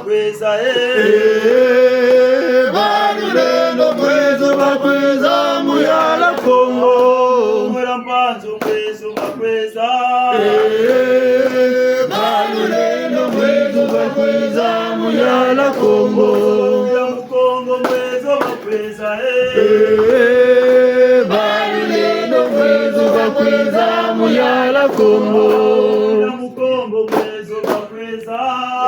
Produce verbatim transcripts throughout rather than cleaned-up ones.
Kweza, eh. Eh, balulendo mwezo bakwiza mu yala Kongo. Mwela mpanzu mwezo bakwiza. Eh, balulendo mwezo bakwiza mu yala Kongo. Mwela Mukongo mwezo bakwiza, eh. Eh, balulendo mwezo bakwiza mu yala Kongo. Mwela Mukongo mwezo bakwiza.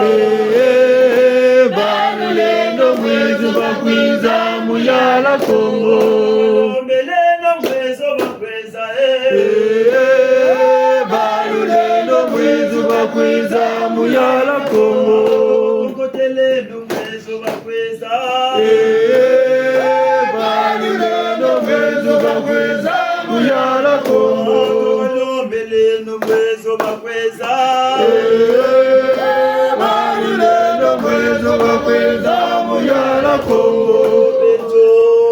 Eh, balulendo mwezo bakwiza mu yala Kongo. Balulendo mwezo bakwiza, eh. Eh, balulendo mwezo bakwiza mu yala Kongo. Kokotelendo mwezo bakwiza. Eh, balulendo mwezo bakwiza mu yala Kongo. Kokotelendo mwezo bakwiza. Eh, balulendo mwezo bakwiza mu yala Kongo. Beto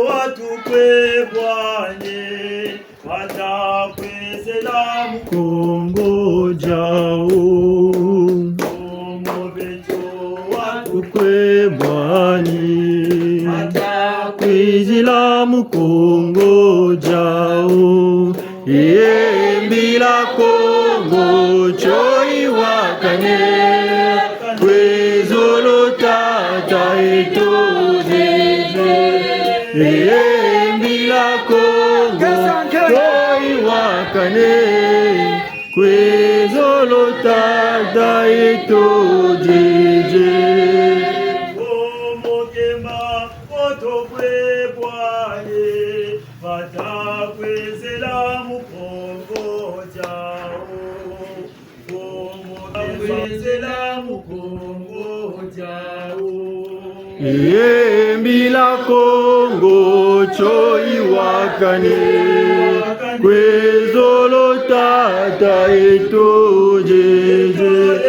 watu kwe bwani, bata kwizila mu Kongo diawu. Kongo beto watu kwe bwani, bata kwizila mu Kongo diawu. Ye mbila Kongo tio yiwakane, kwe zolo tata eto Dieu. Ye mbila Kongo tio yiwakane, kwe zolo tata eto Dieu. Kongo kemba, koto kwe bwani, bata kwizila mu Kongo diawu. Kongo kwizila mu Kongo diawu. Ye mbila Kongo tio yiwakane, kwe zolo tata eto Dieu.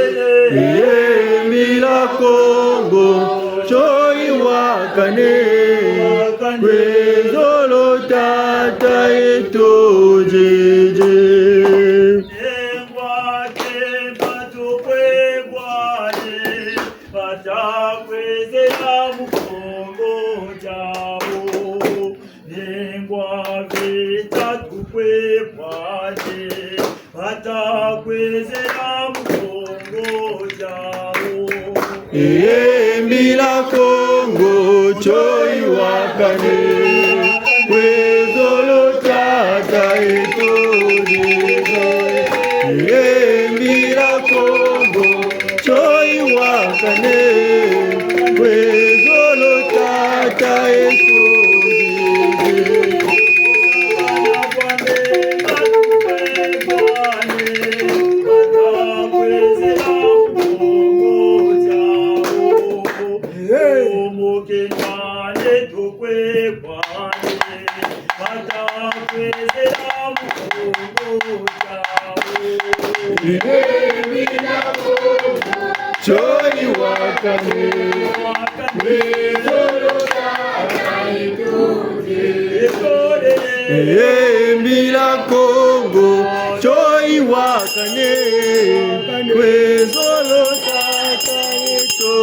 Ye mbila Kongo tio yiwakane, kwe zolo tata eto Dieu. Nengwa kemba tukwe bwani, bata kwizila mu Kongo diawu. Nengwa vita tukwe bwani, bata kwizila mu Kongo diawu. Ye mbila Kongo tio yiwakane, kwe zolo tata eto Dieu. Ye mbila Kongo tio yiwakane, kwe zolo tata eto Dieu. Tio yiwakane, kwe zolo tata eto Dieu. Ye mbila Kongo tio yiwakane, kwe zolo tata eto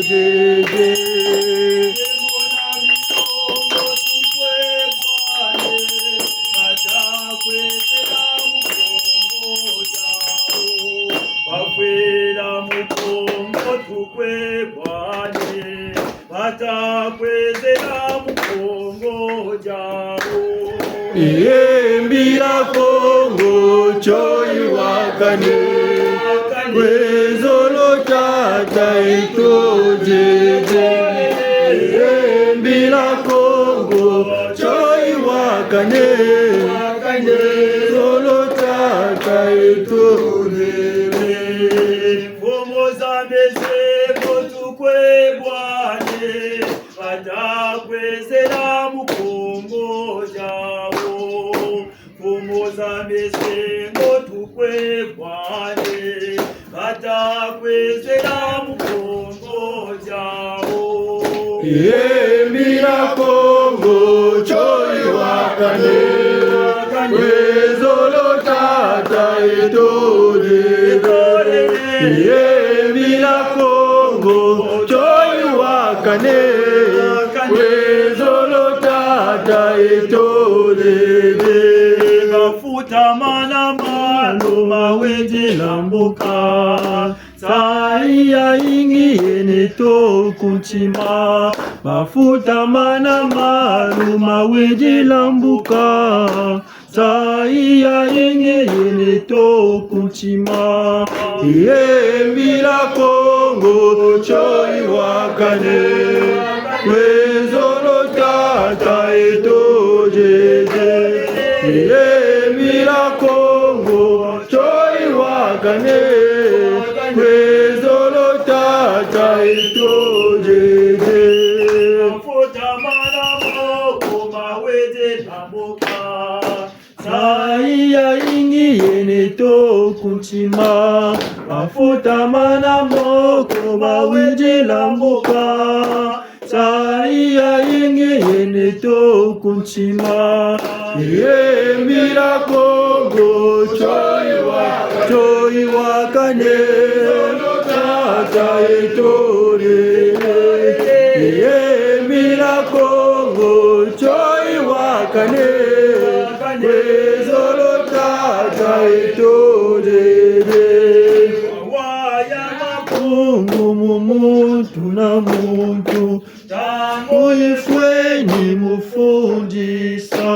Dieu. Bakwela mu Kongo tukwe bwani, bata kwizila mu Kongo diawu. Ye mbila Kongo tio yiwakane, kwe zolo tata eto Dieu. Ye mbila Kongo tio yiwakane, kwe zolo tata eto Dieu. Mfumu za mese ko tukwe bwani, bata kwizila mu Kongo diawu. Mfumu za mese ko tukwe bwani, bata kwizila mu Kongo diawu. Ye mbila Kongo tio yiwakane, kwe zolo tata eto Dieu. Ye mbila Kongo tio Tata eto dede. Mafuta mana malu mawendi lambuka. Nsayi yayingi yena eto ku ntima. Mafuta mana malu mawendi lambuka. Nsayi yayingi yena eto ku ntima. Yembila Kongo, tio yiwakane. Kwe zolo tata eto dede. Yembila Kongo, tio yiwakane. Kwe zolo tata eto dede. Mafuta mana moko mawendi lambuka. Nsayi yayingi yena eto ku ntima. Mafuta mana moko mawendi lambuka. Nsayi yayingi yena eto ku ntima. Yembila Kongo, tio yiwa-, tio yiwakane. Tata eto dede. Yembila Kongo, tio yiwakane. Kwe zolo tata eto dede. Mawa ya Mpungu mu muntu na muntu, ntangu yifweni mu fundisa.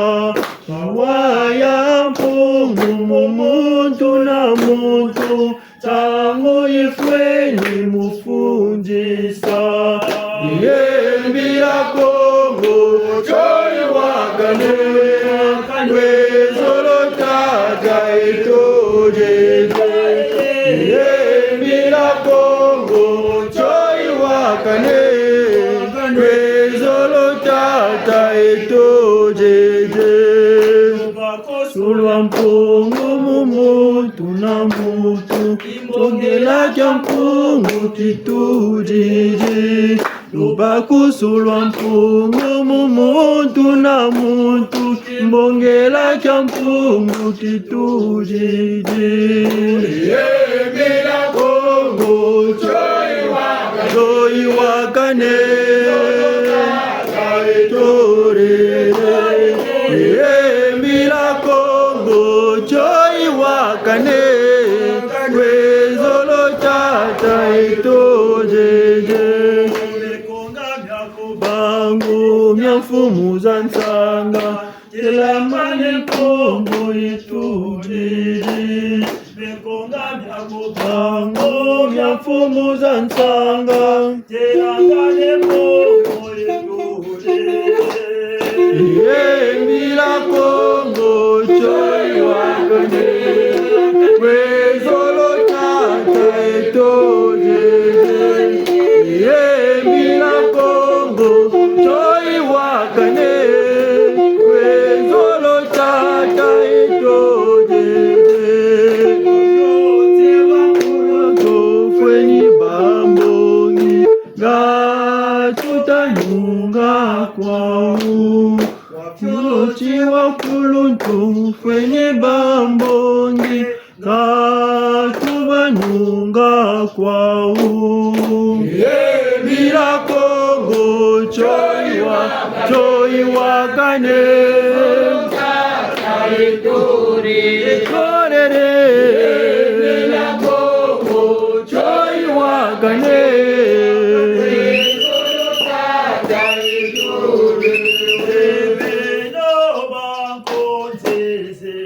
Mawa ya Mpungu mu muntu na muntu, ntangu yifweni mu fundisa. Yembila Kongo, tio yiwakane. Kwe zolo tata eto dede. Yembila Kongo, tio yiwakane. Kwe zolo tata eto dede. Lubakusu lwa Mpungu mu muntu na muntu, kimbongela kia Mpungu kitudidi. Lubakusu lwa Mpungu mu muntu na muntu, kimbongela kia Mpungu kitudidi. Yembila Kongo, tio yiwakane. Tio yiwakane. Tata eto dede. Yembila Kongo, tio yiwakane. Kwe zolo tata eto dede. Bangu mia mfumu za nsanga, telamane Kongo yitudidi. Mikonga mia ku bangu mia mfumu za nsanga, telamane Kongo yitudidi. Yembila Kongo, tio yiwakane. Kwe zolo tata eto dede. Yembila Kongo, tio yiwakane. Kwe zolo tata eto dede. Tufweni bambongi, nga tuta nunga kwawu. Fioti wa kuluntu, fweni bambongi, nga tuba nunga kwawu. Yembila Kongo, tio yiwa-, tio yiwakane. Tolele. Yembila Kongo, tio yiwakane. Beno bankonzeze,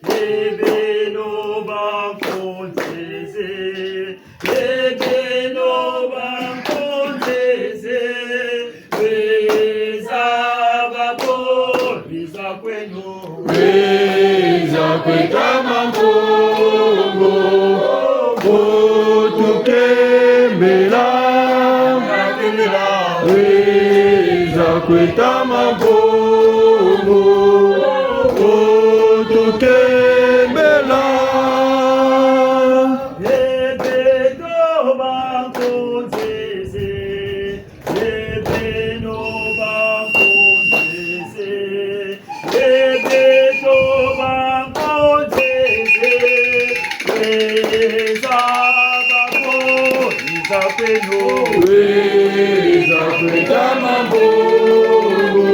beno bankonzeze, beno bankonzeze, beza babo, beza kweno. Beza kweta Mpungu, bo tukembela. Beza kweta Mpungu, bo tukembela. Beno bankonzeze, beno bankonzeze, beno bankonzeze, beza babo, beza kweno. Beza kweta Mpungu,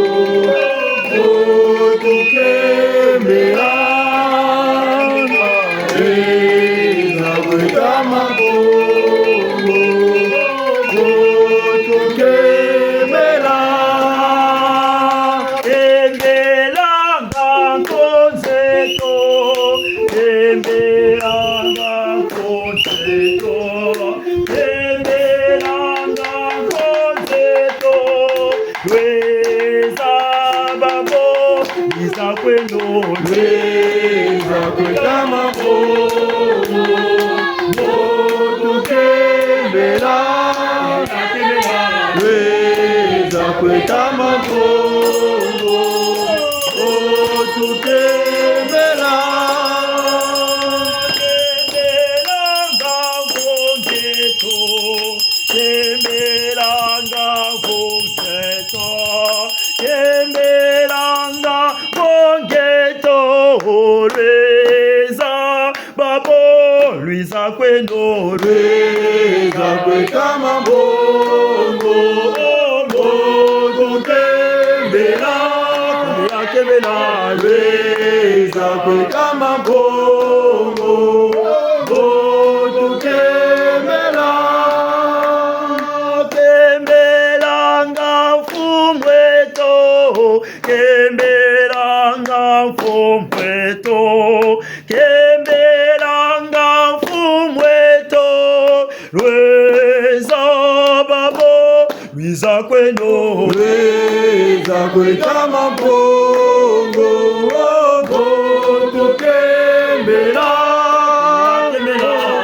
Lwiza kweno, lwiza kwe tama Mpungu, mbo tukembela. Lwiza kwe tama Mpungu, mbo tukembela. Kembelanga Mpungu eto, kembelanga Mpungu eto, kembelanga Mpungu eto, lwiza babo, lwiza kweno, lwiza kwe tama Mpungu, mbo tukembela, kembela, kembela, lwiza kwe tama Mpungu, mbo tukembela. Kembelanga Mfumu eto, kembelanga Mfumu eto, kembelanga Mfumu eto, lwiza babo, lwiza kweno, lwiza kwe tama Mpungu, mbo tukembela.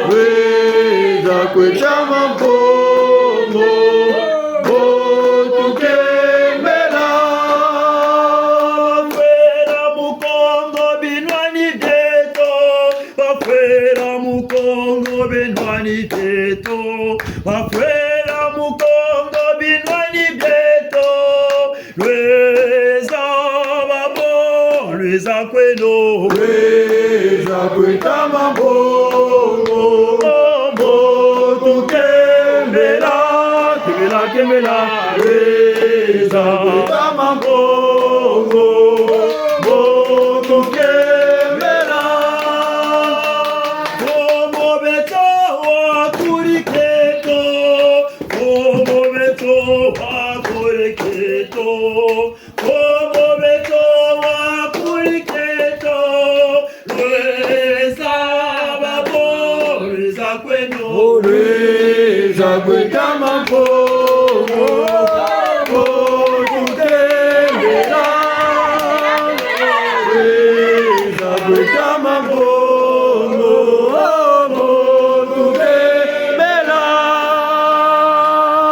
Lwiza kwe tama Mpungu, mbo tukembela. Bafwela mu Kongo binwani bieto, bafwela mu Kongo binwani bieto, bafwela mu Kongo binwani bieto, lwiza babo, lwiza kweno, lwiza kwe tama Mpungu, mbo tukembela, kembela, kembela, lwiza kwe tama Mpungu, mbo tukembela. Kongo beto wa kuri keto, Kongo beto wa kuri keto, Kongo beto wa kuri keto, lwiza babo, lwiza kweno, lwiza kwe tama Mpungu, mbo tukembela. Lwiza kwe tama Mpungu, mbo tukembela.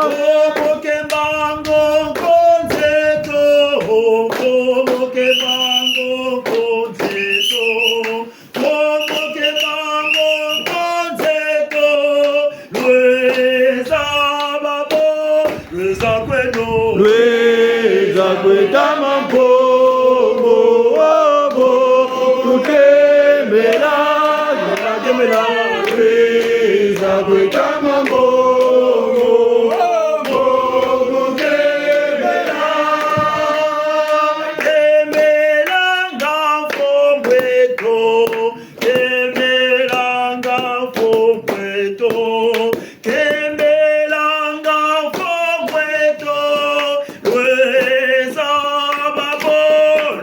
Mbo kembango nkonzeto, mbo kembango nkonzeto, mbo kembango nkonzeto, lwiza babo, lwiza kweno, lwiza kwe tama Mpungu, mbo tukembela, kembela, lwiza kwe tama Mpungu, mbo tukembela. Kembelanga Mfumu eto, kembelanga Mfumu eto, kembelanga Mfumu eto, lwiza babo,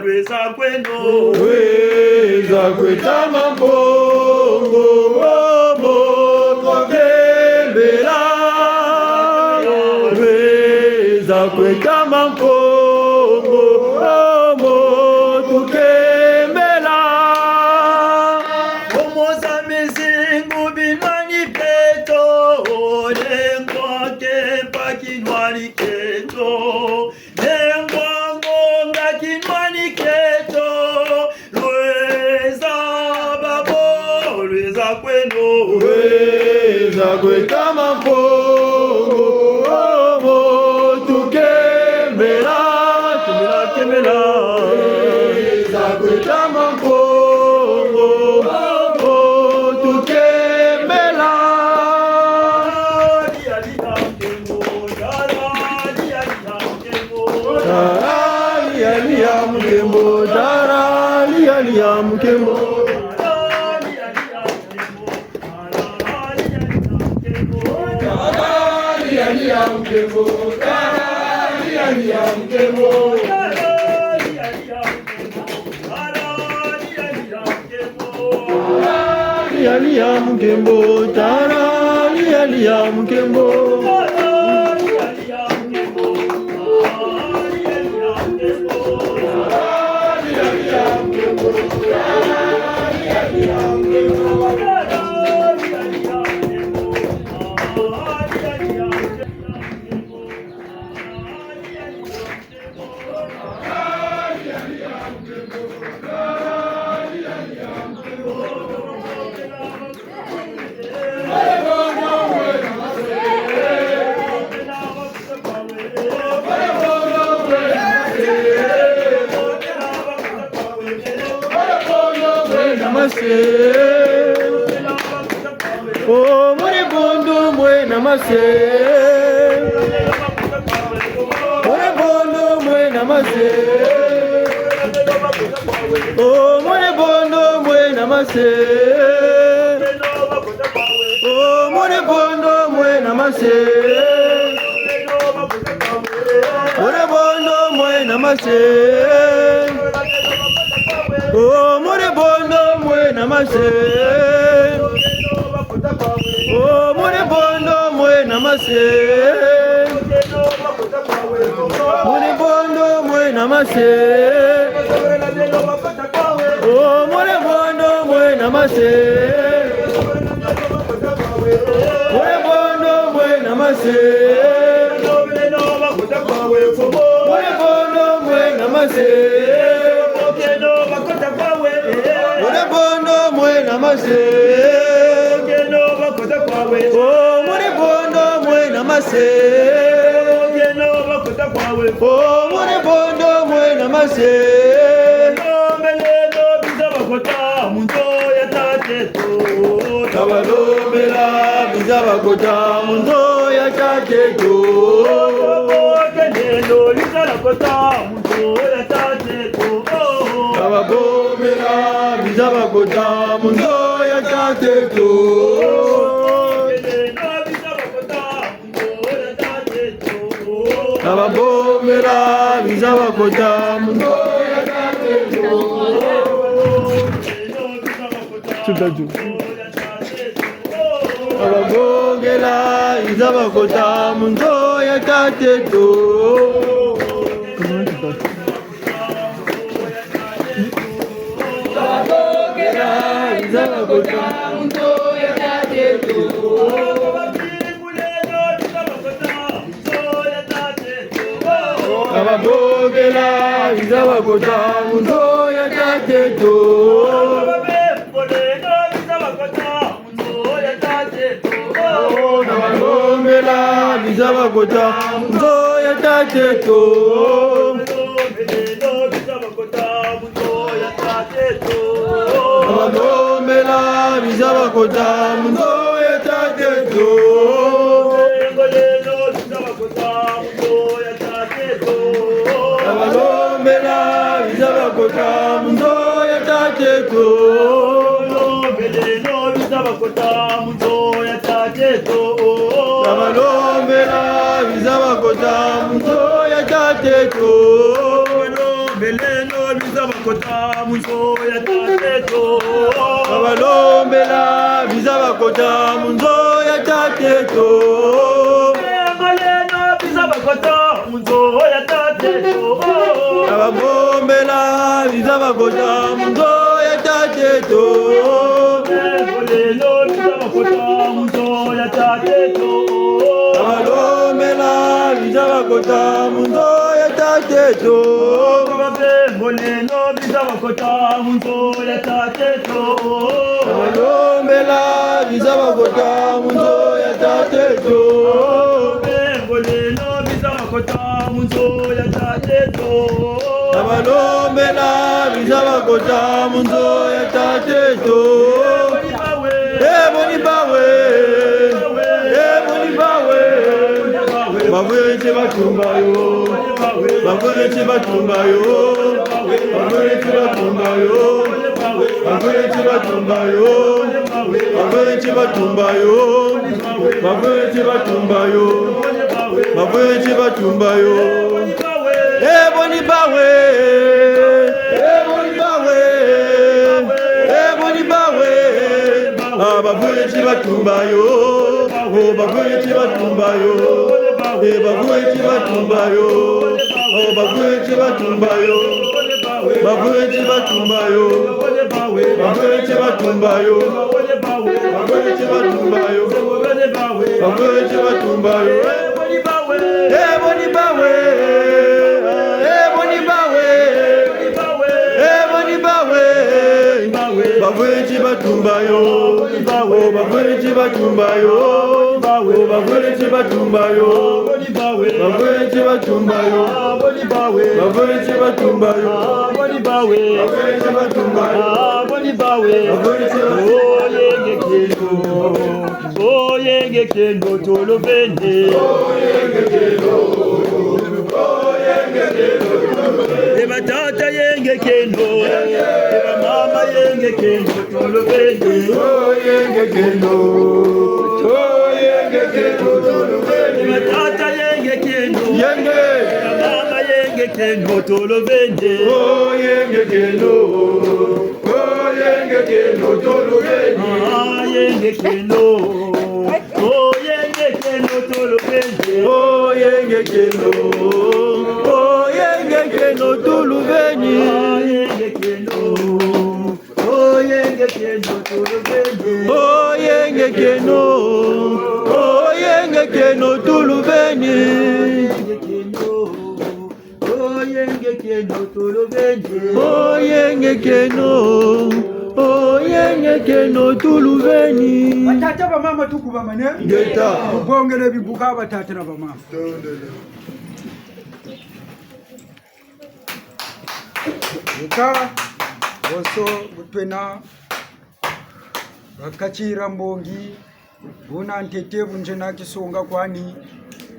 lwiza kweno, lwiza kwe tama Mpungu, mbo tukembela. Lwiza kwe tama Mpungu, mbo tukembela. Omo za mizingu binwani bieto, nengwa kempa kinwani kieto, nengwa ngonga kinwani kieto, lwiza babo, lwiza kweno, lwiza kwe tama Mpungu, mbo tukembela, kembela, kembela. Lwiza kwe tama Mpungu, mbo tukembela. Tala, lia, lia, mukembo, tala, lia, lia, mukembo. Tala, lia, lia, mukembo, tala, lia, lia, mukembo. Lia, lia, mukembo, tala, lia, lia, mukembo. Mwena mase. O mwene bondo mwena mase. Mwene bondo mwena mase. O mwene bondo mwena mase. O mwene bondo mwena mase. Mwene bondo mwena mase. O mwene bondo mwena mase. O mwene bondo mwena mase. Mwene bondo mwena mase. O mwene bondo mwena mase. Mwene bondo mwena mase. Mwene bondo mwena mase. Mwene bondo mwena mase. O mwene bondo mwena mase. O mwene bondo mwena mase. Lelo biza bakota mu nzo ya Tata eto. Tabalombela biza bakota mu nzo ya Tata eto. Lelo biza bakota mu nzo ya Tata eto. Tababombela biza bakota mu nzo ya Tata eto. Tababombela biza bakota mu nzo ya Tata eto. Tata eto. Tababongela biza bakota mu nzo ya Tata eto. Tababongela biza bakota mu nzo ya Tata eto. Tababongela biza bakota mu nzo ya Tata eto. Tabalombela biza bakota mu nzo ya Tata eto. Tabalombela biza bakota mu nzo ya Tata eto. Tabalombela biza bakota mu nzo ya Tata eto. Tabalombela biza bakota mu nzo ya Tata eto. Beleno biza bakota mu nzo ya Tata eto. Tabalombela biza bakota mu nzo ya Tata eto. Beleno biza bakota mu nzo ya Tata eto. Tababombela biza bakota mu nzo ya Tata eto. Beleno biza bakota mu nzo ya Tata eto. Tabalombela biza bakota mu nzo ya Tata eto. Bembo leno biza bakota mu nzo ya Tata eto. Tabalombela biza bakota mu nzo ya Tata eto. Bembo leno biza bakota mu nzo ya Tata eto. Tabalombela biza bakota mu nzo ya Tata eto. E boni bawe. E boni bawe. Bavweti batumba yo. Bavweti batumba yo. Bavweti batumba yo. Bavweti batumba yo. Bavweti batumba yo. Bavweti batumba yo. Bavweti batumba yo. E boni bawe. E boni bawe. E boni bawe. Ah, bavweti batumba yo. Oh, bavweti batumba yo. Eh, bavweti batumba yo. Oh, bavweti batumba yo. Bavweti batumba yo. Bavweti batumba yo. Bavweti batumba yo. Bavweti batumba yo. Eh, boni bawe. Eh, boni bawe. Eh, boni bawe. Eh, boni bawe. Bavweti batumba yo. Oh, bavweti batumba yo. Oh, bavweti batumba yo. Bavweti batumba yo. Bavweti batumba yo. Bavweti batumba yo. Bavweti batumba yo. Oh, yenge keno. Oh, yenge keno tolo beni. E batata yenge keno. E bamama yenge keno tolo beni. Oh, yenge keno. Oh, yenge keno tolo beni. E batata yenge keno. Yenge. E bamama yenge keno tolo beni. Oh, yenge keno. Oh, yenge keno tolo beni. Ah, yenge keno. Oh, yenge keno tolo beni. Oh, yenge keno. Oh, yenge keno tolo beni. Ah, yenge keno. Oh, yenge keno tolo beni. Oh, yenge keno. Oh, yenge keno tolo beni. Yenge keno. Oh, yenge keno tolo beni. Oh, yenge keno. Oh, yenge keno tolo beni. Batata, bamama, tukubamane. Ngeta. Tubongele bibuka batata na bamama. Yeka, bonso bu twena, bakatira mbongi, buna ntete bu nzena kisonga kwani,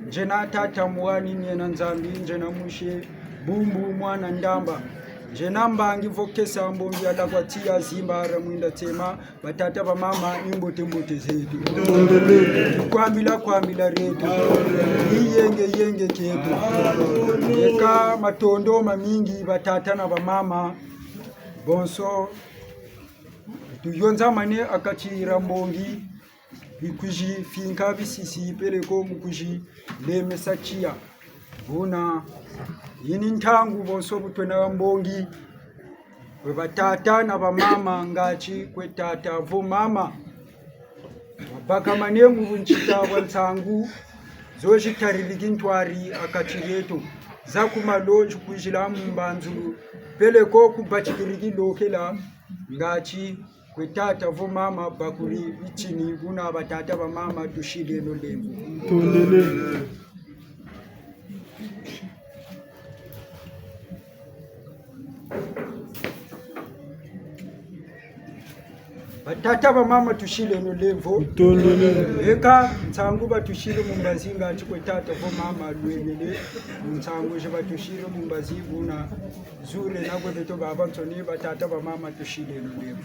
nzena tata mwani, nzena Nzambi, nzena mushe, bumbu, mwana ndamba, nzena mbangi vo kesa mbongi ala kwa tiya zimba ara mwinda tema, batata bamama, ni mbote mbote zeto. Kwambila kwambila reto. Ni yenge yenge keto. Yeka matondo mamingi batata na bamama. Bonso, tuyonzamane ha kati dia mbongi, bikwizi finka bisisi peleko mu kwizi lemesa tiya. Buna, yi ni ntangu bonso bu twena ha mbongi, kwe batata na bamama ngati kwe tata vo mama. Wabakamane mu buntsita bwa nsangu zo zitaririki ntwari ha kati dieto, za ku malo zikwizila mu mbanzulu, peleko kubatikiriki lokela, ngati kwe tata vo mama bakuri bitini, buna batata bamama tusileno lemvo. Tondele. Batata bamama tusileno lemvo. Tondele. Eka nsangu batusiri mu mbazi ngati kwe tata vo mama lwemele. Nsangu zi batusiri mu mbazi buna zure na kwe beto babansoni batata bamama tusileno lemvo.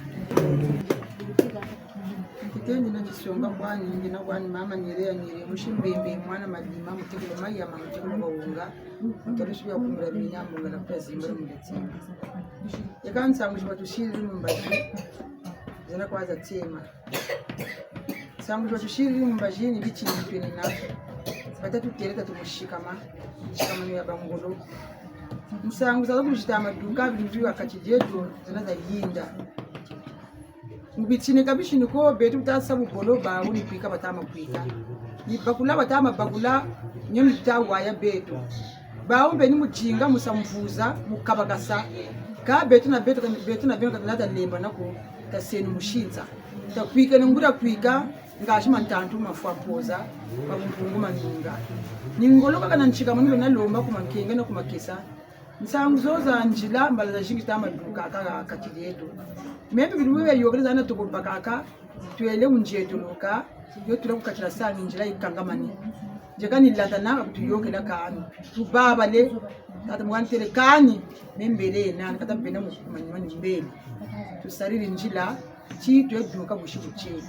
Ntete nina kisonga kwani, nina kwani mama Nyere ya Nyere, musi Mbembe, mwana Madima, mutekolo Mayama, mutekolo Bawunga, mutekolo Suya kumira binyambo ngala kuta zimbala muletima. Yeka nsangu zi batusiri mu mbazi, zena kwa za tema. Nsangu zi batusiri mu mbazi ni bitini twena na. Batatu tele tatu musikama, musikama ni ya bangolo. Nsangu za kuzita maduka, bintu ha kati dieto, zena za yinda. Mu bitini ka bisini ko, beto bu tasa bubolo, bawu ni kwika batama kwika. Ni bakula batama bakula, nyo ni ta waya beto. Bawu mpe ni mu dinga, mu sa mvuza, mu kabakasa. Ka beto na beto, beto na beno ka tuna ta lembana ko, taseno musinsa. Takwika ni nguria kwika, ngasi mantantu mafwa mpoza, ma bumpungu manunga. Ni ngolo kaka na ntsika manu bena lomba ku mankenge na ku makesa. Nsangu zo za nzila, mbala zazingi ta maduka kaka ha kati dieto. Meme bilumbu bia yokele zana toko bakaka, twele mu nzietolo ka, yo tula ku kati dia sani nzila yikangamane. Nzeka ni landa na kutuyokela kani. Tubabale, tata mwana têle kani, me mbele nani, kata bena mu manima ni mbele. Tusariri nzila, ti twe duka busi butiele.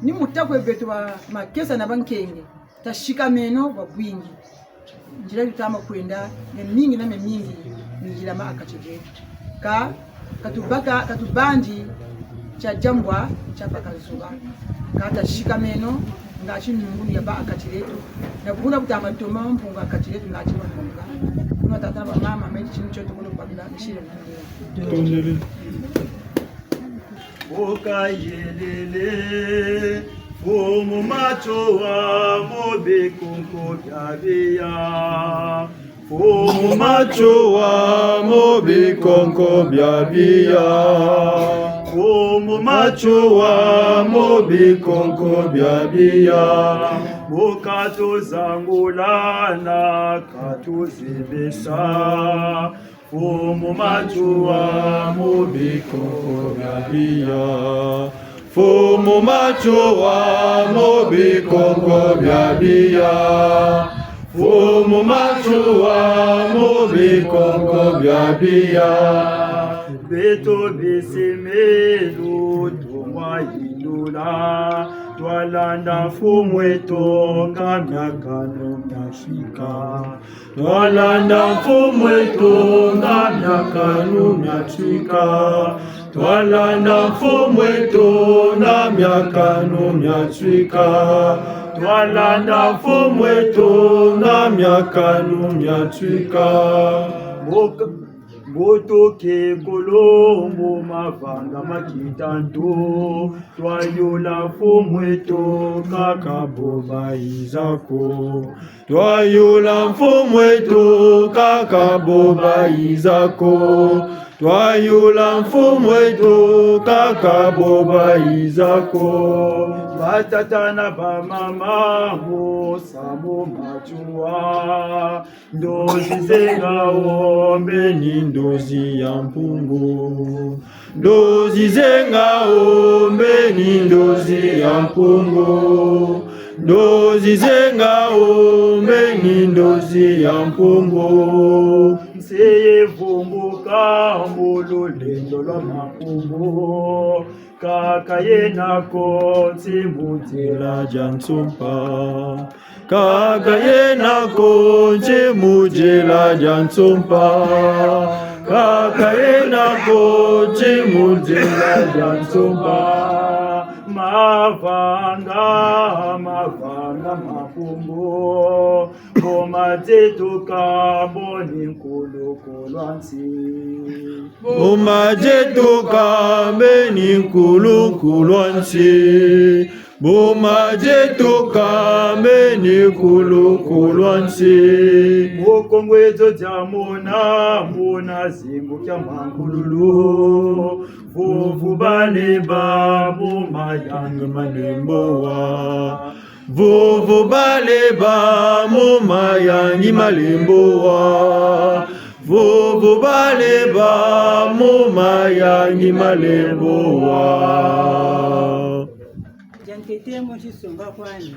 Ni mu ta kwe beto ba makesa na bankenge, tasikameno bwa bwingi. Nzila tutama kwenda, miamingi na miamingi, miyilama ha kati dieto. Ka, ka tubaka, ka tubandi, tia diambwa, tia baka nzoba. Ka tasikameno, ngati nungu ni yabâ ha kati dieto. Na buna kutama toma mpungu ha kati dieto, ngati wa mpungu. Batata na bamama, meni tini tio tukulu bakila, misile na ngira. Tondele. Okayelele, Mfumu Matsoua mu bikonko bia biya. Mfumu Matsoua mu bikonko bia biya. Mfumu Matsoua mu bikonko bia biya. Mu katuzangula na katuzibisa. Mfumu Matsoua mu bikonko bia biya. Mfumu Matsoua mu bikonko bia biya. Mfumu Matsoua mu bikonko bia biya. Beto bisi meno tumwa yindula. Twalanda mfumu eto nga miakanu miasika. Twalanda mfumu eto nga miakanu miasika. Twalanda mfumu eto nga miakanu miasika. Twalanda mfumu eto nga miakanu miasika. Mboka, mboto ke kolombo mavanga ma kitantu. Twayula mfumu eto kaka bo bayiza ko. Twayula mfumu eto kaka bo bayiza ko. Twayula mfumu eto kaka bo bayiza ko. Batata na bamama, musamu Matsoua. Ndozi ze ngawu mbeni ndozi ya Mpungu. Ndozi ze ngawu mbeni ndozi ya Mpungu. Ndozi ze ngawu mbeni ndozi ya Mpungu. Nsi yivumbuka mu lulendo lwa Makumbu. Kaka yena ko nsi mu nzila dia nsompa. Kaka yena ko nsi mu nzila dia nsompa. Kaka yena ko nsi mu nzila dia nsompa. Mavanga, mavanga Makumbu. Bo madituka mbeni nkulu kulwa nsi. Bo madituka mbeni nkulu kulwa nsi. Bo madituka mbeni nkulu kulwa nsi. Mu Kongo ezo dia mona, mona zingu kia mankululu. Vuvu baleba mu mayangi malembo wa. Vuvu baleba mu mayangi malembo wa. Vuvu baleba mu mayangi malembo wa. Dia ntete mu tisonga kwani,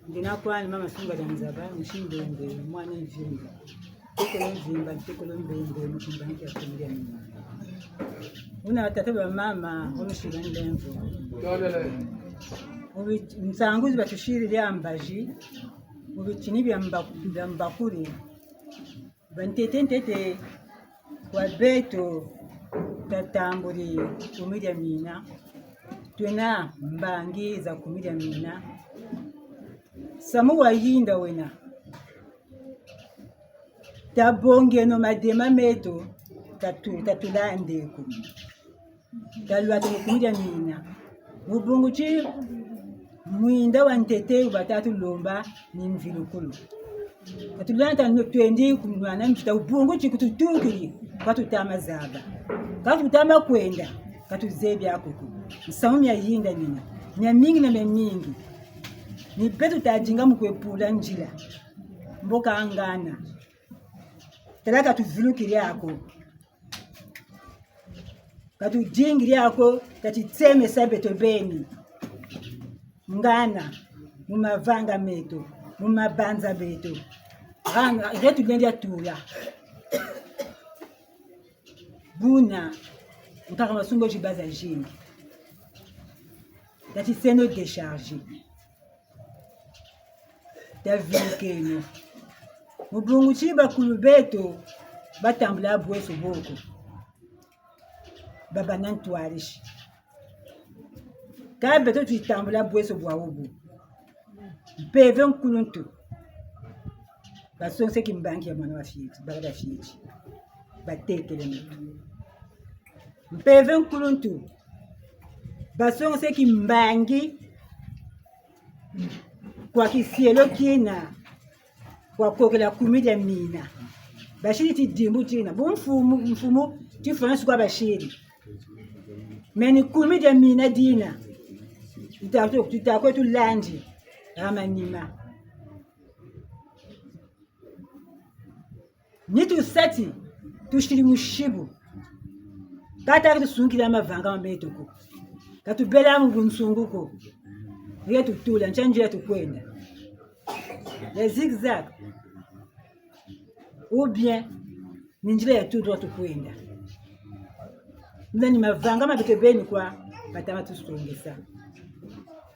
ndina kwani mama Sunga dia Nzaba, musi Mbembe, mwana Mvimba. Ntekolo Mvimba, ntekolo Mbembe, mu kimbangi kia Kongo dia Mvimba. Buna batata bamama, omusila ndemvo. Mu bi-, nsangu zi batusiri dia mbazi, mu bitini bia mba-, bia mbakuri. Bantete ntete kwa beto tatambuli kumi dia mina. Twena mbangi za kumi dia mina. Samu wayinda wena. Tabongeno madema meto, tatu-, tatulande ko. Talwata mu kumi dia mina. Mu bungu ti mwinda wa ntete wu bata tulomba ni mvilukulu. Katulanda no twendi ku nwana mvita, mu bungu ti kututukiri, ka tutama zaba. Ka tutama kwenda, ka tuzebi ako ko. Nsamu miayinda mina. Miamingi na miamingi. Ni beto tadinga mu kwe pula nzila. Mboka ngana. Tala ka tuvilukiri ako. Ka tudingiri ako, ka titsemesa beto beni. Ngana, mu mavanga meto, mu mabanza beto. Ngana, nge tulendi atula. Buna, nkaka masungo ziba zazingi. Ka tiseno décharger. Tavilukeno. Mu bungu ti bakulu beto batambula bweso bo ko. Babâ na ntwarisi. Kâ beto tutambula bweso bwawu bu. Mpeve nkuluntu. Basongese kimbangi ya mwana wa fioti, bala ba fioti. Batekele mutu. Mpeve nkuluntu. Basongese kimbangi kwa kisielo kina, kwa kokela kumi dia mina. Basiri tidimbu tina. Bu mfumu, mfumu, tifwanisi kwa basiri. Meni kumi dia mina dina. Tuta-, tuta kwe tulandi. Ha manima. Ni tusa ti, tusiri mu sibu. Ka ta ka tusungikila mavanga ma meto ko. Ka tubela mu bunsungu ko. Ye tutula, ntia nzila tukwenda. Ya zigzag. Ou bien, ni nzila ya tout droit tukwenda. Nda ni mavanga ma beto beni kwa, bata ma tusongesa.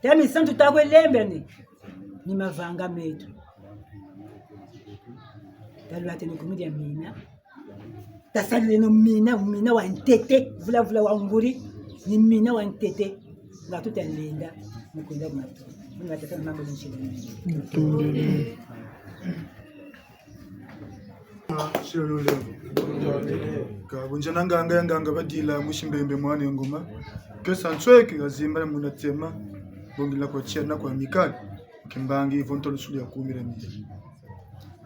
Ta misantu ta kwe lembeni, ni mavanga meto. Talwateno kumi dia mina. Tasaleno mina, mina wa ntete, vula vula wa nguri, ni mina wa ntete. Nga tuta lenda, mu kwenda ku matu. Muna tata na mambo nshile. Ka bunzana nganga ya nganga badila musi mbembe mwana ya ngoma. Kesa nsweke ya zimba na muna tema. Bongila kwa tia na kwa mikali. Kimbangi vo ntolo sulu ya kumi dia mina.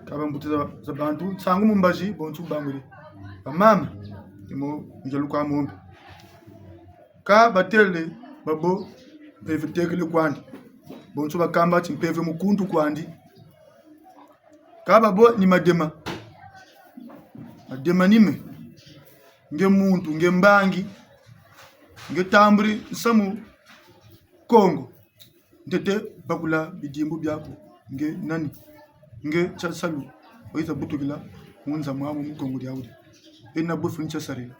Ka bambuta za, za bantu, nsangu mu mbazi, bonso bangwiri. Bamama, imo njalu kwa mombe. Ka batele, babo, mpeve tekele kwandi. Bonso bakamba ti mpeve mukuntu kwandi. Ka babo ni madema. Madema ni me. Nge muntu, nge mbangi, nge tambuli nsamu Kongo. Ntete bakula bidimbu biaku, nge nani? Nge tia salu, wayiza butukila mu nza mwamu mu Kongo dia wudi. Ena bwefu ni tia sarila.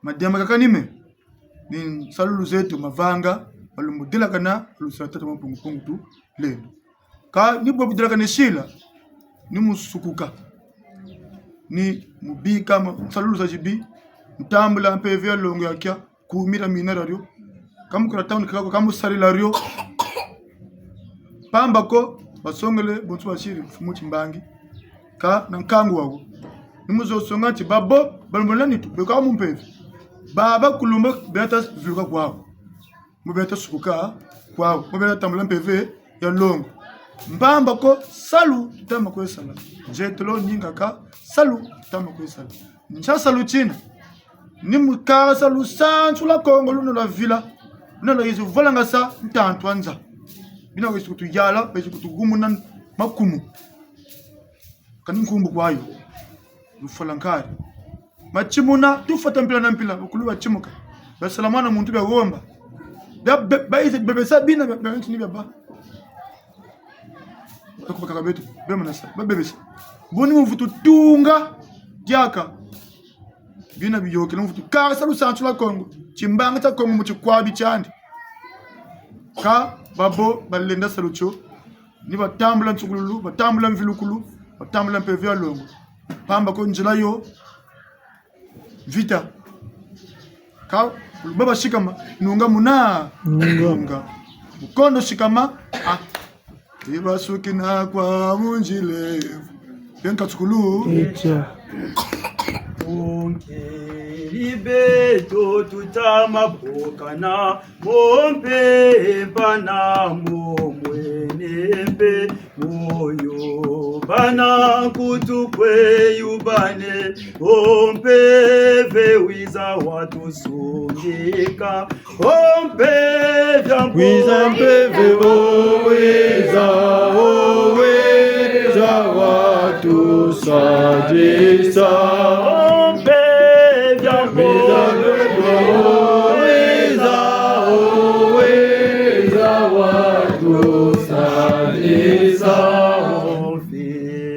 Madema kaka ni me, ni nsalulu zeto mavanga, malumbu delakana, lusila tata Mampungu Mpungu Tulendo. Ka ni bwe budelakane sila, ni mu sukuka. Ni mu bika ma-, nsalulu za zibi, mu tambula mpeve ya longo ya kia, kumi dia mina dia dio. Ka mu kula tawuni kaka ko, ka mu sarila dio. Pamba ko, basongele, bonso basiri, mfumu Kimbangi. Ka na nkangu wawu. Ni mu zo songa ti babo, balumbu na nitu, beka mu mpeve. Baba kulumba, beta viluka kwawu. Mu beta sukuka kwawu, mu beta tambula mpeve ya longo. Mpamba ko salu tutama kwe sala. Nzietolo ninga ka salu tutama kwe sala. Ntia salu tina? Ni mu kasa lusansu lwa Kongo luna lwavila. Luna lwayizi volangasa ntantu a nza. Bina kwizi kutuyala, bezi kutugumuna makumu. Kani nkumbu kwayo. Lufwala nkari. Matimuna, tufwata mpila na mpila, bakulu batimuka. Basala mwana muntu bia womba. Bia be-, bayize bebesa bina bia, bia ntini bia ba. Bakubaka beto, bema na sa, babebesa. Buni mu vutu tunga, diaka. Bina biyokele mu vutu kasa lusansu lwa Kongo. Timbangi tia Kongo mu tikwabi tiandi. Ka babo balenda salu tio. Ni batambula nsukululu, batambula mvilukulu, batambula mpeve ya longo. Pamba ko nzila yo, vita. Ka, baba sikama, nunga muna, nunga. Nunga. Mukondo sikama, ah. Ibasukina kwa munzile. Bien katsukulu. Etia. Onkeli beto tutama bokana, mo mpe mpa na mo mwene mpe moyo. Bana kutu kwe yubane, o mpeve wiza watusungika. O mpeve ya wiza mpeve, o wiza, o wiza watusadisa. O mpeve ya wiza mpeve, o wiza, o wiza watusadisa. O mfi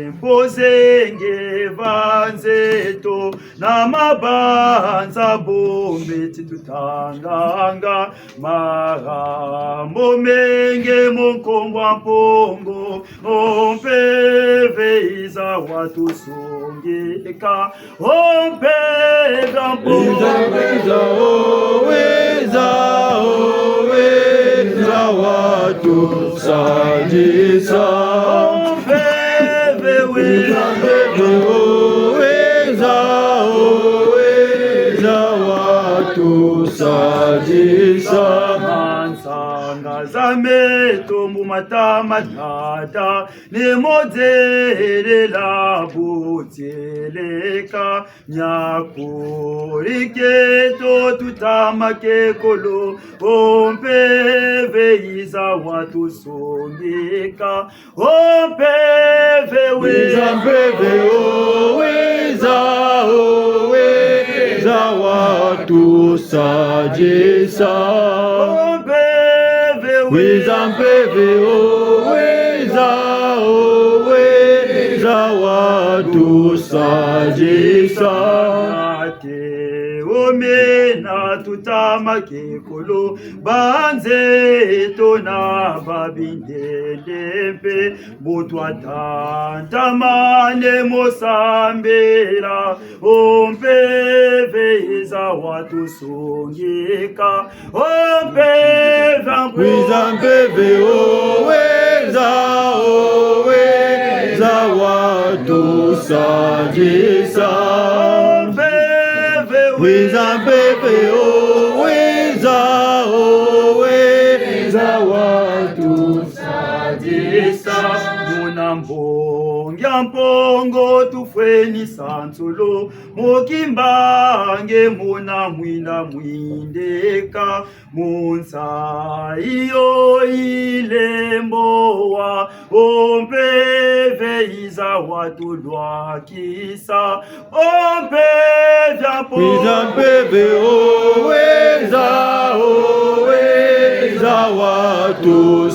mpoze nge va nzeto, na mabanza bombe ti tutanganga, marambo menge mo nkombo a Mpungu, o mpeve wiza watusungika, o mpeve a Mpungu. Wiza, wiza, o wiza, o wiza watusadisa. O mpeve Watusadisa. Mansanga za meto mu mata ma tata, ni mo nzelela bu nzeleka. Nyakuri nkento tutama kekolo, o mpeve wiza watusongeka. O mpeve wiza, mpeve o wiza, o wiza watusadisa. O mpeve wiza, mpeve o wiza, o wiza watusadisa. Ate o mena tutama kekolo, banzeto na babindele mpe, bu twatantamane mo sambila, o mpeve wiza watusongeka, o mpeve wiza, mpeve o wiza, o wiza watusadisa. O mpeve wiza, mpeve o wiza, o wiza watusadisa. Muna mbongi ya Mpungu tufweni sansulu, mu kimbangi muna mwinda mwindeka, mu nsayi yo yilembowa, o mpeve wiza watulwakisa. O mpeve ya Mpungu. Wiza, mpeve o wiza, o wiza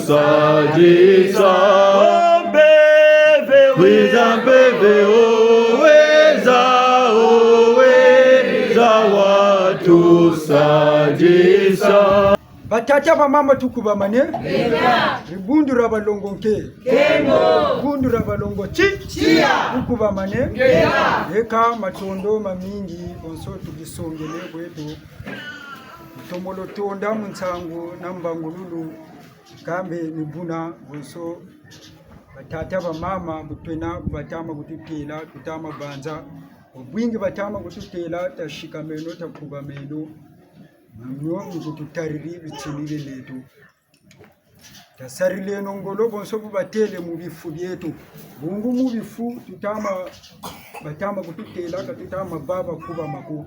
watusadisa. O mpeve wiza, mpeve o wiza, o wiza watusadisa. Batata, bamama, tukubamane. Dibundu dia balongo nke. Dibundu dia balongo ti. Tukubamane. Eka matondo mamingi bonso tubisongele kweto. Ntomolo tonda mu nsangu na mbangululu, kambe ni buna bonso batata, bamama, bu twena bu batama kututela, tutama banza. Bwingi batama kututela, tasikameno, takubameno. Mio nkututariri bitini bieto. Tasarileno ngolo bonso bu batele mu bifu bieto. Bungu mu bifu tutama, batama kututela, ka tutama bâ bakubama ko.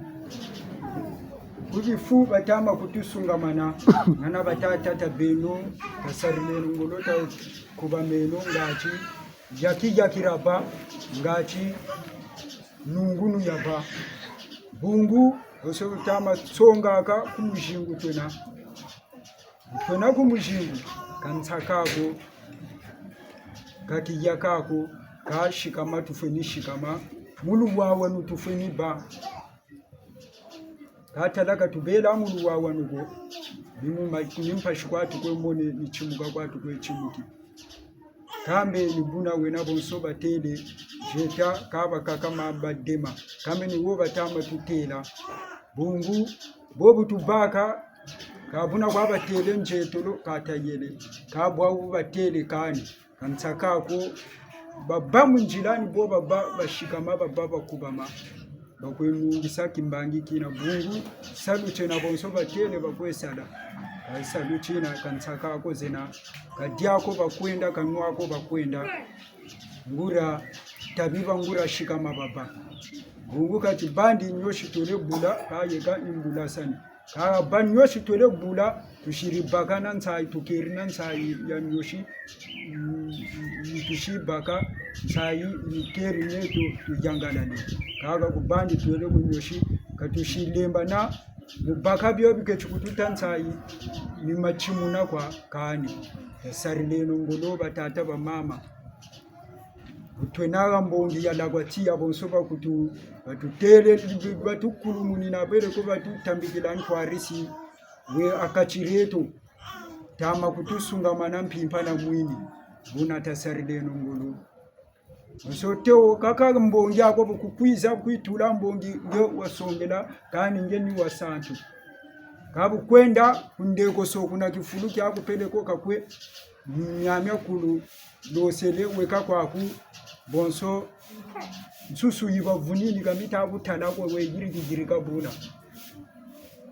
Ku bifu batama kutusungamana. Ngana batata beno, tasarileno ngolo, takubameno, ngati yaki yaki raba, ngati nungunu yaba. Bungu bonso tutama songaka ku muzingu twena. Twena ku muzingu, ka nsaka ko, ka kiya ka ko, ka sikama tufweni sikama, mu luwawanu tufweni bâ. Ka tala ka tubela mu luwawanu ko, ni mu ma-, ni mpasi kwa tukwe mone, ni timuka kwa tukwe timuki. Kambe ni buna wena bonso batele, zieta ka bakaka ma badema. Kambe ni wo batama tutela. Bungu, bobu tubaka, ka buna kwa batele nzietolo, ka tayele. Ka bwabu batele kani. Ka nsaka ko, babâ mu nzila ni bo babâ, basikama, babâ bakubama. Bakwe nungisa kimbangi kina bungu, salu tiena bonso batele bakwe sala. Ka salu tiena ka nsaka ko zena, ka dia ko bakwenda, ka nwa ko bakwenda. Nguria tabiba, nguria sikama babâ. Bungu kati bandi niosi twele bula, ka yeka ni mbulasani. Kâ bâ niosi twele bula, tusiri baka na nsayi, tukeri na nsayi ya niosi, mm, tusi baka nsayi, ni keri neto tuyangalale. Kâ ka ku bandi twele ku niosi, ka tusi lemba na mu baka bio biketi kututa nsayi, ni matimuna kwa kani. Tasarileno ngolo batata bamama. Bu twena ha mbongi ya lakwa tiya bonso bakutu-, batutele, batukulumunina, bele ko batutambikila ntwarisi, we ha kati dieto. Tama kutusungamana mpimpa na mwini. Buna tasarileno ngolo. Bonso teo kaka mbongi ako bu kukwiza kwitula mbongi nge wasongela, kani nge ni wa santu. Kâ bu kwenda ku ndeko so kuna kifulu kiaku peleko kakwe, miamia kulu losele weka kwaku, bonso nsusu yi bavunini ka mita kutala ko we yiriki yirika buna.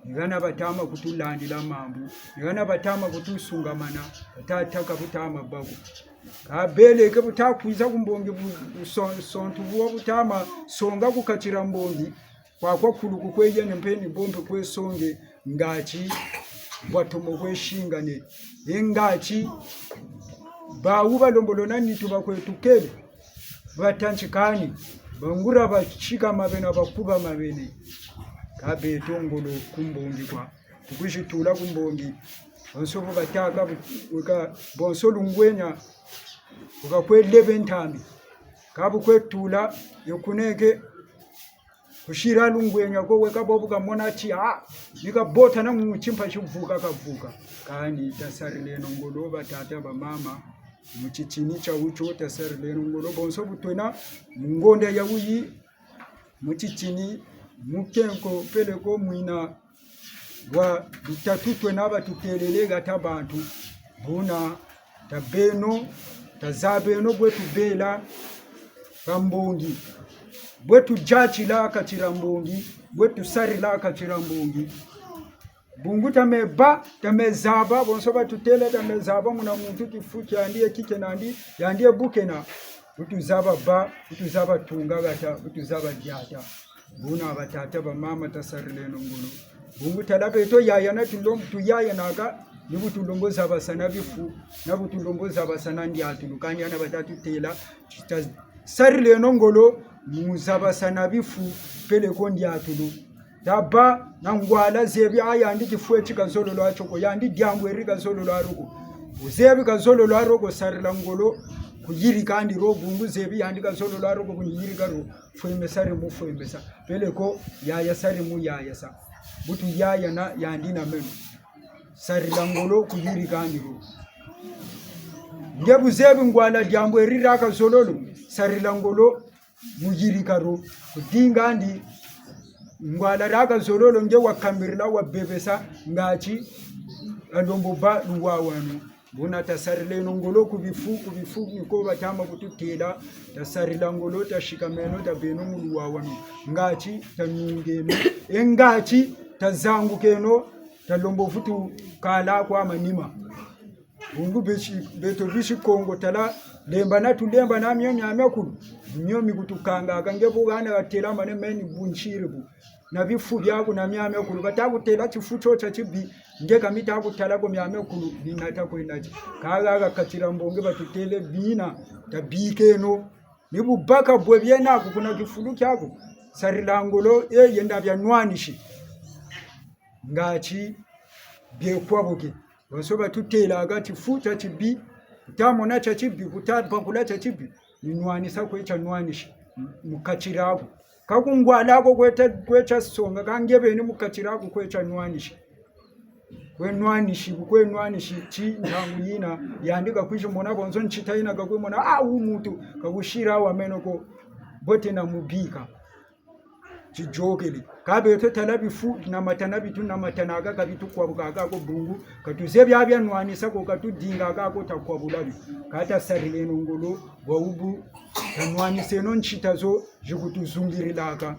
Ni hana batama kutulandila mambu, ni hana batama kutusungamana, batata ka butama bâ ko. Ka beleke buta kwiza ku mbongi bu-, bu-, son-, sontu bwa butama songa ku kati dia mbongi, kwa kwa kulu ku kwe yene mpe ni bo mpe kwe songe, ngati bwa tomo kwe singane. E ngati bawu balembolo na nitu ba kwe tukele, batantikani, bangura basikama bena bakuba mabene. Ka beto ngolo ku mbongi kwa. Tukwizi tula ku mbongi. Bonso bu batâka bu-, weka, bonso lungwenya, weka kwe lebe ntambi. Ka bu kwe tula, yo kuneke, kusira lungwenya ko weka bobu kamona ti, ah, ni kabota na mu timpa tivuka kavuka. Kani tasarileno ngolo batata bamama, mu titini tia wutio tasarileno ngolo bonso bu twena mu ngonda ya wuyi, mu titini, mu kenko, peleko mwina wa bitatu twena batutelele hata bantu, buna tabeno, tazabeno bwe tubela ha mbongi, bwe tudiatila kati dia mbongi, bwe tusarila kati dia mbongi. Bungu tame bâ, tame zaba, bonso batutêle tame zaba, muna muntu tifu tiandi, e kikena andi, yandi e bukena. Bu tuzaba bâ, bu tuzaba tunga hata, bu tuzaba diata. Buna batata bamama tasarileno ngolo. Bungu tala beto yayana tulom-, tuyayanaka, ni bu tulombo zabasana bifu, na bu tulombo zabasana ndiatulu. Kani hana bata tutêla, tasarileno ngolo, mu zabasana bifu, peleko ndiatulu. Tabâ na ngwala zebi, ah, yandi tifu eti kazololo atio ko, yandi diambu eri kazololo ario ko. Wuzebi kazololo ario ko, sarila ngolo kuyirika andi dio, bungu zebi yandi kazololo ario ko, kuyirika dio, fwemesa ri mu fwemesa. Peleko yayasa ri mu yayasa. Bu tuyayana yandi na meno. Sarila ngolo kuyirika andi dio. Nge bu zebi ngwala diambu eri dia kazololo, sarila ngolo mu yirika dio, kudinga andi ngwala dia kazololo nge wakambirila, wabebesa, ngati alombo bâ luwawanu. Buna tasarileno ngolo ku bifu, ku bifu ni ko batama kututêla, tasarila ngolo, tasikameno, tabeno mu luwawanu. Ngati tanungeno, e ngati tazangukeno, talombo vutu kala kwa manima. Bungu bisi, beto bisi Kongo tala, lembana tulembana mio miamiakulu. Mio mikutukangaka nge bu hana katêla mane meni bunsiri bu. Na bifu biaku na miamiakulu. Bata kutêla tifu tio tia tibi. Nge ka mita kutala ko miamiakulu. Ni nata kwe nati. Ka ha, ha kati dia mbongi batutêle bina. Tabikeno. Ni bu baka bwe biena ku kuna tifulu tiaku. Sarila ngolo, e, yenda bia nwanisi. Ngati bie kwabuke. Bonso batutêlaka tifu tia tibi, kuta mona tia tibi, kuta bakula tia tibi, ni nwanisa kwe tia nwanisi, mu kati diaku. Ka ku ngwala ko kwe ta, kwe tia songa, ka nge beni mu kati diaku kwe tia nwanisi. Kwe nwanisi, kwe nwanisi, ti ntangu yina, yandi kakwizi mona bonso ntita yina kakwizi mona, ah, wu muntu, kakusira wa meno ko, bote na mubika. Tidiokele. Ka beto tala bifu, namatana bitu, namatanaka ka bitu kwabukaka ko bungu. Ka tuzebi bia bia nwanisa ko, ka tudingaka ko takwabula bi. Ka tasarileno ngolo, bwa wubu, tanwaniseno ntita zo, zikutuzungirilaka.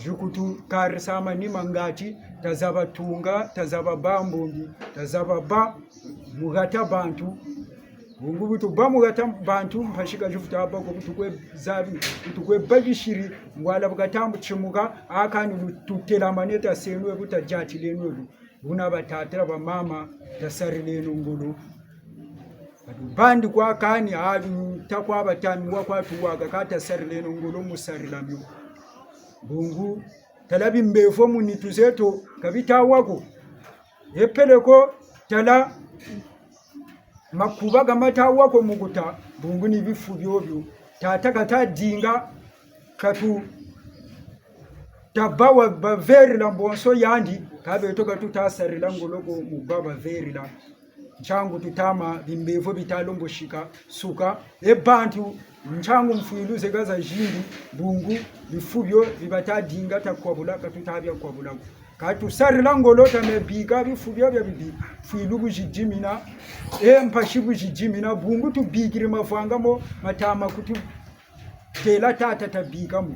Zikutukarisa manima ngati, tazaba tunga, tazaba bâ mbongi, tazaba bâ mu hata bantu. Bungu bu tubâ mu hata bantu, mpasi ka zifuta bâ ko, bu tukwe zabi, bu tukwe bakisiri, ngwala bu kata mbu timuka, a kani bu tutelamane taseno e bu tadiatileno e bu. Buna batata bamama, tasarileno ngolo. Batu bandi kwa kani, a, ta kwa batanu, wa kwa tuwaka, ka tasarileno ngolo mu sarila mio. Bungu, tala bimbevo mu nitu zeto, ka bita wa ko. E peleko, tala makuba ka mata wa ko mu kuta, bungu ni bifu biobio. Tata kata dinga, ka tu, tabâ wa baverila bonso yandi, ka beto ka tuta sarila ngolo ko mu bâ baverila. Ntiangu tutama, bimbevo bita lembo sika, suka, e bantu, ntiangu mfwilu zeka zazingi, bungu, bifu bio, bi bata dinga takwabula, ka tuta bia kwabula ko. Ka tusarila ngolo tame bika bifu bio bia bibi, mfwilu bu zidimina, e mpasi bu zidimina, bungu tubikiri mavanga mo, matama kutu têla tata tabika mo.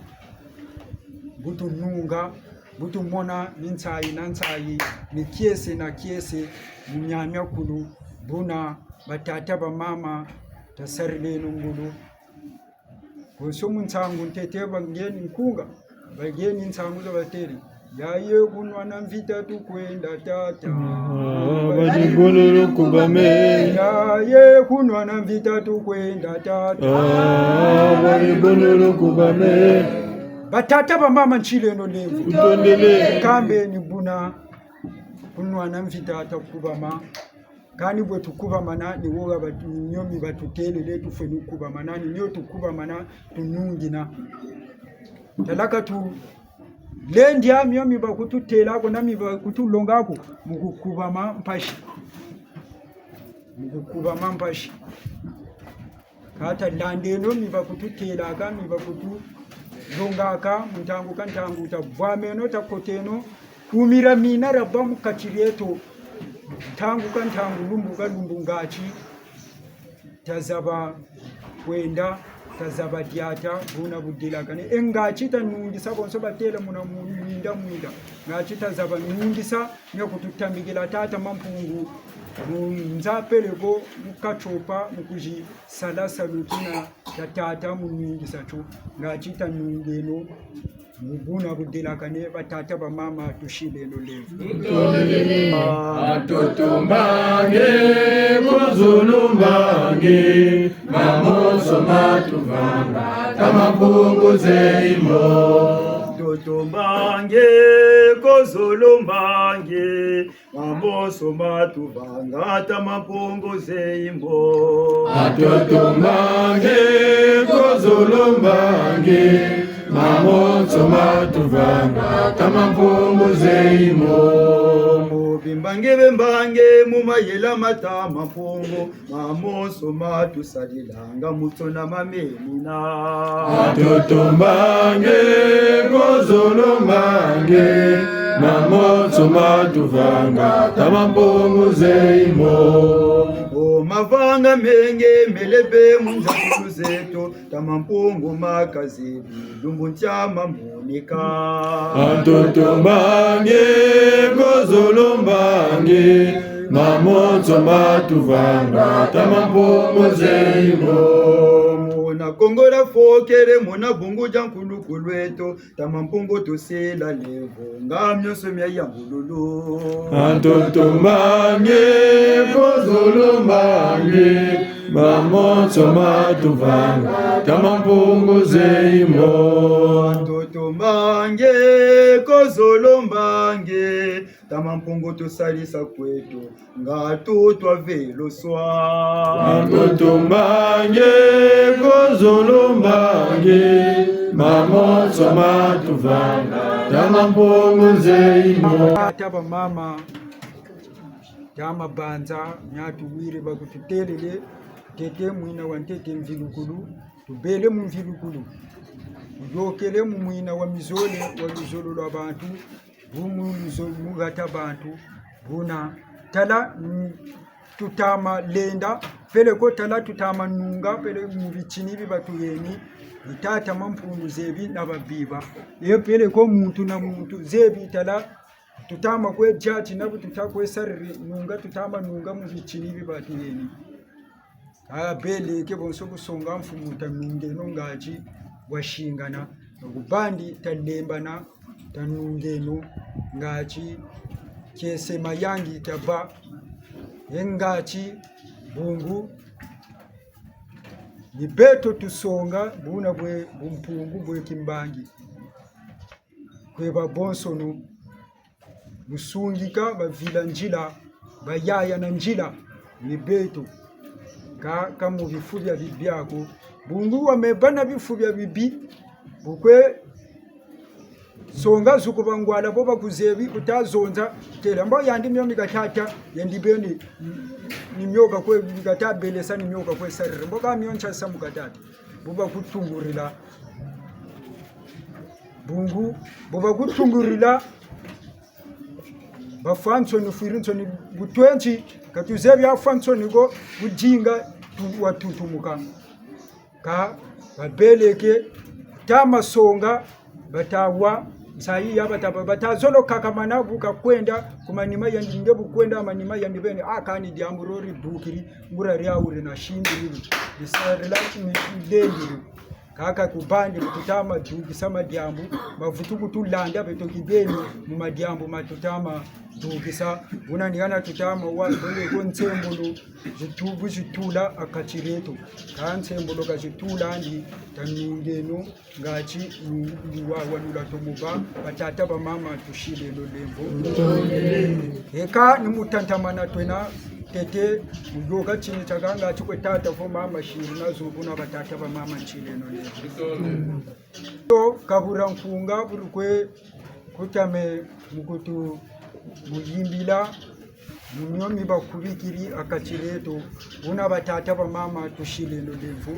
Bu tununga, Bu tumona ni nsayi na nsayi, ni kiese na kiese, mu miamiakulu, buna batata bamama, tasarileno ngolo. Konso mu nsangu ntete bangeni nkunga, bangeni nsangu za batêle. Yaye kunwana mvita tukwenda tata. Ah, bani bunulu kubame. Yaye kunwana mvita tukwenda tata. Ah, bani bunulu kubame. Batata bamama nsileno lemvo. Tutondele. Kambe ni buna kunwana mvita takubama. Kani bwe tukubamana, ni wo ba, ni mio mi batutêlele, tufweni kubamana, ni mio tukubamana, tunungina. Tala ka tulendi a mio mi bakututêla ko, na mi bakutulonga ko, mu kukubama mpasi. Mu kukubama mpasi. Ka talandeno mi bakututêlaka, mi bakutulongaka, mu ntangu ka ntangu, tavwameno, takoteno, kumira mina raba mu kati dieto. Ntangu ka ntangu, lumbu ka lumbu, ngati tazaba kwenda, tazaba diata, buna budelakane. E ngati tanungisa bonso batêla muna mu-, mwinda mwinda. Ngati tazaba nungisa, mia kututambikila Tata Mampungu, mu nza peleko, mu katsopa, mu kuzi sala salu kina tia tata mu nungisa tio, ngati tanungeno, mu buna budelakane, batata bamama tusileno lemvo. Atoto mbangi, kozolo mbangi, mamonso ma tuvanga, ta Mampungu zeyi mo. Atoto mbangi, kozolo mbangi, mamonso ma tuvanga, ta Mampungu zeyi mo. Atoto mbangi, kozolo mbangi, mamonso ma tuvanga, ta Mampungu zeyi mo. Mu bimbangi bimbangi, mu mayela ma ta Mampungu, mamonso ma tusalilanga, mu tsona mamenina. Atoto mbangi, kozolo mbangi, mamonso ma tuvanga, ta Mampungu zeyi mo. O mavanga mengi mele be mu nzakulu zeto, ta Mampungu ma kazebi, lumbu ntia mamonika. Atoto mbangi, kozolo mbangi, mamonso ma tuvanga, ta Mampungu zeyi mo. Muna Kongo dia Fokele, muna bungu dia nkulukulu eto, ta Mampungu tusila lemvo, nga mionso mia yambululu. Atoto mbangi, kozolo mbangi, mamonso ma tuvanga, ta Mampungu zeyi mo. Atoto mbangi, kozolo mbangi, ta Mampungu tusalisa kweto, nga tutwa velo swa. Atoto mbangi, kozolo mbangi, mamonso ma tuvanga, ta Mampungu zeyi mo. Tata bamama, ta mabanza, mia tuwiri bakututêlele, ntete mwina wa ntete mvilukulu, tubele mu mvilukulu. Tuyôkele mu mwina wa mizole, wa luzolo lwa bantu, bu mu luzo-, mu hata bantu, buna tala, mm, tutama lenda, peleko tala tutama nunga, pele mu bitini bi batuheni, ni Tata Mampungu zebi na babiba. E peleko muntu na muntu zebi tala, tutama kwe dia ti na bu tuta kwe sariri, nunga tutama nunga mu bitini bi batuheni. Ka beleke bonso kusonga mfumu tanungeno ngati bwasingana, na ku bandi talembana tanungeno ngati kiese mayangi tabâ, e ngati bungu ni beto tusonga buna bwe bumpungu bwe kimbangi. Kwe babonsono, busungika, bavila nzila, bayaya na nzila, ni beto. Ka, ka mu bifu bia bibi ko. Bungu wamebâ na bifu bia bibi, bu kwe songa zuku bangwala bo bakuzebi, bu ta zonza, têla mbo yandi mio mi katâ ta, yandi beni, ni mio ka kwe, mi katâ belesa, ni mio ka kwe sariri. Mbo ka mio ntia sa mu katâ ta. Bu bakutungurila. Bungu, bu bakutungurila, bafwa nsoni, fwiri nsoni, bu twenti, ka tuzebi afwa nsoni ko, bu dinga tu-, watuntumuka. Ka babeleke, ta masonga, batawa, Nsayi ya bataba, bata zolo kakamana bu kakwenda, ku manima yandi nge bu kwenda, manima yandi beni, a kani diambu dio dibukiri, nguria diawu dina simbiri, disarila ti ni dendiri. Kaka ku bandi bu tutama dukisa madiambu, mavutu kutulanda beto kibeni mu madiambu ma tutama dukisa, buna ni hana tutama wa, bole ko nsembolo, zitubu zitula ha kati dieto. Ka nsembolo ka zitula ndi, tanungeno, ngati lu-, luwa walula tomo ba, batata bamama tusileno lemvo. Eka ni mu tatamana twena tete, mu yoka tini tiaka ngati kwe tata vo mama siri na zo buna batata bamama nsileno lemvo. To, kabula nkunga, bulu kwe kutame mukutu muyimbila, mu mio mi bakubikiri ha kati dieto, buna batata bamama tusileno lemvo.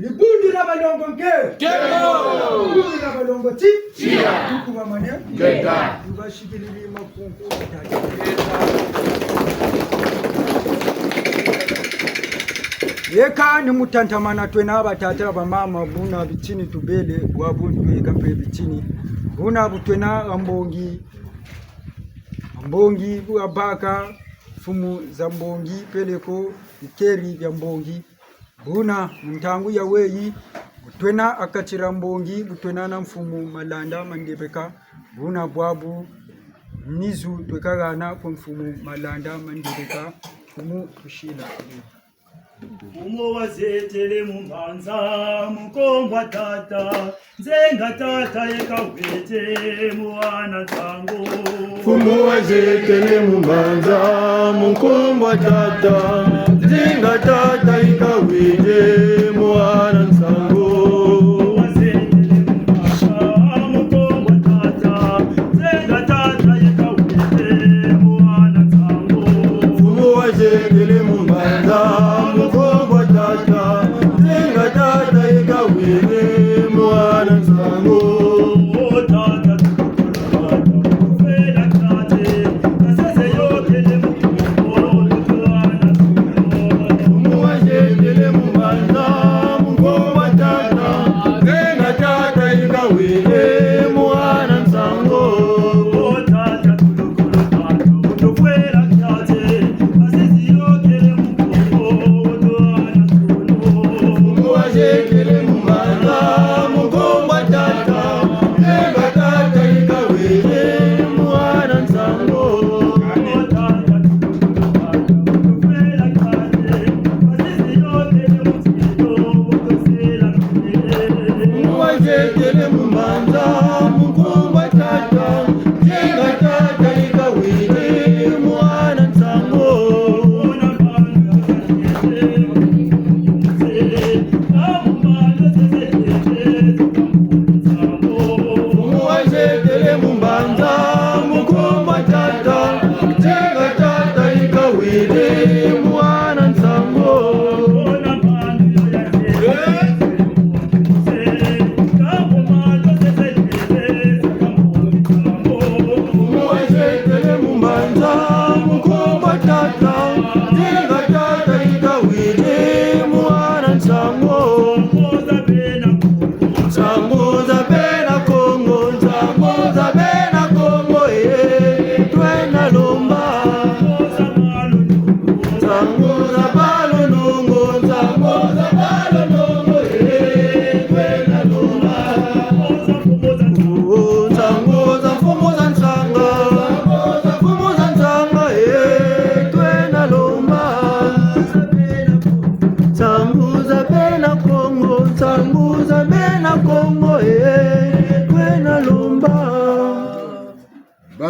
Dibundu dia balongo nke. Nkembo. Dibundu dia balongo ti. Tiya. Tuku bamane. Ngeta. Tubasikilili makunku. Yeka ni mu tatamana twena batata bamama, buna bitini tubele, bwabu ntweka mpe bitini. Buna bu twena ha mbongi. Ha mbongi bu habaka mfumu za mbongi, peleko bikeri bia mbongi. Buna mu ntangu ya weyi, bu twena ha kati dia mbongi, bu twena na mfumu Malanda Mandebeka, buna bwabu nizu tweka hana kwa mfumu Malanda Mandebeka, mfumu tusila. Mfumu wazietele mu mbanza, mu nkombo a tata, nzenga tata yeka wete mwana nsangu. Mfumu wazietele mu mbanza, mu nkombo a tata, nzenga tata yeka wete mwana nsangu. Mfumu wazietele mu mbanza, mu nkombo a tata, nzenga tata yeka wete mwana nsangu. Mfumu wazietele mu mbanza, mu nkombo a tata, nzenga tata yeka wete mwana nsangu. Mfumu wazietele mu mbanza,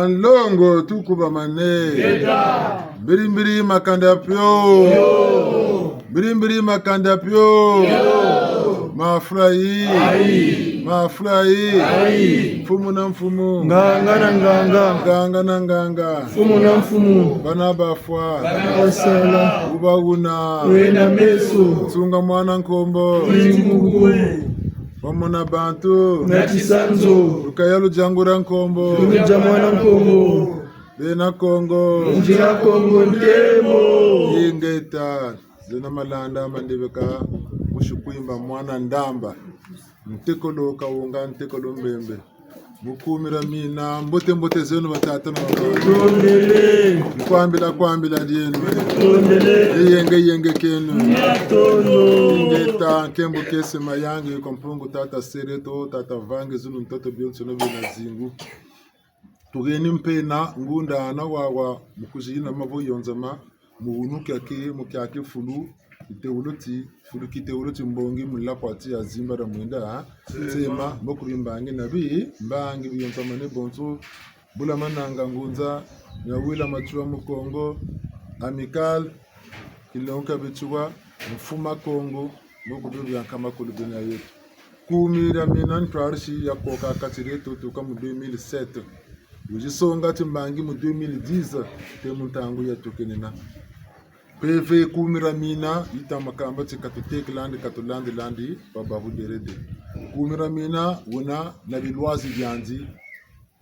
Nlongo, tukubamane. Mbiri mbiri makanda pio. Mbiri mbiri makanda pio. Mafulayi. Mafulayi. Mfumu na mfumu. Nganga na nganga. Nganga na nganga. Mfumu na mfumu. Bana bafwa. Bana basala. Wuba wuna. Wena meso. Nsunga mwana nkombo. Wamona bantu. Na tisanzo. Lukaya ludiangula nkombo. Ludia mwana nkombo. Bena Kongo. Nzila Kongo ntemo. Ingeta. Zena malanda mandebeka. Musi Kwimba mwana Ndamba. Ntekolo Kawunga, ntekolo Mbembe. Mu kumi dia mina, mbote mbote zeno batata na bamama. Tondele. Nkwambila kwambila dieno. Tondele. Eyenge yenge keno. Matondo. Ingeta, nkembo kiese mayangi kwa Mpungu tata Sereto, tata Vangi, zulu ntoto bionsono bina zingu. Tuheni mpe na ngunda na wawa mu kuzina mavo yonzama, mu wunu kiaki, mu kiaki fulu, kitewulo ti, fulu kitewulo ti mbongi, mu lakwa ti ya zimba dia mwinda, nsema, mbokuri mbangi na bi, mbangi bionzama ne bonso, Bula Mananga Ngunza, Nyawila Matsua Mukongo, Amical, Kilonka Bitsua, Mfuma Kongo, moko bio bia nkama kulu bina yeto. Kumi dia mina ntwarisi ya koka kati dieto tuka mu deux mille sept. Wuzisonga ti mbangi mu deux mille dix, te mu ntangu ya tukenena. Mpeve kumi dia mina, yita makamba ti katutekelandi, katulandilandi, pa babu derede. Kumi dia mina, wuna na bilwazi biandi,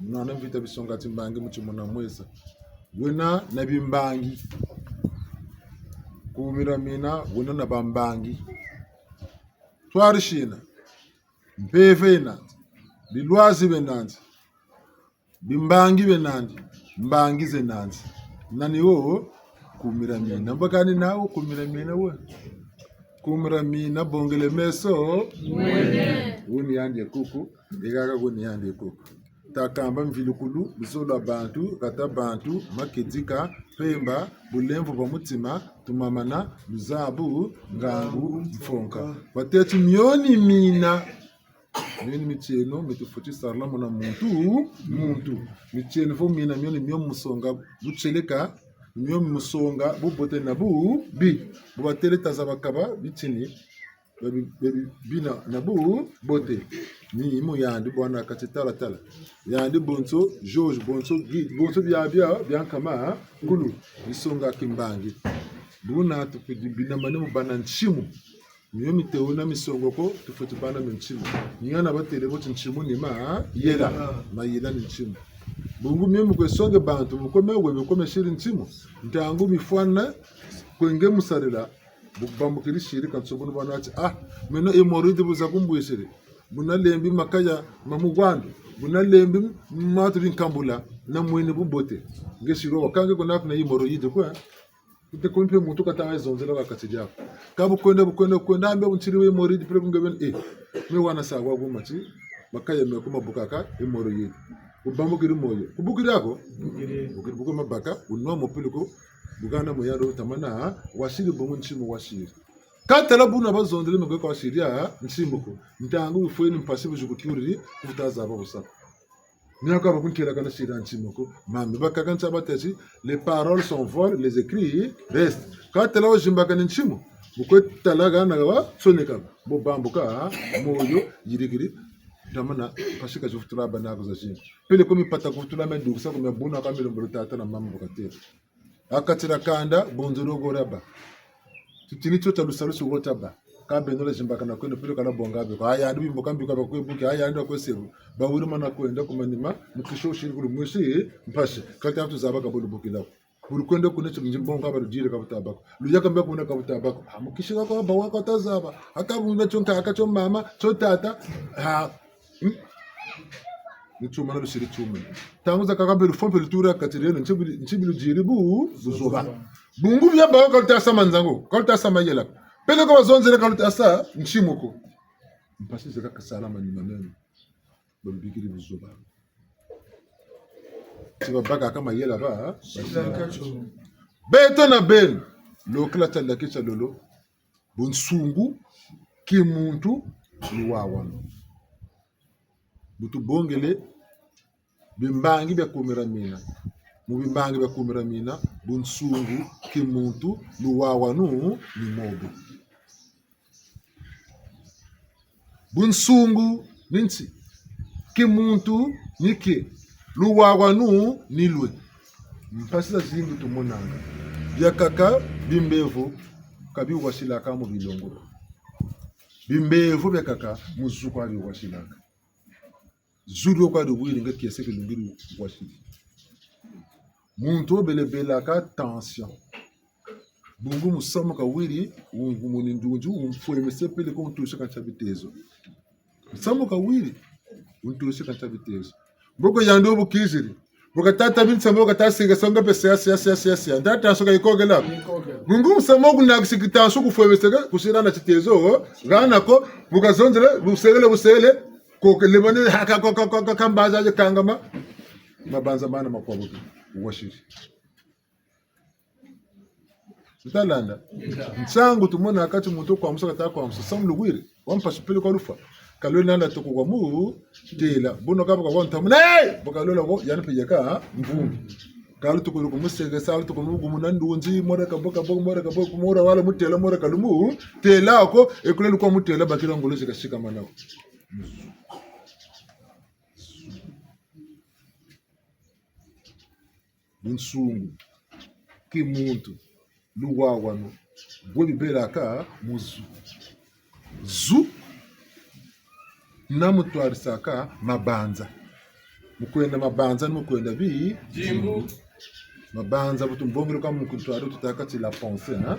Mwana mvita bisonga ti mbangi mu timona mwesa. Wena na bimbangi. Kumi dia mina, wena na bambangi. Twarisina. Mpeve yena nandi. Bilwazi bena nandi. Bimbangi bena nandi. Mbangi zena nandi. Nani wo? Kumi dia mina. Mbakani nawu kumi dia mina we. Kumi dia mina bongele meso. Wene. Wuni yandi kuku. Yikaka wuni yandi kuku. Takamba mvilukulu, luzolo lwa bantu, kata bantu, makedika, mpemba, bulemvo bwa mutima, tumamana, luzabu, ngangu, mfonka. Wateti mioni mina. Mioni mitieno, mitufweti sarila mona muntu, muntu. Mitieno vo mina, mioni mio musonga, butieleka, mio musonga, bubote na bubi. Bu batele tazaba kaba, bitini. Babi, babi, bina na bubote. Ni mu yandi bwana kati tala tala. Yandi bonso, George, bonso, Guy, bonso bia, bia, bia nkama, kulu, bisonga kimbangi. Buna tukudi bina mane mu bana ntimu. Mio mitewo na misongo ko, tufweti bana mio ntimu. Ni hana batele bo ti ntimu ni mayela, mayela ni ntimu. Bungu mio mu kwe songe bantu, mu kome we, mu kome siri ntimu. Ntangu mifwana, kwe nge musarila, Bu bambukiri siri kansi buna bana ti, ah, meno hémorroïde bu za kumbwisiri. Bu nalembi makaya ma mu wandu. Bu nalembi matu bi nkambula. Na mwene bubote. Nge siri wa kange kuna kuna hémorroïde kwe. Kute kumpe muntu katanga zonzela kwa kati diaku. Ka bu kwenda, bu kwenda, bu kwenda, ambe bu ntiri hémorroïde, pele bu nge beni, eh. Me wana sa kwa kuma ti, makaya me kuma bukaka, hémorroïde. Bu bambukiri moyo. Kubukiri ako? Bukiri. Bukiri, bukiri mabaka, bu nwa mo pele ko, Bu kana mu yandi tamana, wasiri bungu ntimu wasiri. Ka tala buna bazonzele me kwe ka wasiri ya ntimu ko. Ntangu bifweni mpasi bu zikuturiri, kufuta zaba busa ko. Ni aka bakuntela kana siri ya ntimu ko. Mami bakaka nsa batesi, les paroles s'envolent, les écrits restent. Ka tala wazimbakani ntimu. Bu kwe tala kana wa tsoneka. Bu bambuka, moyo, yirikiri. Tamana, mpasi ka zifutula bana ko zazingi. Pele ko mipata kufutula me dukisa ko me buna ka milombolo tata na mama bu katela. Ha kati dia kanda, bunzulu ko diabâ. Tutini tio tia lusalusu ko tiabâ. Ka beno lwa zimbakana kweno pele ka lwa bonga be ko. Ha yandi bimbo ka mbi ka ba kwe buki, ha yandi ba kwe sebu. Bawiri mana kwenda ku manima, mukisi wo siri kulu mwisi, mpasi. Ka ta tuzaba ka bo lubukila ko. Bu lukwenda kuna tio nzi mbongo ka ba ludiri ka buta bâ ko. Luyaka mbi kuna ka buta bâ ko. Ha mukisi ka ko, bawu ka tazaba. Ha ka buna tio nkaka, tio mama, tio tata. Ha, Hmm? Ni tiuma na lusiri tiuma. Ntangu zakaka mpe lufwa mpe luturi ha kati dieno, nti bi, nti bi ludiri bu, buzoba. Bungu bia bawu ka luta sa ma nzangu, ka luta sa mayela. Pele ko bazonzele ka luta sa ntimu ko. Mpasi zeka kasala manima meno. Bambikiri buzoba. Ti babaka ka mayela ba, beto na beno. Lokila tia laki tia lolo. Bunsungu, kimuntu, luwawanu. Bu tubongele, Bimbangi bia kumira mina. Mu bimbangi bia kumira mina, bunsungu, kimuntu, luwawanu, ni mobe. Bunsungu ni nti, kimuntu ni kie, luwawanu ni lwe. Mpasi zazingi tumonanga. Biakaka, bimbevo, ka biwasilaka mu bilongo. Bimbevo biakaka, mu zu kwa biwasilaka. Zu dio kwa diwiri nge kiese kilungiri wasiri. Muntu wubelebelaka tension. Bungu musamu kawiri, wungumuni ndunzi, wumfwemese peleko wuntuse ka ntia bitezo. Musamu kawiri, wuntuse ka ntia bitezo. Mboko yandi wo bu kiziri. Bu kata tabi nsamu, bu kata sika songa pe sia, sia, sia, sia, sia. Nta tension ka yikokela. Yikokela. Bungu musamu wo kunakisi ki tension kufwemeseka, kusila na titezo, hana ko, bu kazonzele, busekele, busekele, Ko ke lebane ha ka, ka, ka, ka, ka, ka mbaza ze kangama. Mabanza mana makwabuki. Wasiri. Tutalanda. Nsangu tumona kati muntu kwamusa kata kwamusa. Samu luwiri. Wa mpasi peleko lufwa. Kalwele nanda toko kwa mu têla. Bono kaba kwa ntamu. Hey! Bo kalwele ko, yandi pe yeka, mvumbi. Kalu toko ku museke, salu toko mu gumuna ndunzi, more ka bo ka bo, more ka bo, more wala mu têla, more kalu mu têla ko, e kule lukwa mu têla, bakila ngolo zika sika manako. Bunsungu, kimuntu, luwawanu, bwe bibelaka mu zu. Zu, na mutwarisaka mabanza. Mu kwenda mabanza, ni mu kwenda bi-, dimbu. Mabanza, bu tumbongele kwa mu kuntwari, tutâka ti la pensée, hein?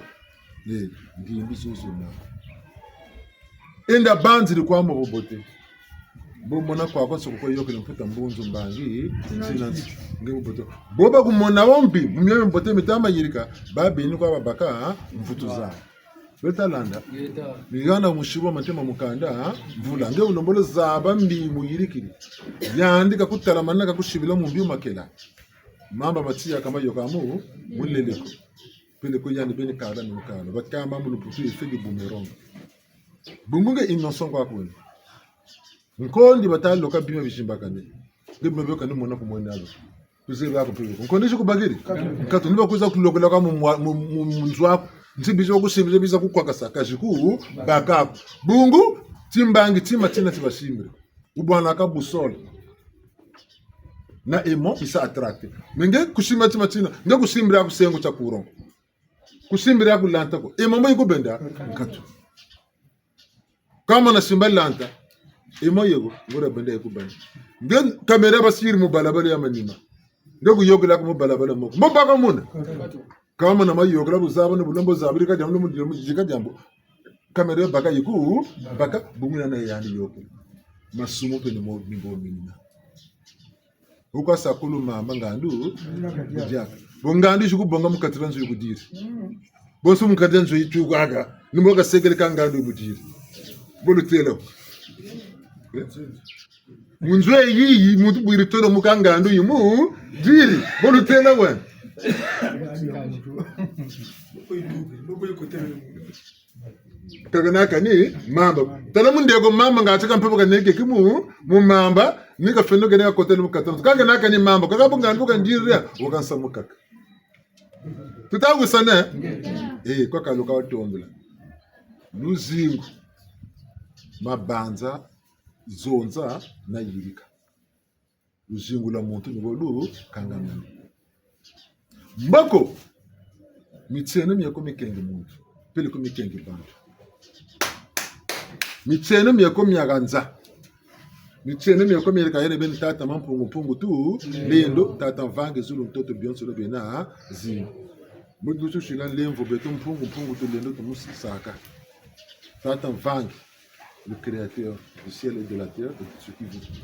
Eh, ndimbi zozo na. Enda banziri kwa mu bubote. Bo mona kwa kwa soko kwa yokele mputa mbunzu mbangi, nzina nzi, nge bubote. Bo bakumona wo mbi, mu mia mbote mitama yirika, babeni kwa babaka, ha? Mvutu za. Beto talanda. Ngeta. Miganda musibo mantema mukanda, ha? Mvula. Nge wulombolo zaba mbi muyirikiri. Yandi kakutalamana kakusibila mu mbi wumakela. Mamba matiya kama yoka mu, muleleko. Peleko yandi beni kala ni mukala. Bakamba mu lumputu effet du boomerang. Bungu nge innocent kwa kwena. Nkondi bata loka bima bizimbakane. Nge bima bio kani mona ku mwena lo. Kuzebi ako peleko. Nkondi zi kubakiri. Nkatu ni ba kwiza kulokola kwa mu mwa-, mu, mu, mu nzo aku. Nti bizi kusimbiri biza kukwakasa. Ka zi kubaka ko. Bungu, timbangi, tima tina ti basimbiri. Wubwanaka boussole. Na aimant, i sa attraquer. Mais nge kusimba tima tina, nge kusimbiri ku sengo tia courant. Kusimbiri ku lanta ko. Aimant mbo yikubenda, nkatu. Kâ mana simba lanta, aimant yeko, ngora benda yikubenda. Nge caméra basiri mu balabala ya manima. Nge kuyokela ko mu balabala moko. Mbo baka muna. Kâ mana mayokela bu zaba ni bu lembo zabiri ka diambu, mu diambu, zika diambu. Caméra baka yiku, baka bungu na yandi yokela. Masumu mpe ni mo, ni mo mina. Wukwa sa kulu mamba ngandu, bu diaka. Bo ngandu zi kubonga mu kati dia nzo yikudiri. Bonso mu kati dia nzo yitukwaka, ni mo kasekele ka ngandu yibudiri. Bo lutêla. Eh? Mu nzo yiyi, muntu bwiri tolo mu ka ngandu yimudiri. Bo lutêla wena. Kaka na kani mamba. Tala mu ndeko mamba nga tika mpepo kaneke ki mu, mu mamba, ni kafeno kene kakotele mu kati dia nzo. Kaka na kani mamba, kaka bu ngandu bu kandiri, wakansa mu kaka. Tuta wisana? Eh, kwa kaluka watombela. Luzingu, mabanza, zonza, na yirika. Luzingu lwa muntu ni bo lukangamene. Mboko, mitieno mieko mikengi muntu, peleko mikengi bantu. Mitieno mieko miaganza. Mitieno mieko mieri kayene beni tata Mampungu Mpungu Tulendo, tata Mvangi zulu ntoto bionso lo biena zingi. Mu lutusila nlemvo beto Mpungu Mpungu Tulendo tumusisaka. Tata Mvangi, le créateur du ciel et de la terre et de tout ce qui vit.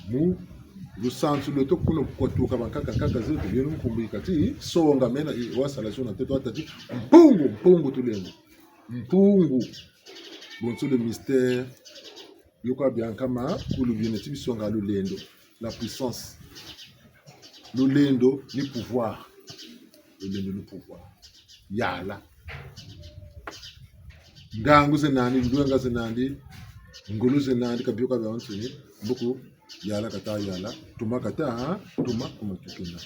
Mu lusansu lweto kuna kwatuka bankaka, nkaka zeto, bieno nkumbu yi kati songa mena, i, wasala zona teto watâ ti, Mpungu, Mpungu Tulendo. Mpungu. Bonso le mystère, yo kwa biankama, kulu biena ti bisonga lulendo, la puissance. Lulendo ni pouvoir. Lulendo ni pouvoir. Yala. Ngangu ze nandi, ndwenga ze nandi, ngolo ze nandi, ka bio ka biansoni, mboko Yala kata yala, tuma kata, tuma ku ma tukina.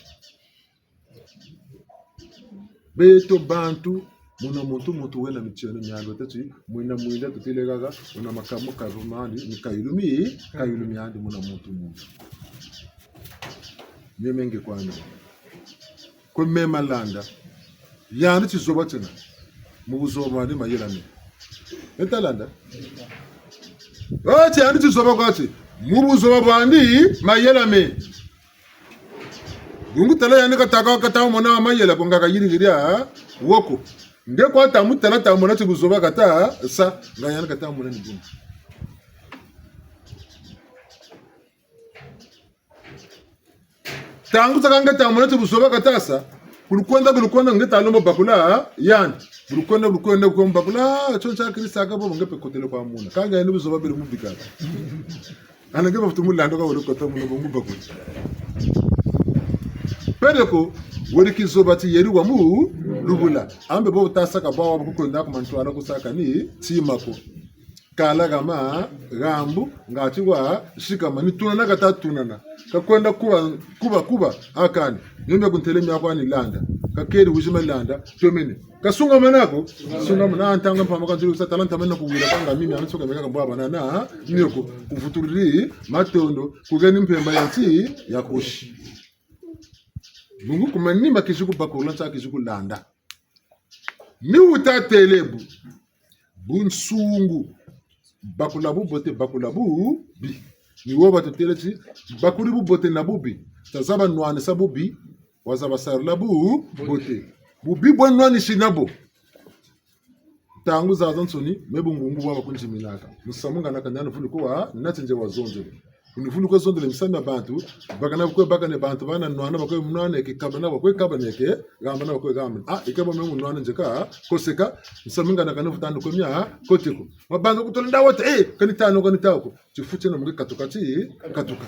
Beto bantu, muna muntu, muntu wena mitieno miandi, tâ ti, mwina mwinda tutêle kaka, wuna makamu ka rumandi, ni kayulu mi, kayulu miandi muna muntu muntu. Mie me nge kwani. Kwe me ma landa. Yandi tizoba tiena. Mu buzoba bwandi mayela me. Nge ta landa? Oh, ti yandi tizoba kwa ti. Mu buzoba bwandi mayela me. Bungu tala yandi kata ka, kata mona mayela ko nga kayirikiri wo ko. Nge kwa ta mu tala ta mona ti buzoba kata sa, nga yandi kata mona ni bungu. Ntangu zakaka nge ta mona ti buzoba kata sa, ku lukwenda, ku lukwenda nge ta lomba bakula yandi. Ku lukwenda, ku lukwenda, ku lukwenda bakula, tio ntia Kristo aka bo, nge mpe kotele kwa muna. Kâ nge yandi buzoba beri mu bikaka. Ana nge bafutu mu landa ka wele kota muna bungu bakula. Peleko, wele kizoba ti yeri wa mu lubula. Ambe bo ta saka bwa wa ku kwenda ku mantwala ku saka ni tima ko. Kala kama, gambu, ngati wa, sikama, ni tunana kata tunana. Ka kwenda kuba, kuba, kuba, akani. Ni mbe ku ntele mia kwa ni landa. Ka keri wizi ma landa, tomene. Ka sungamana ko, sungamana, ntanga mpamba ka nzulu sa tala ntamana ku wila kanga mimi, ani soka meka ka mbwa banana, ha? Ni yo ko, ku vutuliri matondo, ku geni mpemba ya nsi, ya kosi. Bungu ku manima kizi ku bakula nsa kizi ku landa. Ni wuta têle bu, bunsungu. Bakula bubote, bakula bubi. Ni wo batutêle ti, bakuri bubote na bubi. Ta zaba nwanisa bubi, wa zaba sarila bubote. Bubi bwa nwanisi na bo. Ntangu zazansoni, me bungungu bwa bakunziminaka. Musamu ngana ka nani vulu ko wa, nati nze wa zonzele. Ni vulu kwe zonzele misamu mia bantu, bakana bakwe bakane bantu bana nwana bakwe nwaneke, kabana bakwe kabaneke, gambana bakwe gambane. Ah, ikaba me mu nwana nzeka, koseka, misamu ngana kani vuta ni kwe mia, koteko. Mabanza ku tolo nda wote, eh, kani tano, kani tao ko. Tifu tiena mu nge katuka ti, katuka.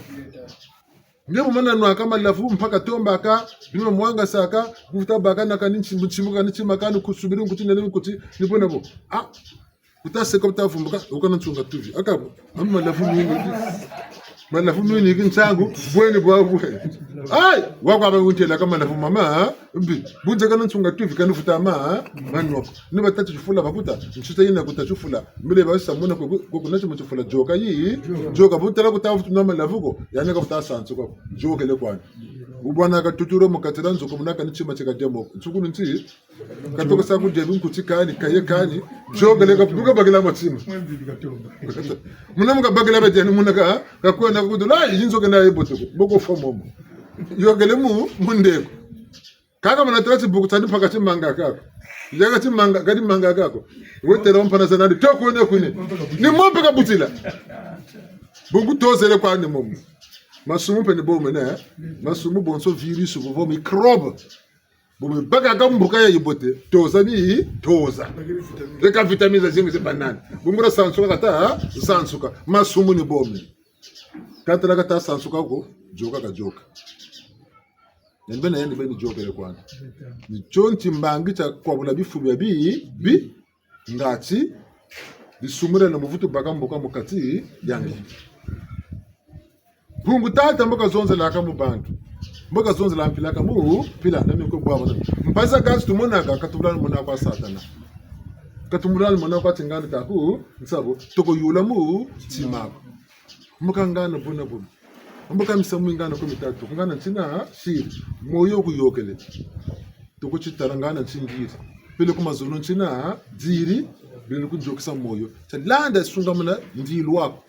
Nge bu mana nwaka malavu, mpaka tombaka, bima mwangasaka, kuvuta baka na kani ntimbu, ntimbu kani ntima kani kusubiri nkuti nani nkuti, ni bo na bo. Ah, kuta seka kuta vumbuka, wukana nsunga tuvi. Aka bo, ami malavu mingi. Malavu mingi ki nsangu, bweni bwa bwe. Ayi, wa kwa ba wuntela ka malavu mama, ha? Mbi, bu nze kana nsunga tuvi kani vuta ma, ha? Manoko. Ni batatu tifula bakuta, nsuta yina kuta tifula. Mbele ba sa muna ko, ko kuna tima tifula yoka yi, yoka bu tala kuta vutu na malavu ko, yandi ka kuta sansuka ko. Yokele kwani. Bu bwana ka tuturo mu kati dia nzo ko muna kani tima tika demo. Nsukulu nti, katoka sa ku dia binkuti kani, kaye kani, yokele ka buka bakila matima. Muna mu ka bakila ba diani muna ka, ka kwenda ku kutula, ah, yinzo kena ye bote ko, boko fo momo. Yokele mu, mu ndeko. Kaka mana tala tibuku tiandi mpaka timanga kako. Yaka timanga, kadi manga kako. Wetela wampana za nandi, toko ne kune. Ni mo mpe kabutila. Bungu tozele kwandi momo. Masumu mpe ni bo mene, eh? Masumu bonso virus, bo microbe. Bo me baka ka mbuka ya yibote, toza ni toza. Leka vitamine za zingi zi banane. Bungu na sansuka kata, sansuka. Masumu ni bo mene. Ka tala kata sansuka ko, yoka kayoka. Yandi beni, yandi beni yokele kwandi. Ni tio nti mbangi tia kwabula bifu bia bi, bi, ngati, bisumurele mu vutu baka mbuka mu kati yandi. Bungu tata mbo kazonzelaka mu bantu. Mbo kazonzela mpila ka mu, mpila na miko bwa bona. Mpasi za kati tumonaka, ka tubula mona kwa Satana. Ka tubula mona kwa ti ngana taku, nsabu, toko yula mu, ntima ko. Mbo ka ngana buna buna. Mbo ka misamu mi ngana ko mitatu. Ngana ntina siri. Moyo kuyokele. Toko titala ngana ntingiri. Peleko mazono ntina diri. Peleko kuyokesa moyo. Tia landa sungamana ndilu waku.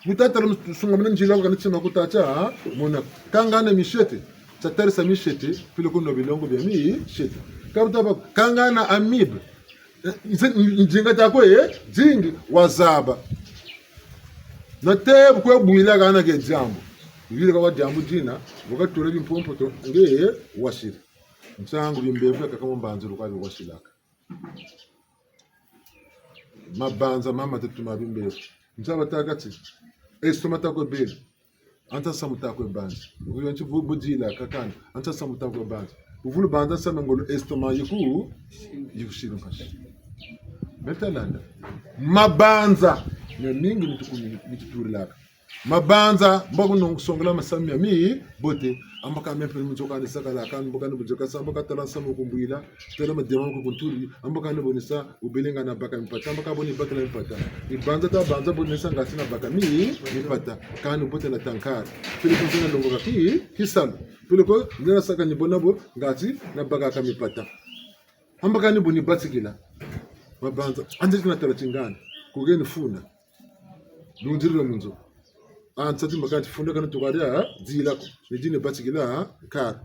Wuta tala sungamana ndilu waku kani ntima kuta tia mona. Ka ngana misiete. Tia tarisa misiete. Peleko nwa bilongo bia misiete. Ka wuta ba, ka ngana amibe. Eh, nzi-, ndinga tiaku, eh, dingi, wazaba. Na te bu kwe bwila kana ke diambu. Bwila kwa diambu dina, bu katula bimpompoto, nge, eh, wasiri. Nsangu bimbevo kaka mu mbanzulu kwa biwasilaka. Mabanza mama tutuma bimbevo. Nsa batâka ti, estomac tiaku beni. Ansa samu tiaku banzi. Wuyo nti bu-, budila kakani. Ansa samu tiaku banzi. Wuvulu banza samu ngolo estomac yiku, yikusiri mpasi. Beta landa. Mabanza. Ni mingi mitukumi, mituturilaka. Mabanza, mbo kunungu songela masamu mia mibote. Ambaka mpe mu nzo kani sakala, kani mbo kani bu nzo kasa, ambaka tala nsamu kumbwila, tala madiama ku kunturi, ambaka ni bo ni sa, wubele nga nabaka mipata, ambaka bo ni bakila mipata. Ni banza ta banza bo ni sa ngati nabaka mi, mipata. Kani bote na tankari. Peleko nzina longoka ki, kisalu. Peleko nzina saka ni bo na bo, ngati nabaka ka mipata. Ambaka ni bo ni batikila. Mabanza, anze kina tala tingana. Kugeni funda. Lunziri lwa mu nzo. Ansa ti mbaka ti funda kana tukaria, zila ko. Ni dini batikila, kari.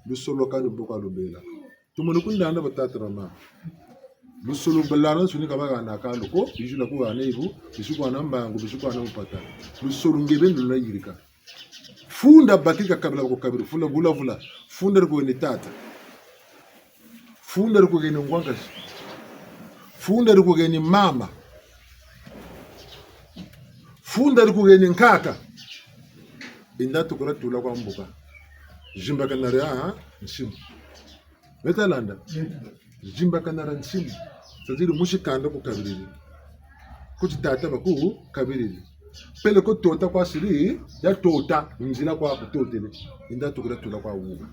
Lusolo kani boka lubela. Tumoni kundanda batata na mama. Lusolo balala nsuni kabaka na kalu ko, bijula kuwa na ibu, bisi kuwa na mbangu, bisi kuwa na mupata. Lusolo nge beni luna yirika. Funda bakiri ka kabila ko kabiri, funda vula vula. Funda ri kugeni tata. Funda ri kugeni ngwa nkazi. Funda ri kugeni mama. Funda ri kugeni nkaka. Inda tukula tula kwa mbuka. Zimbakana ria nsimu. Beta landa. Zimbakana ria nsimu. C'est-à-dire musi kanda ku kabiriri. Kuti tata baku kabiriri. Peleko tota kwa siri, ya tota, nzila kwa kutotele. Inda tukula tula kwa wuka.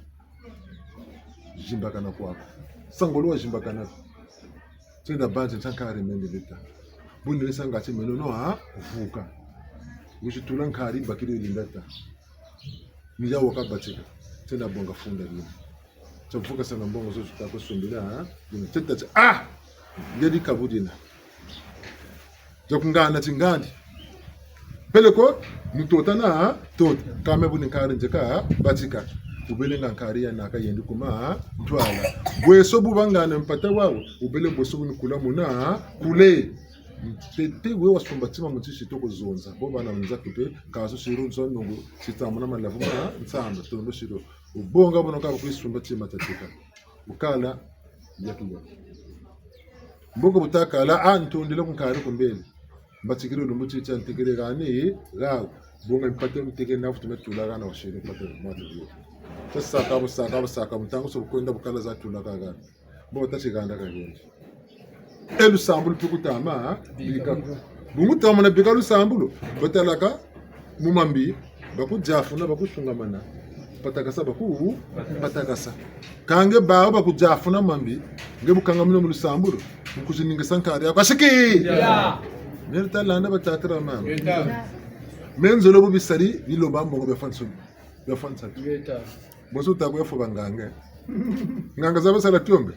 Zimbakana kwaku. Sangolo wa zimbakana. Tienda banzi nsankari mende leta. Buni ni sa ngati meno no ha vuka. Wizi tula nkari bakiri linda ta. Ni ya waka batika. Tienda bonga funda lina. Tia vuka sa na mbongo zo zita ko sombela, ha? Lina teta tia, ah! Ngedi kabu dina. Za kungana tingandi. Peleko, mu tota na, tota. Kame buni nkari nzeka, batika. Wubele nga nkari ya naka yendi kuma, ntwala. Bweso bu bangana mpata wawu, wubele bweso buni kula muna, kule. Ntete we wasumba tima mu nsi toko zonza. Bo bana nzaki mpe, kaso siru nzo nungu, sita muna malavu ma, nsamba, tondo siru. Wubonga bono kaba kwisumba tima tatika. Wukala, yaki yaki. Mboko bu takala, ah, ntondele ku nkari ku mbele. Mbatikiri lumbu ti tia ntekele kani, gawu. Bonga mpata ntekele na futu me tula kana wasiri mpata mwatu yo. Sa saka bu saka bu saka, ntangu so bu kwenda bu kala za tula kaka. Bo tati ganda ka yende. E lusambulu mpe kutama, ha? Bika. Bungu tama na bika lusambulu. Batalaka, mu mambi, bakudiafuna, bakusungamana. Patakasa, baku, patakasa. Kâ nge bawu bakudiafuna mambi, nge bu kangamina mu lusambulu, mu kuziningisa nkari yaku. Asiki! Ya. Meri talanda batata na mama. Ngeta. Me nzolo bu bisari, bilomba mbongo bia fwa nsoni. Bia fwa nsatu. Ngeta. Bonso wuta kwe fwa banganga. Nganga za basala tiombe.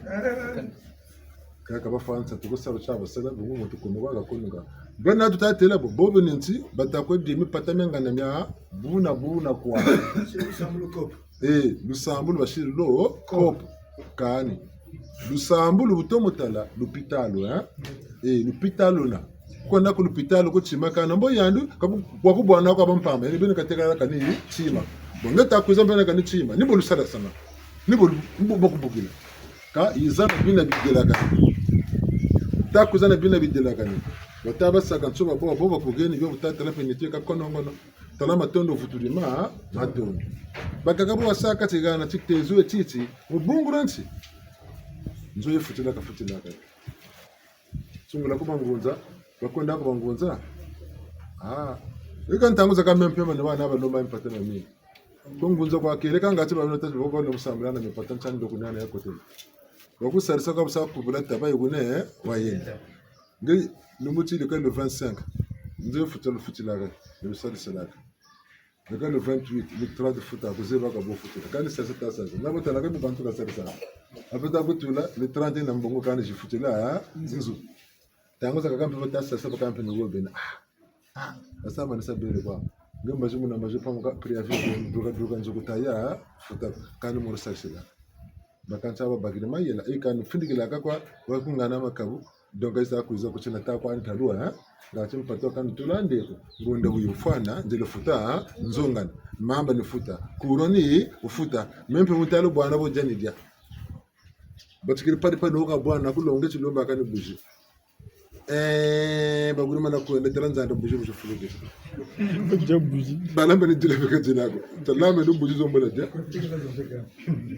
Kaka ba fwa nsatu ko sala tia basala, bungu muntu kumi kwa kakonuka. Bena tuta têla bo, bobo ni nti, bata kwe dia mipata mia ngana mia, buna buna kwa. Eh, lusambulu basiri lo, kopo. Kani. Lusambulu bu tomo tala, lupitalu, eh? Eh, lupitalu na. Kwenda ku lupitalu ku tima kana, mbo yandi, kabu-, kwa kubwana kwa bampamba, yandi beni katekala kani tima. Bo nge ta kwiza mpe na kani tima, ni bo lusalasana. Ni bo lu-, ni bo bakubukila. Kâ, yiza na bina bidelakani. Ta kwiza na bina bidelakani. Bata basaka nsoba bo, bo bakugeni, bio bu ta tala mpe nitu ka konongono. Tala matondo vutudi ma, matondo. Bakaka bo wasaka tigana titezo e titi, mu bungu dia nti. Nzo ye futilaka, futilaka. Sungula ku bangunza, bakwenda ku bangunza. Ah, ika ntangu zakaka mpe mani bana balomba mpata na mini. Ku ngunza kwa kele kanga ti bana tati boko no musambila na mipata ntani ndo kunana ya kotele. Wakusarisa kwa busa kubula taba yikune, wayenda. Nge, lumbu ti lika le vingt-cinq. Nze futila, futilaka, nusarisilaka. Lika le vingt-huit, le trente futa, kuzeba ka bo futila. Kani sasa ta sasa. Na bo tala kani bantu ka sasa. Après ta kutula, le trente na mbongo kani zi futila, ha? Nzu. Ntangu zakaka mpe bata sasa, bakaka mpe ni wo bena. Ah. Ah, basa mani sa bele kwa. Nge mbazi muna mbazi pamuka préavis, duka, duka nzo kutaya, futa, kani moro sarisila. Bakaka nsa babakiri mayela, e kani findikilaka kwa, wakungana makabu, donc isa kwiza ku tina ta kwa ntalwa, eh? Ngati mpata kani tula ndeko, ngonda wuyufwana, nzele futa, nzongana, mamba ni futa, courant ni wufuta, me mpe mu ntalu bwana bo dia ni dia. Batikiri padi padi woka bwana kulonga tilomba kani bougie. Eh, baguri mana kwenda, tala nzanda bougie, bougie fuluki. Dia bougie. Bala mbe ni dila bika dila ko. Tala mbe ni bougie zo mbo na dia.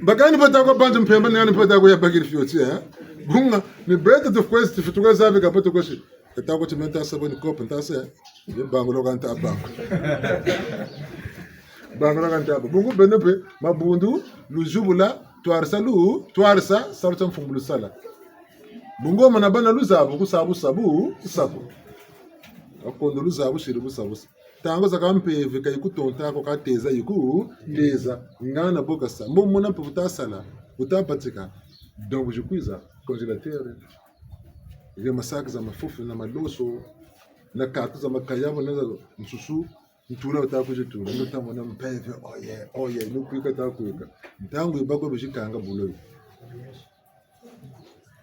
Bakani pata ko bantu mpemba, ni ani pata ko ya bakiri fioti, eh? Bunga, ni beto tu kwesi, tu fitu kwesi, abe ka poto kwesi. Kata ko ti me nta sa bo ni kope nta sa, ye bangula ka nta bangula. Bangula ka nta bangula. Bungu beno mpe, mabundu, luzibula, twarisa lu, twarisa, salu tia mfumu lusala. Bungu mana bâ na luzabu, ku sa bu sa bu, sa bu. Wakondo luzabu, siri bu sa bu sa. Ntangu zakaka mpeve ka yikutonta ko ka teza yiku, teza. Ngana bo kasa. Mbo mona mpe bu ta sala, bu ta batika. Donc, bu zikwiza, congélateur. Ye masaki za mafufu na maloso, na katu za makaya, bo na za nsusu, ntula bu ta kwizi tula, ndo ta mona mpeve, oye, oye, ni kwika ta kwika. Ntangu yibâ ko bu zikanga bulo yo.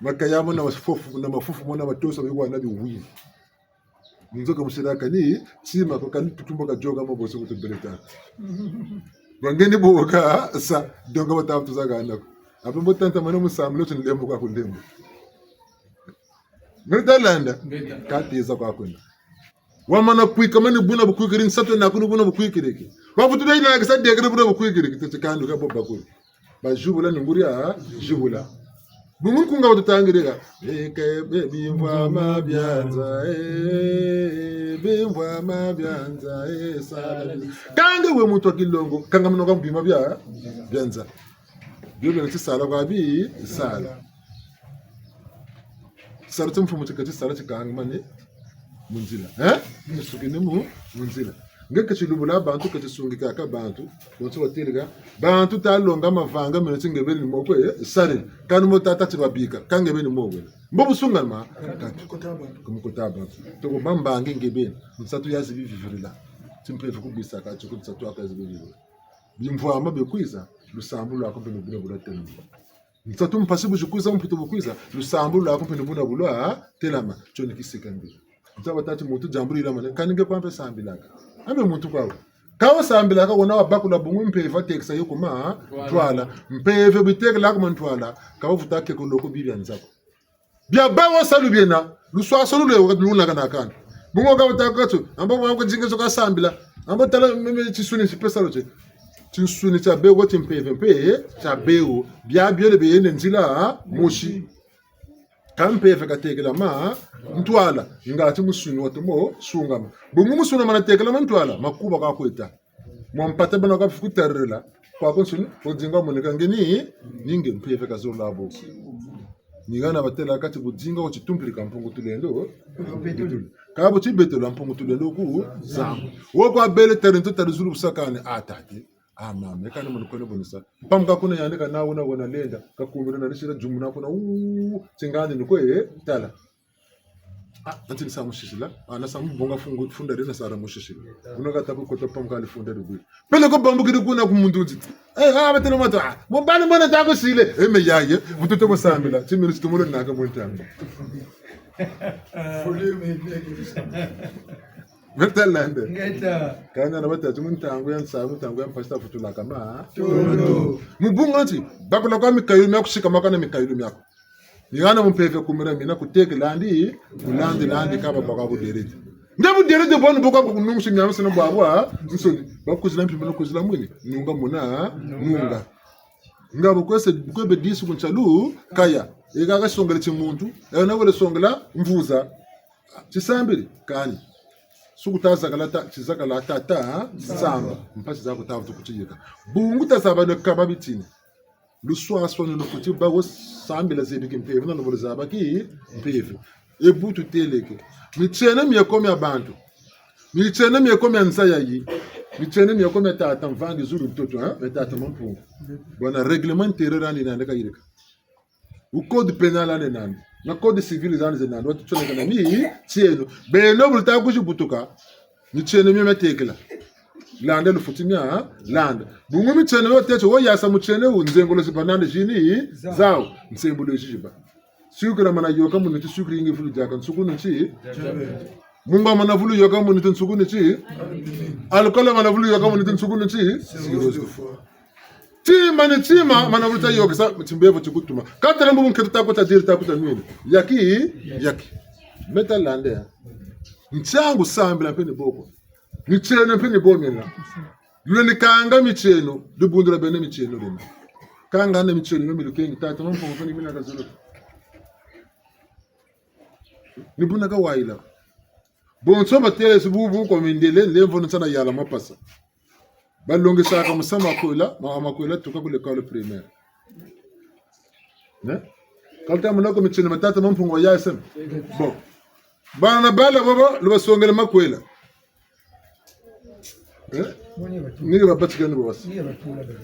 Makaya mo na mafufu, na mafufu mo na matoso, bikwa na biwiri. Nzo ka musiraka ni, tima ko kani tutumba ka yoka mo boso kutu beleta. Bangeni bo ka sa, donc ba ta tuza ka nako. Ape mbo tanta mana musambulu ti ndembo kwa kundembo. Ngeta landa? Ngeta. Ka teza kwa kwenda. Wamana kwika mani buna bukwikiri, nsatu naku ni buna bukwikiri ki. Bavutu da yina kisa dekere buna bukwikiri ki, tete kandu ka bo bakuri. Bazibula ni nguri ya zibula. Bungu nkunga watutangirika. Eke be bimvwama bia nza, eh, bimvwama bia nza, eh, sala. Kanga we muntu wa kilongo, kanga muna kwa bima bia, bia nza. Bio bia ti sala kwa bi, sala. Sala ti mfumu ti keti sala ti kanga mani. Mu nzila. Eh? Tisukini mu, mu nzila. Nge keti lubula bantu, keti sungikaka bantu. Bonso wateleka. Bantu ta longa mavanga mena ti nge beni mo kwe, eh, sari. Kani mo tata ti babika. Ka nge beni mo wena. Mbo bu sungama. Kati. Ku mukota bantu. Toko bambangi nge beni. Nsatu ya zibi vivirila. Ti mpeve ku bwisaka, ti ku nsatu aka zibi vivirila. Bimvwama bikwiza, lusambulu lwaku mpe ni buna bu lwatelama. Nsatu mpasi bu zikwiza, mputu bu kwiza, lusambulu lwaku mpe ni buna bu lwatelama, tio ni kisika mbi. Nza batâ ti muntu diambu dila mane, kani nge kwa mpe sambilaka. Ame muntu kwa. Ka wasambilaka, wona wabakula bungu mpeve watekisa yo ku ma ntwala. Mpeve bu yitekela ku ma ntwala, ka wavutu kekolo ko bibi bia nza ko. Bia bawu salu biena, luswaswanu lwe wakati luna kana kana. Bungu ka wuta katu, ambo kwa kwa zinga zo kasambila. Ambo tala meme tinsuni ti pesa lo tie. Tinsuni tia bewo, timpeve mpe, tia bewo. Bia biole biyende nzila, mosi. Ka mpeve katekela ma, ntwala, ngati musuni watomo, sungama. Bungu musuni mana tekela ma ntwala, makuba ka kweta. Mwa mpata bana ka fuku tarila. Kwa ko nsuni, ko zinga moneka nge ni, ni nge mpeve ka zola bo. Ni hana batêla kati bu zinga ko titumpiri ka Mpungu Tulendo. Ka bu tibetolo Mpungu Tulendo ku zangu. Wo kwa bele tari nto tari zulu busakane, ah, tati. Ah, mama, kani mwana kone bonisa. Pamuka kuna yandi kana wuna wuna lenda, kakumbira na lisira dzumuna kuna, uu, tingani ni kwe, tala. Ah, nti ni sa musisila. Ah, na sa mubonga fungu, funda dina sara musisila. Kuna kata ku kota pamuka ali funda dibwi. Peleko bambukiri kuna ku muntu nti. Eh, ah, batêle mata. Ah, mo bani mwana ta ko sile. Eh, me yaye. Mutoto mo sambila. Ti minu ti tumolo naka mo ntambila. Ngeta landa. Ngeta. Kani na batâ ti mu ntangu ya nsamu, ntangu ya mpasi ta futulaka ma. Tono. Mu bungu nti, bakula kwa mikayulu miaku, sika maka na mikayulu miaku. Ni hana mu mpeve kumira mina kutekela ndi, kulandi landi kaba baka buderede. Nge buderede bwani bwaka kunungusi miamiansoni bwabwa, nsoni. Bakuzila mpimpa na kuzila mwini, nunga muna, nunga. Nga bu kwese, bu kwe be disu ku nsalu, kaya. Eka kasongele timuntu, eka na wele songela mvuza. Tisambiri, kani. Suku ta zakala ta, tizakala tata, samba. Mpasi zaku ta vutu kutiyika. Bungu tazaba ne kaba bitini. Luswaswanu lufweti bâ wo sambila zebi kimpeve, na lubolo zaba kimpeve. E bu tutêleke. Mitieno mieko mia bantu. Mitieno mieko mia nza yayi. Mitieno mieko mia tata Mvangi Zulu Ntoto, hein? Mia tata Mampungu. Bwana règlement intérieur andi nandi kayirika. Wu code pénal andi nandi. Na code civil zandi ze nandi. Watutsoneka na mitieno. Beno bu luta kwizi butuka. Mitieno mio miatekela. Landa lufweti mia, landa. Bungu mitieno mio tete, wo yasa mutieno wu nzengolo zibâ nandi zini, zawu, nsembolo zizi bâ. Sucre mana yôka mu nitu, sucre yingi vulu diaka, nsukunu nti? Mungwa mana vulu yôka mu nitu, nsukunu nti? Alcool mana vulu yôka mu nitu, nsukunu nti? Cirrhose du foie. Tima ni tima, mana vulu ta yôkesa, timbevo tikutuma. Katala mbubu nkento ta kota diri ta kota nwini. Yaki, yaki. Meta lande. Ntiangu sambila mpe ni bo ko. Mitieno mpe ni bo miena. Luleni kanga mitieno, lubundula beno mitieno lwena. Kanga na mitieno mio mi lukengi, tata Mampungu mpe ni mina kazulu. Ni buna kawayila. Bonso batêle si bubu kwa mindele, lemvo nsana yala mapasa. Balongesaka musamu makwela, ma makwela tuka ku l'école primaire. Ne? Ka luta mona ko mitieno mia tata Mampungu ya S M. Bon. Bana bala bobo, lubasongele makwela. Eh? Ni babatikani bo basi.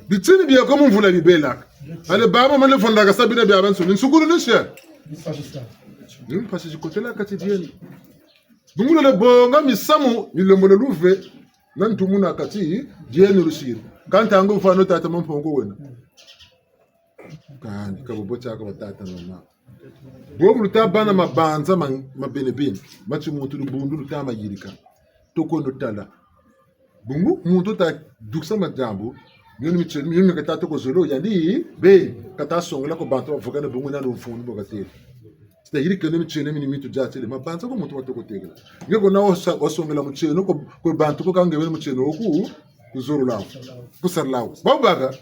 Bitini bia ko mu mvula bibelaka. Ale baba mane fondaka sa bina biabiansoni. Nsukulu ni sia. Ni mpasi zikotelaka kati dieno. Bungu lwele bonga misamu, milembolo luve, na ntumunu kati dieno lusiri. Ka ntangu mfano tata Mampungu wena. Kani, ka bobo tiaka batata na mama. Bobu luta bâ na mabanza ma, ma bene bene, ma timuntu lubundu luta mayirika. Toko no tala. Bungu, muntu ta dukisa madiambu, mio ni mitieno, mio mi kata toko zolo, yandi, be, kata songela ko bantu bavukana bungu nani mfunu bo katêle. Sita yirikeno mitieno mi ni mitu diatêle, mabanza ko muntu watoko tekela. Nge ko na wasa-, wasongela mutieno ko, ko bantu ko ka nge beni mutieno wo ku, ku zolo lawu. Ku sala lawu. Bawu baka?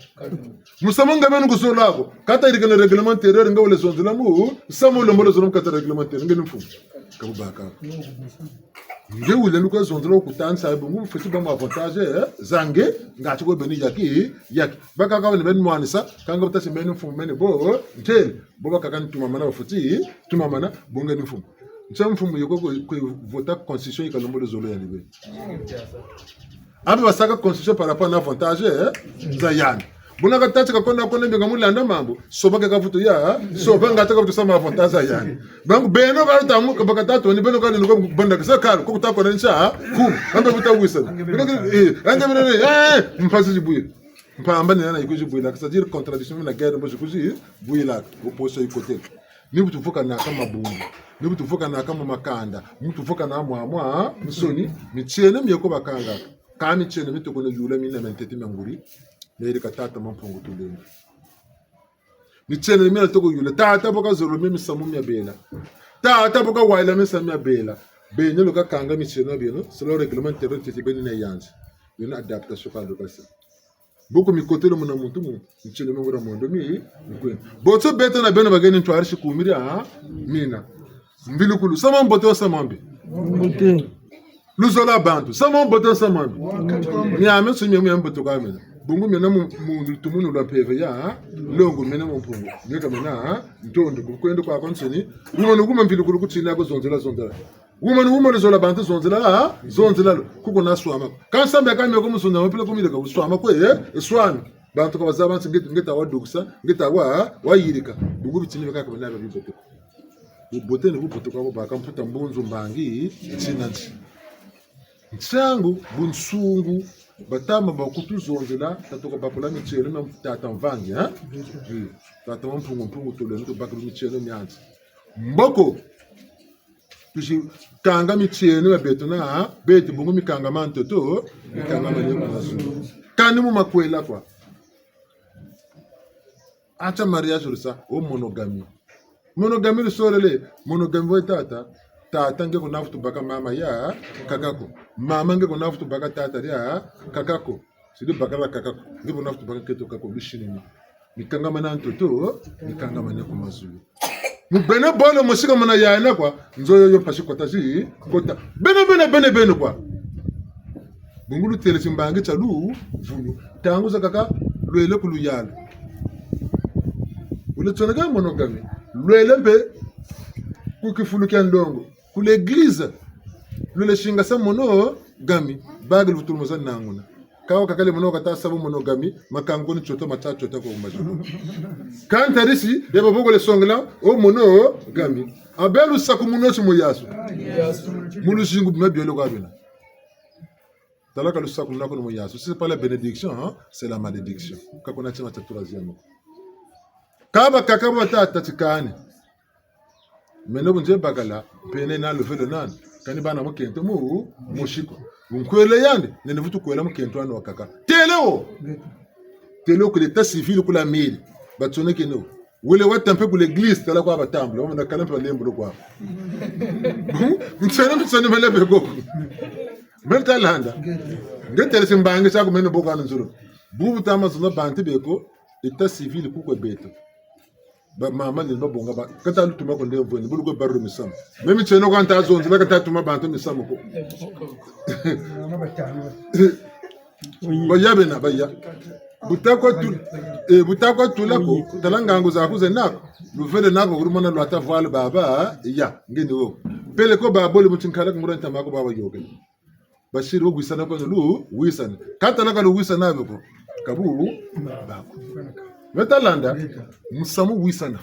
Musamu nge beni ku zolo lawu ko. Kata yirikeno règlement intérieur, nge wele zonzela mu, samu lembolo zolo mu kata règlement intérieur, nge ni mfumu. Ka bu baka. Nge wele ni kwe zonzela ku tansa, bungu fweti bâ mu avantage, eh, za nge, ngati kwe beni yaki, yaki. Bakaka beni beni mwanisa, ka nge bu tasi meni mfumu meni bo, ntêle. Bo bakaka ni tumamana bafweti, tumamana, bo nge ni mfumu. Nsa mfumu yeko kwe, kwe vota constitution yi kalembolo zolo yandi beni. Abe basaka constitution par rapport na avantage, eh, za yandi. Buna kata ti kakonda konda mbi nga mu landa mambu. Soba ke kavutu ya, soba ngati kavutu sa ma avantage za yandi. Bangu beno ka tamu, ka bakata to, ni beno ka ni ko banda kisa kalu, ko kuta kona nsa, ku, ambe buta wisa. Eh, ande beno, eh, mpasi zibwiri. Mpamba ni nani yikuzi bwilaka, c'est-à-dire contradiction na guerre mbo zikuzi bwilaka, opposition yikotele. Ni bu tuvukanaka mabundu, ni bu tuvukanaka mu makanda, ni bu tuvukanaka mwa mwa nsoni, mitieno mie ko bakangaka. Ka mitieno mi toko na yula mina mia ntete mia nguri, meri ka tata Mampungu Tulendo. Mitieno mina toko yula, tata bu kazolo mia misamu mia bela. Tata bu kawayila misamu mia bela. Beno lu kakanga mitieno mieno, selon règlement intérieur tete beni na yanzi. Beno adaptation ka lu kasa. Buku mikotelo muna muntu mu, mitieno mi nguria mondo mi, mi kwenda. Bonso beto na beno baheni ntwarisi kumiri, ha? Mina. Mvilukulu, sa ma mbote sa ma mbi? Mbote. Luzolo lwa bantu, sa ma mbote sa ma mbi? Miamiansoni mia mbote kwa mina. Bungu mina mu, mu lutumunu lwa mpeve ya, ha? Longo mina mu Mpungu. Nge ka mina, ha? Ntondo, ku kwenda kwakwansoni. Wuma ni wuma mvilukulu kutina ko zonzela, zonzela. Wuma ni wuma luzolo lwa bantu zonzela, ha? Zonzela lo. Kuko na swama. Ka nsambe ka mia ko mu zonza, mapila kumile ka swama kwe, eh? Swami. Bantu ka bazaba nti nge, nge ta wadukisa, nge ta wa, wayirika. Bungu bitini beka ka bana bibote. Bubote ni bubote kwa baka mputa mbunzu mbangi, tina nti. Nsangu, bunsungu, batama bakutuzonzela, tatuka bakula mitieno mia tata Mvangi, ha? Oui. Tata Mampungu, Mpungu Tulendo, tubakulu mitieno miandi. Mboko, tuzi kanga mitieno mia beto na, ha? Beto bungu mikangama ntoto, mikangama ni ku mazulu. Kani mu makwela kwa. Acha mariage lusa, o monogamie. Monogamie lusolele, monogamie we tata. Tata nge ko na vutu baka mama ya kaka ko. Mama nge ko na vutu baka tata ya kaka ko. Sidi bakala kaka ko. Nge ko na vutu baka nkento kaka ko, lusinini. Mikangama na ntoto, mikangama ni ku mazulu. Mu bene bole musika mana ya na kwa, nzo yo yo mpasi kota zi, kota. Bene, bene, bene, bene kwa. Bungu lutele timbangi tia luvunu. Ntangu zakaka lwele ku luyalu. Wele tsoneka monogamie. Lwele mpe ku kifulu kia ndongo. Ku l'église. Lwele singasa monogamie. Bagi luvutulu moza nanguna. Kawa kakale mono kata sa bo monogamie, makangu ni tiota mata tiota ko majo. Kantarisi, ya baboko le songela, o monogamie. Abe lusakumunu ti mu yasu. Mu luzingu bima biole kwa bina. Tala ka lusakumunu ko ni mu yasu. Si c'est pas la bénédiction, hein, c'est la malédiction. Ka kuna tima tia troisième. Ka bakaka bo tata tikani. Meno bu nze bakala, mpene na luvelo nani. Kani bana mukento mu, mu siko. Bu nkwele yandi, nene vutu kwela mukento wani wakaka. Têle wo! Têle wo ku l'état civil ku la mairie. Batsonekene wo. Wele wata mpe ku l'église, tala kwa batambula, wamana kala mpe balembolo kwa. Mtsene, mtsene mele beko. Mele talanda. Nge têle timbangi tiaku meno boko anu nzulu. Bubu tama zona bantu beko, état civil ku kwe beto. Ba mama ni babonga ba, kata lutuma ko nde mvweni, bulu ko barulu misamu. Mimi tieno kwa nta zonzela kata tuma bantu misamu ko. Baya bena, baya. Bu ta kwa tu-, eh, bu ta kwa tula ko, tala ngangu zaku zena ko. Luvele nako, kuri mona lwata voile baba, ya, nge ni wo. Peleko babo le muti nkala kungura ntama ko baba yoke. Basiri wo wisana ko lu, wisana. Kata laka lu wisana beko. Kabu, bako. Meta landa, musamu wisana.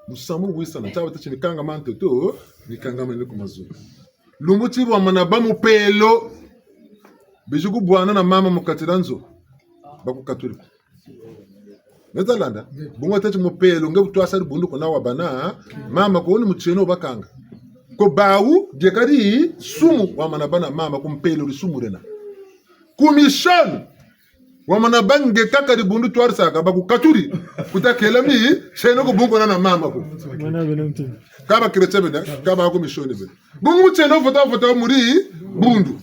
Musamu wisana. Tia bata ti ni kangama ntoto, ni kangama ni ku mazulu. Lumbu ti bwa mana ba mupelo. Bizi ku bwana na mama mu kati dia nzo. Ba ku katuli. Meta landa. Bungu tâ ti mupelo, nge bu twa sa dibundu ko na wa bana mama ko ni mutieno bakanga. Ko bawu, dieka disumu, wa mana bana mama, ku mpelo disumu dena. Ku mission, wa mana ba nge kaka dibundu twarisaka, ba ku katuli, ku ta kela mitieno ko bungu na na mama ko. Mwana bena mtu. Ka ba chrétien bena, ka ba ku mission bena. Bungu mutieno vota, vota muri bundu.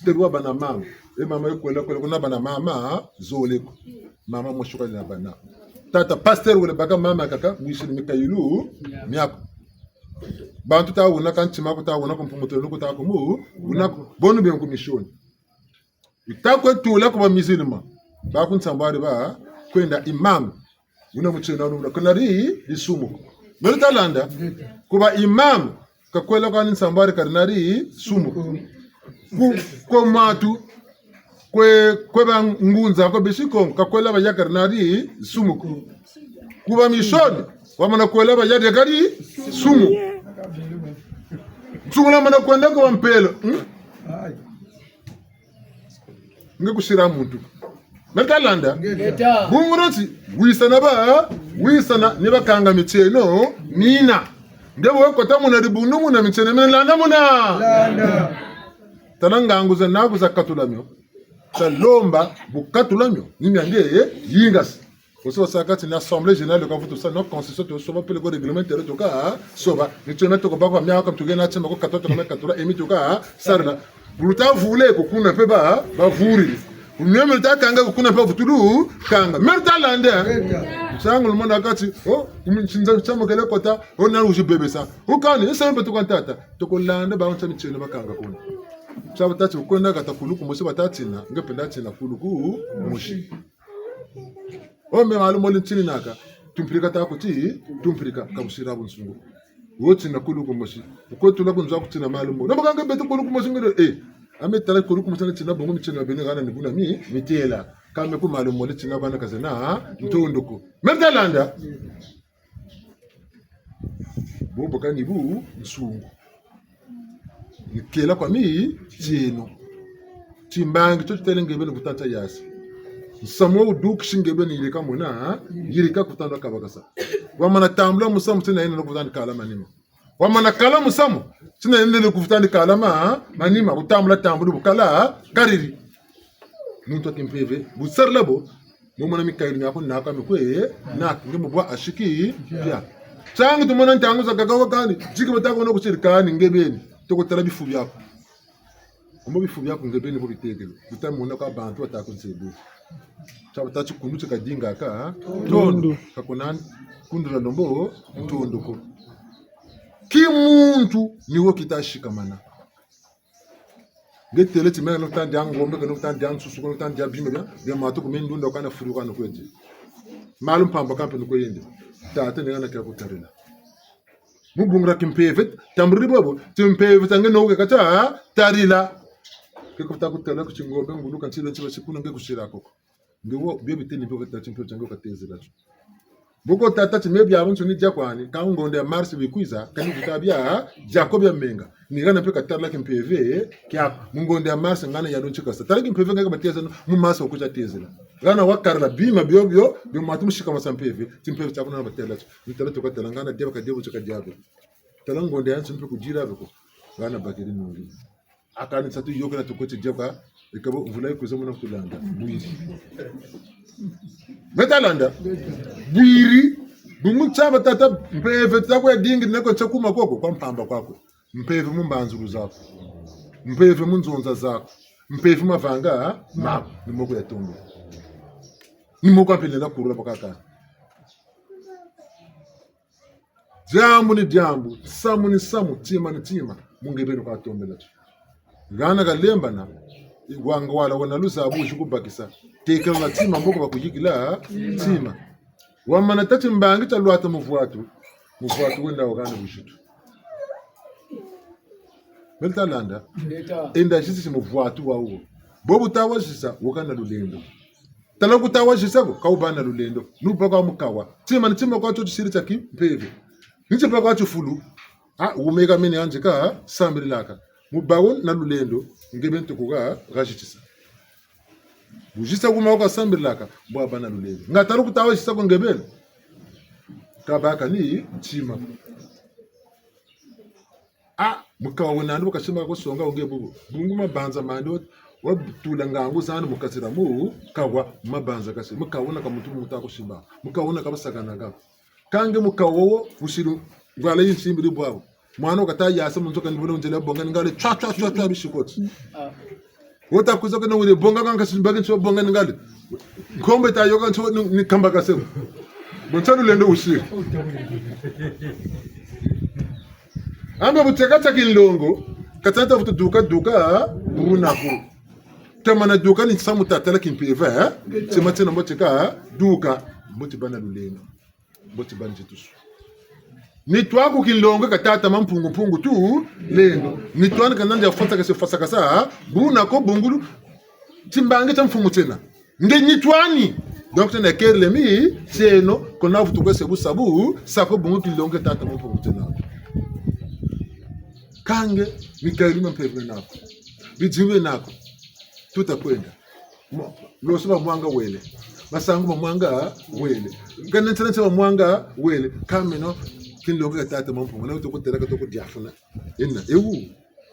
Teri wa bana mama. E mama yo kwela, kwela, kuna bana mama, zole ko. Mama mosi kaka na bana. Tata pasteur wele baka mama kaka, mwisi ni mikayilu miaku. Bantu ta wuna ka ntima ku ta wuna ko, mpumutelo ku ta ku mu, wuna ko. Bo nu bena ku mission. Ita kwe tula ku ba musulman. Ba ku nsambwari ba, kwenda imam. Wuna mutieno wuna, kena di, disumu. Meri ta landa, ku ba imam, ka kwela kwa ni nsambwari ka dina disumu. Ku, ku matu, kwe, kwe ba ngunza, kwe bisi Kongo, ka kwela baya ka dina disumu. Ku ba mission, wa mana kwela baya dieka disumu. Nsumu na mana kwenda ku ba mpelo. Hmm? Nge kusira muntu. Meri ta landa? Ngeta. Bungu nti, wisana ba, wisana, ni bakanga mitieno mina. Nge bu we kota muna dibundu muna mitieno mina landa muna. Landa. Tala ngangu za naku za katula mio. Ta lomba bu katula mio. Ni mia nge, eh, yingasi. Ko soba sa kati na assemblée générale ka vutu sa, na constitution to soba, peleko règlement intérieur to ka soba. Ni tiena to ko baka mia ka mtuge na tima ko katula, na katula, emi to ka sarila. Bu luta vule ko kuna mpe ba, ba vuri. Mio mi luta kanga ko kuna mpe vutulu kanga. Meri ta landa. Nsangu lumona kati, oh, kumi nsinza chamo kele kota, oh, na uji bebesa. Ukani, nsa mpe to kwa ntata. To ko landa ba nsa mitieno bakanga kuna. Sa bata ti kwenda kata kulu kumosi bata tina, nge mpe nda tina kulu kumosi. Oh, me malu mole ntininaka. Tumpirika ta kuti, tumpirika, ka busira bunsungu. Wo tina kulu kumosi. Ukwe tula ku nzo ku tina malu mole. Na bakanga beto kulu kumosi ngere, eh. Ame tala kulu kumosi na tina bongo mitieno beni hana ni buna mi, mitela. Ka me ku malu mole tina bana ka zena, ntondo ko. Meri ta landa. Bobo kani bunsungu. Ni kela kwa mitieno. Timbangi tio titele nge beni ku tanda yasi. Nsamu wo wudukisi nge beni yirika mona, yirika ku tanda kabakasa. Wa mana tambula musamu tina yena no ku tanda kala manima. Wa mana kala musamu, tina yena no ku tanda kala ma, manima, wutambula tambula bu kala, kariri. Muntu wa kimpeve, bu sarila bo, mu mona mikayilu miaku naka mikwe, naka, nge mu bwa asiki, bia. Ntangu tumona ntangu zakaka wa kani, ziki bata ko na kusiri kani, nge beni, to ko tala bifu biaku. Omo bifu biaku nge beni bo bitekele, buta mona kwa bantu bata ku nsebu. Tia bata ti kundu ti kadingaka, ntondo, ka kuna kundu dia lembo, ntondo ko. Kimuntu, ni wo kita sikamana. Nge tele ti meno kutanda dia ngombe, keno kutanda dia nsusu, keno kutanda dia bima bia, bia matu ku me ndunda kana furi kana kwete. Malu mpamba kampe ni kwe yende. Tata ni hana kia kutarila. Mu bungu dia kimpeve, tamburi bobo, timpeve tia nge no ke kata, tarila. Ke kuta kutarila ku tingombe, ngulu ka ntilo ntiba tikuna nge kusira koko. Nge wo, bio biteni bio kata timpeve tia nge katezela tio. Boko tata ti me biabiansoni dia kwani, ka mu ngonda ya mars bikwiza, kani kuta bia, dia ko bia menga. Ni hana mpe katarila kimpeve, kia, mu ngonda ya mars ngana ya no ntikasa. Tala kimpeve nga kabateza no, mu mars wakuta tezela. Hana wakarila bima bio bio, bio matu musikamasa mpeve, timpeve tia kuna na batela tio. Ni tala to katala ngana dia baka dia bo ntika dia bo. Tala ngonda yansoni mpe kudira beko. Hana bakiri nungi. Akani nsatu yokela tukoti diaka, ikabo mvula yikwiza muna kutulanda. Bwiri. Meta landa. Bwiri. Bungu tia batata mpeve ta kwe dingi neko tia kuma koko, kwa mpamba kwakwe. Mpeve mu mbanzulu zaku. Mpeve mu nzonza zaku. Mpeve mavanga, ha? Maku. Ni moko ya tondo. Ni moko ampele na kurula bakaka. Diambu ni diambu, nsamu ni nsamu, ntima ni ntima, mu nge beni kwa tombela tu. Hana kalembana, wanga wala wena luzabu wizi kubakisa. Tekela na ntima, mboko bakuyikila ntima. Wamana tâ ti mbangi ta lwata muvwatu, muvwatu wenda wakana buzitu. Mele ta landa. Enda zisisi muvwatu wawu. Bo bu ta wa zisa, wakana lulendo. Tala ku ta wa zisa ko, ka wubâ na lulendo. Ni wubâ kwa mukawa. Ntima ni ntima kwa tio tisiri tia kimpeve. Ni tia bâ kwa tifulu. Ah, wumeka mene anzi ka sambililaka. Mu bâ wo na lulendo, nge beni tuku ka, ka zitisa. Bu zisa kuma wo ka sambililaka, bwa bâ na lulendo. Nga tala ku ta wa zisa ko nge beni. Ka baka ni ntima. Ah, mukawa wena nandi bu kasimba ko songa wo nge bubu. Bungu mabanza mandi wa, watula ngangu zandi mu kati dia mukawa, mabanza kasi. Mukawa wuna ka muntu mu ta kusimba. Mukawa wuna ka basakana ka. Kâ nge mukawa wo, wusiri, ngwala yi nsimbiri bwabu. Mwana wo kata yasa mu nzo kani buna wunzele bonga ni ngale, twa, twa, twa, twa, bisikoti. Ah. Wo ta kwiza kena wele bonga kwa nkasi mbaki nso bonga ni ngale. Nkombo ta yôka nso ni, ni kamba kasebo. Bo nsa lulendo wusiri. Ambe bu teka tia kinlongo, kata ta vutu duka, duka, buna ko. Tamana duka ni nsamu ta tala kimpeve, eh? Tima tiena mbo tieka, duka, mbo ti bâ na lulendo. Mbo ti bâ nzitusu. Nitu aku kinlongo ka tata Mampungu Mpungu Tulendo. Nitu ani ka nandi ya fasakasa, fasakasa, buna ko bungulu, timbangi tia mfumu tiena. Nge nitu ani. Donc, tiena kerele mitieno, ko na vutu kwe sa bu sa bu, sa ko bungu kinlongo ka tata Mampungu tiena. Kâ nge, mikayulu mia mpeve mena ko. Bidimbu biena ko. Tuta kwenda. Mo, loso bamwanga wele. Masangu bamwanga wele. Ngana ntsana ntsana bamwanga wele. Kâ meno, kinlongo ka tata Mampungu. Na wuto kutêla ka toko diafuna. Ina, ewu.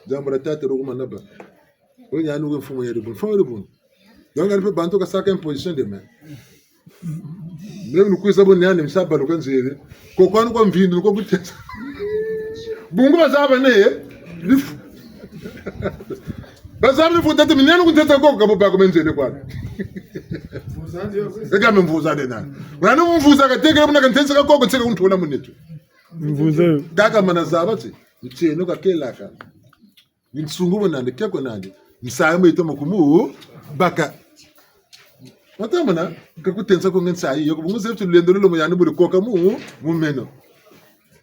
Diambu dia tata Rugu Manaba. Wo ni anu we mfumu ya dibundu. Mfumu ya dibundu. Donc, ani pe bantu kasaka imposition de main. Meno ni kwiza bo ni ani misa baluka nzele. Ko kwani kwa mvindu, ko kutesa. Bungu bazaba ne, eh? Bifu. Bazaba bifu tata, mi ni ani kuntesa koko ka bo bako menzele kwani. Eka me mvuza de nani. Wani mvuza katekele buna kantesa ka koko, nseka kuntula mu nitu. Mvuza. Kaka mana zaba ti, mitieno kakelaka. Nsungu bo nandi, kiako nandi. Nsayi mo yitomo kumu baka. Wata mona, ka kutensa ko nge nsayi, yo ko bungu zebi ti lulendo lolo mo yandi buri koka mu, mu meno.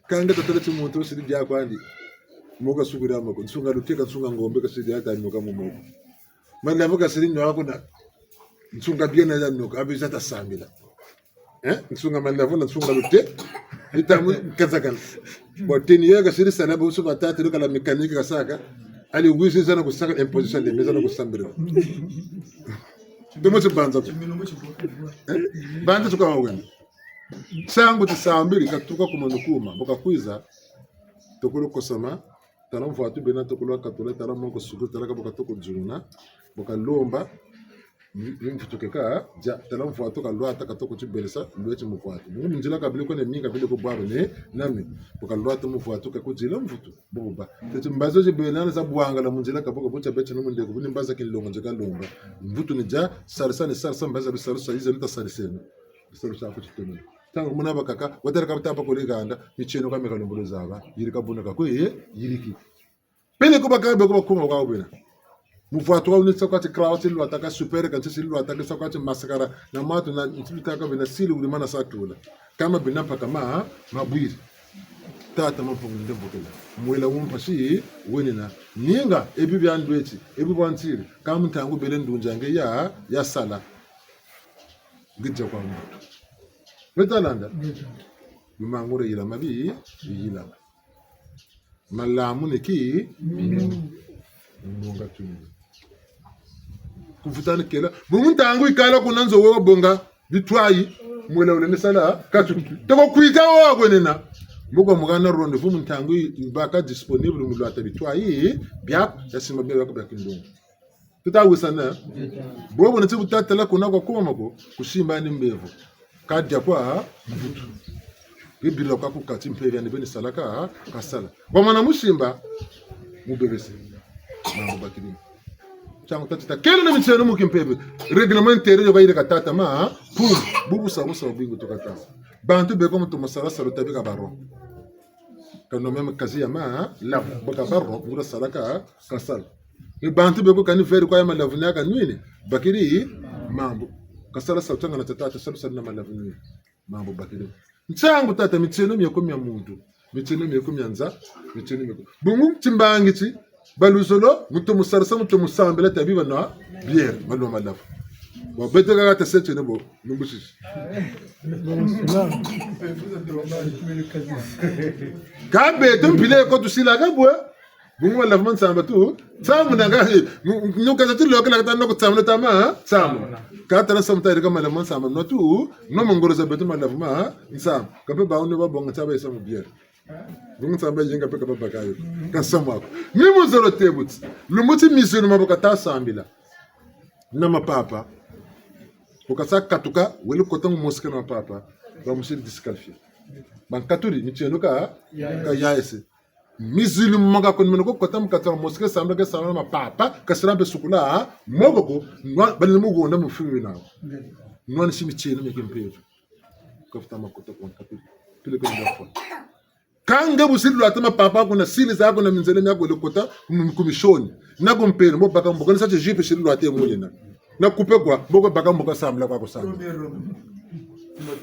Kâ nge tatala ti muntu wusiri dia kwandi. Mo kasukuri moko, nsunga lute ka nsunga ngombe kasiri dia ta nioka mu moko. Malavu kasiri nwa kuna. Nsunga biena ya nioka, abiza ta sambila. Eh? Nsunga malavu na nsunga lute. Ita mu kazakana. Bo teni yo kasiri sala bo suba tata lukala mécanique kasaka. Ali wizi zana kusaka imposition de main zana kusambila. Tomo ti banza ko. Eh? Banza tuka wawena. Nsangu tisambiri katuka ku manu kuma. Bu kakwiza. Tokolo kosama. Tala mvwatu bena tokolo katula, tala moko suku, tala ka bu katoko dzuna, bu kalomba, ni, ni mvutu keka, dia, tala mvwatu kalwata katoko tibelesa, lweti mvwatu. Mu nzila kabili ko ne minga bile ko bwabo ne, nami, bu kalwata mvwatu kakudila mvutu, bobo ba. Teti mbazi zo zibele nani za bwangala mu nzila ka bu ka bu tia beti no mu ndeko, bu ni mbazi za kinlongo nze kalomba. Mvutu ni dia, salisa ni salisa, mbazi za bisalisa, yiza ni ta saliseno. Bisalu sa ku titono. Ntangu muna bakaka, watala ka bu ta bakole ganda, mitieno ka meka lombolo zaba, yirika buna ka kwe, yiriki. Peleko bakaka beko bakuma kwa bena. Muvwatu wa wuni sa kwa ti cravate lwataka, super ka nsi lwataka, sa kwa ti mascara, na matu na nti bitaka bena sili wuri mana sa tula. Kama bena mpaka ma, mabwiri. Tata Mampungu ndembokela. Mwela wu mpasi, wenina. Ninga, ebi bia ndweti, ebi bwa ntiri, kama ntangu bele ndunzi ya nge ya, ya sala. Ngidia kwa mbutu. Beta landa? Beta. Bimangure yilama bi, biyilama. Malamu ni ki? Minu. Mununga tuni. Kuvutani kela. Bungu ntangu yikala kuna nzo wo bonga bitwayi. Mwela wule ni sala, katu. Toko kwika wo kwenena. Mbuka mugana rendez-vous mu ntangu yi, yi baka disponible mu lwata bitwayi, bia, ya simba bia baka bia kinlongo. Tuta wisana. Bobo na ti bu tatala kuna kwa kuma ko, kusimba ni mbevo. Kadia kwa mvutu. Bibila kwa ku kati mpeve yani beni salaka, kasala. Wamana musimba, mubebese. Mambu bakilima. Ntiangu tati ta kele na mitieno mu kimpeve. Règlement intérieur yo kayirika tata ma, pum, bubu sa busa bwingu tukatasa. Bantu beko mutu masala salu tabika baro. Ka nwa meme kazi ya malavu, bo ka baro, nguria sala ka, ka sala. Ni bantu beko kani verre kwa ya malavu na ka nwini, bakiri mambu. Ka sala sa tanga na tata, tata, sala, sala na malavu nwini. Mambu bakiri. Nsangu tata, mitieno mieko mia muntu. Mitieno mieko mia nza, mitieno mieko. Bungu timbangi ti, baluzolo, muntu musarisa, muntu musambila, tabi banwa bière, banwa malavu. Bon, beto kaka ta sete ne bo, lumbu sisi. Ka beto mpila ko tusila ka bwe. Bungu malavu ma nsamba tu, nsamu na nga, nu-, nu kaza tu lokela kata noko nsamu na tama, nsamu. Kata na nsamu ta yirika malavu ma nsamba, no tu, no mongolo za beto malavu ma, nsamu. Ka mpe ba unu ba bonga nsamba ya samu bière. Bungu nsamba yinga mpe ka babaka yo. Ka nsamu ako. Mi muzolo te buti. Lumbu ti musulman bu kata sambila na mapapa. Bu kasa katuka, wele kota mu mosquée na mapapa. Bamusiri disqualifié. Bankaturi, mitieno ka, ka yayese. Musulman ka koni meno ko kota mu kati ya mosquée sambila ke sambila na mapapa, kasila mpe sukula moko ko, nwa, bali mu gonda mu fulu na. Nwanisi mitieno mia kimpeve. Ka futa makota kwa nkatu. Pile ko nda fwa. Ka nge bu siri lwata mapapa kuna, siri za kuna minzele mia kwele kota, mu, ku mission. Na ku mpelo, mo baka mboka, ni sa ti jupe siri lwata mu yena. Na kupe kwa, mboko baka mboka sambila kwa kusambila.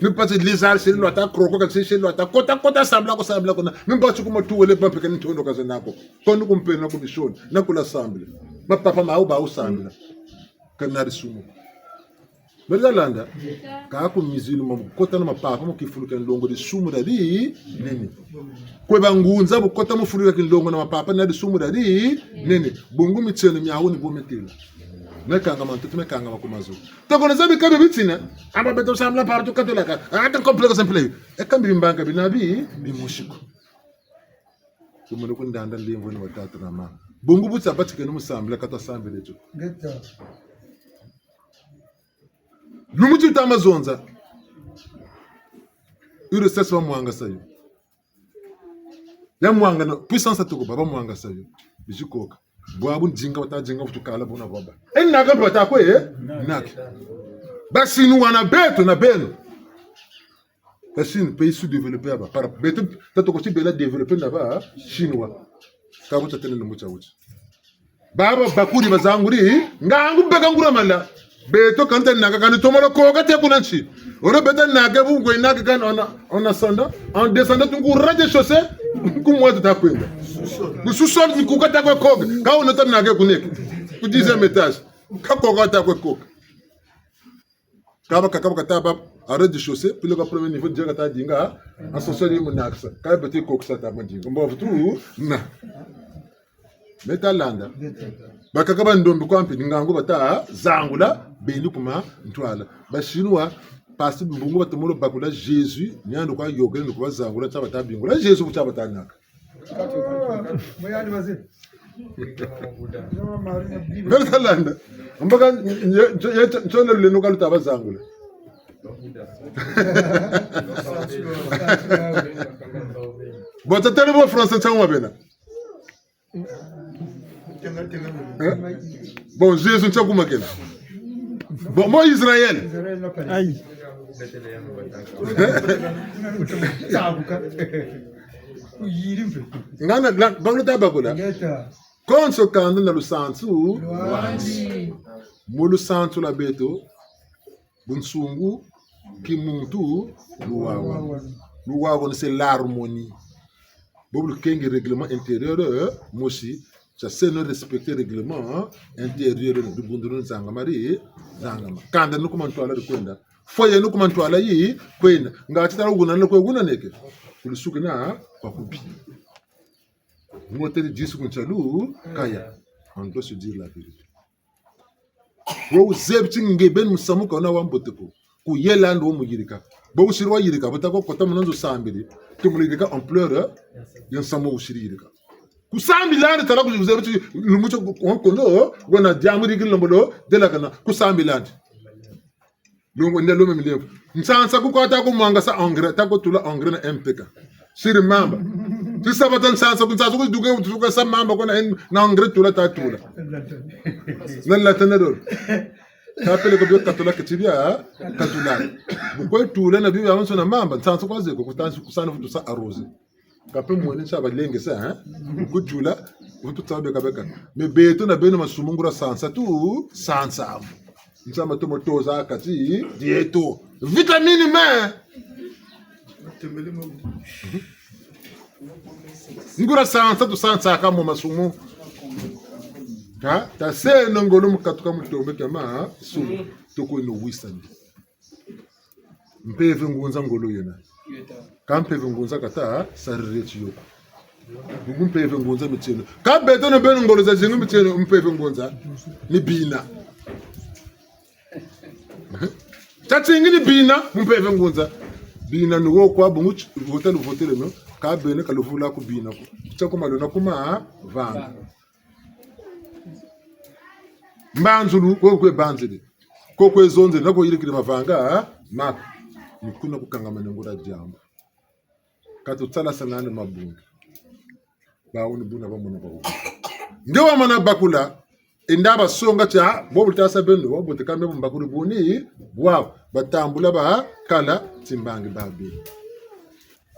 Ni pati lizard siri lwata, crocodile siri lwata, kota, kota sambila kusambila kuna. Ni mbati kuma tuwele bampe ka ni ntondo kaza nako. Kono ku mpelo na ku mission, na kula sambila. Mapapa mau ba usambila. Ka nari sumu. Beri ta landa. Ka ku musulman bu kota na mapapa mu kifulu kia nlongo disumu dia dinene. Kwe bangunza bu kota mu fulu kia kinlongo na mapapa na disumu dia dinene. Bungu mitieno miawu ni bo metela. Mekangama ntoto, mekangama ku mazo. Toko na zabi kabi bitina. Amba beto sambila partout katolaka. Ata complexe simple. E kambi bimbanga bina bi, bimosi ko. Tumene ku ndanda lemvo ni batata na mama. Bungu bu tia batikeno mu sambila kata sambila tio. Ngeta. Lumbu ti wuta ma zonza. U R S S bamwangasa yo. Ya mwangana, puissance toko ba, bamwangasa yo. Bizi koka. Bwabu ndinga bata dinga vutu kala buna bwaba. E naka bata kwe, eh? Naka. Ba Chinois na beto na beno. La Chine, pays sous-développé, ah bah, par, beto, ta toko ti bela développé na ba Chinois. Ka bu ta tene lumbu tia wuti. Baba bakuri bazanguri, ngangu beka nguria mala. Beto kanta naka kani tomolo koka te kuna nsi. Olo beto naka bu ngwe naka kani on a, on a sanda, en descendant tungu rez-de-chaussée, ku mwa tuta kwenda. Ku sous-sol ni kuka ta kwe koka, ka ona ta naka kuneke. Ku dixième étage, ka koka ta kwe koka. Kaba kakaba kata ba, à rez-de-chaussée, pile ka premier niveau, dia kata dinga, ascenseur yi mu nakisa. Ka beto kokisa ta ma dinga. Mbo vutu, na. Meta landa. Bakaka ba ndombi kwa mpe, ni ngangu bata zangula, beni ku mantwala. Ba Chinois, parce que bungu batomolo bakula Jésus, ni ando kwa yôkele ni ku bazangula, tia bata bingula Jésus, ku tia bata naka. Beri ta landa. Mbaka, ye, ye, ye, ntiona lulendo ka luta bazangula. Bon, ta tele bo français ntiangu ma bena. Eh? Bon, Jésus ntia kuma kena. Bon, mo Israël. Aïe. Ngana, la, bango ta bakula. Konso kanda na lusansu lwandi. Mu lusansu lwa beto, bunsungu, kimuntu, luwawanu. Luwawanu, c'est l'harmonie. Bobu lukenge règlement intérieur, eh, mosi, tia seno respecter règlement, hein, intérieur, dibundu ni zangama di, zangama. Kanda ni ku mantwala di kwenda. Foyer ni ku mantwala yi kwenda. Nga ti tala wuna na kwe wuna neke. Kulusukina, kwa kubi. Ngotele disu ku ntialu, kaya. On doit se dire la vérité. Wo wuzebi ti nge beni musamu ka wuna wa mbote ko. Kuyela ndo wo muyirika. Bo wusiri wayirika, bo ta ko kota muna nzo sambiri. Ti muyirika ampleur, eh, ya nsamu wusiri yirika. Kusambila ndi tala ku wuzebi ti lumbu tio wa nkondo, wena diambu di kilembolo, delakana, kusambila ndi. Longo, nde lome milemvo. Nsansa ku kwa ta ku mwangasa engrais, ta ku tula engrais na M P K. Siri mamba. Ti sabata nsansa ku nsansa ku duke, duke sa mamba kuna en-, na engrais tula ta tula. Na lata na dolo. Ta pele ko bio katula ke ti bia, katula. Bu kwe tula na bio biabiansoni na mamba, nsansa kwa zeko, kutansi, kusana vutu sa arroser. Ka mpe mwene nsa balengesa, hein? Kutula, vutu tsa beka beka. Mais beto na beno masumu nguria sansa tu, sansa. Nsa matomo toza kati dieto. Vitamine me. Nguria sansa tu sansaka mo masumu. Ha? Taseno ngolo mu katuka mu tombe kia masumu. Toko ino wisani. Mpeve ngunza ngolo yena. Ka mpeve ngunza kata sarire tiyo ko. Bungu mpeve ngunza mitieno. Ka beto na beno ngolo zazingi mitieno mpeve ngunza. Ni bina. Tatingi ni bina, mu mpeve ngunza. Bina ni wo kwa bungu ti-, vota luvoteleno. Ka beno ka luvula ku bina ko. Tia kuma lona kuma, vanga. Mbanzulu, ko kwe banzele. Ko kwe zonzele, na ko yirikiri mavanga, ha? Ma, ni kuna kukangamane nguria diambu. Ka tutsalasana na mabundu. Bawu ni buna bamona bawu. Nge wamana bakula, enda basonga tia, bobu tasa bendo, bobu te ka me bu mbakuri buni, bwawu, batambula bakala, timbangi babi.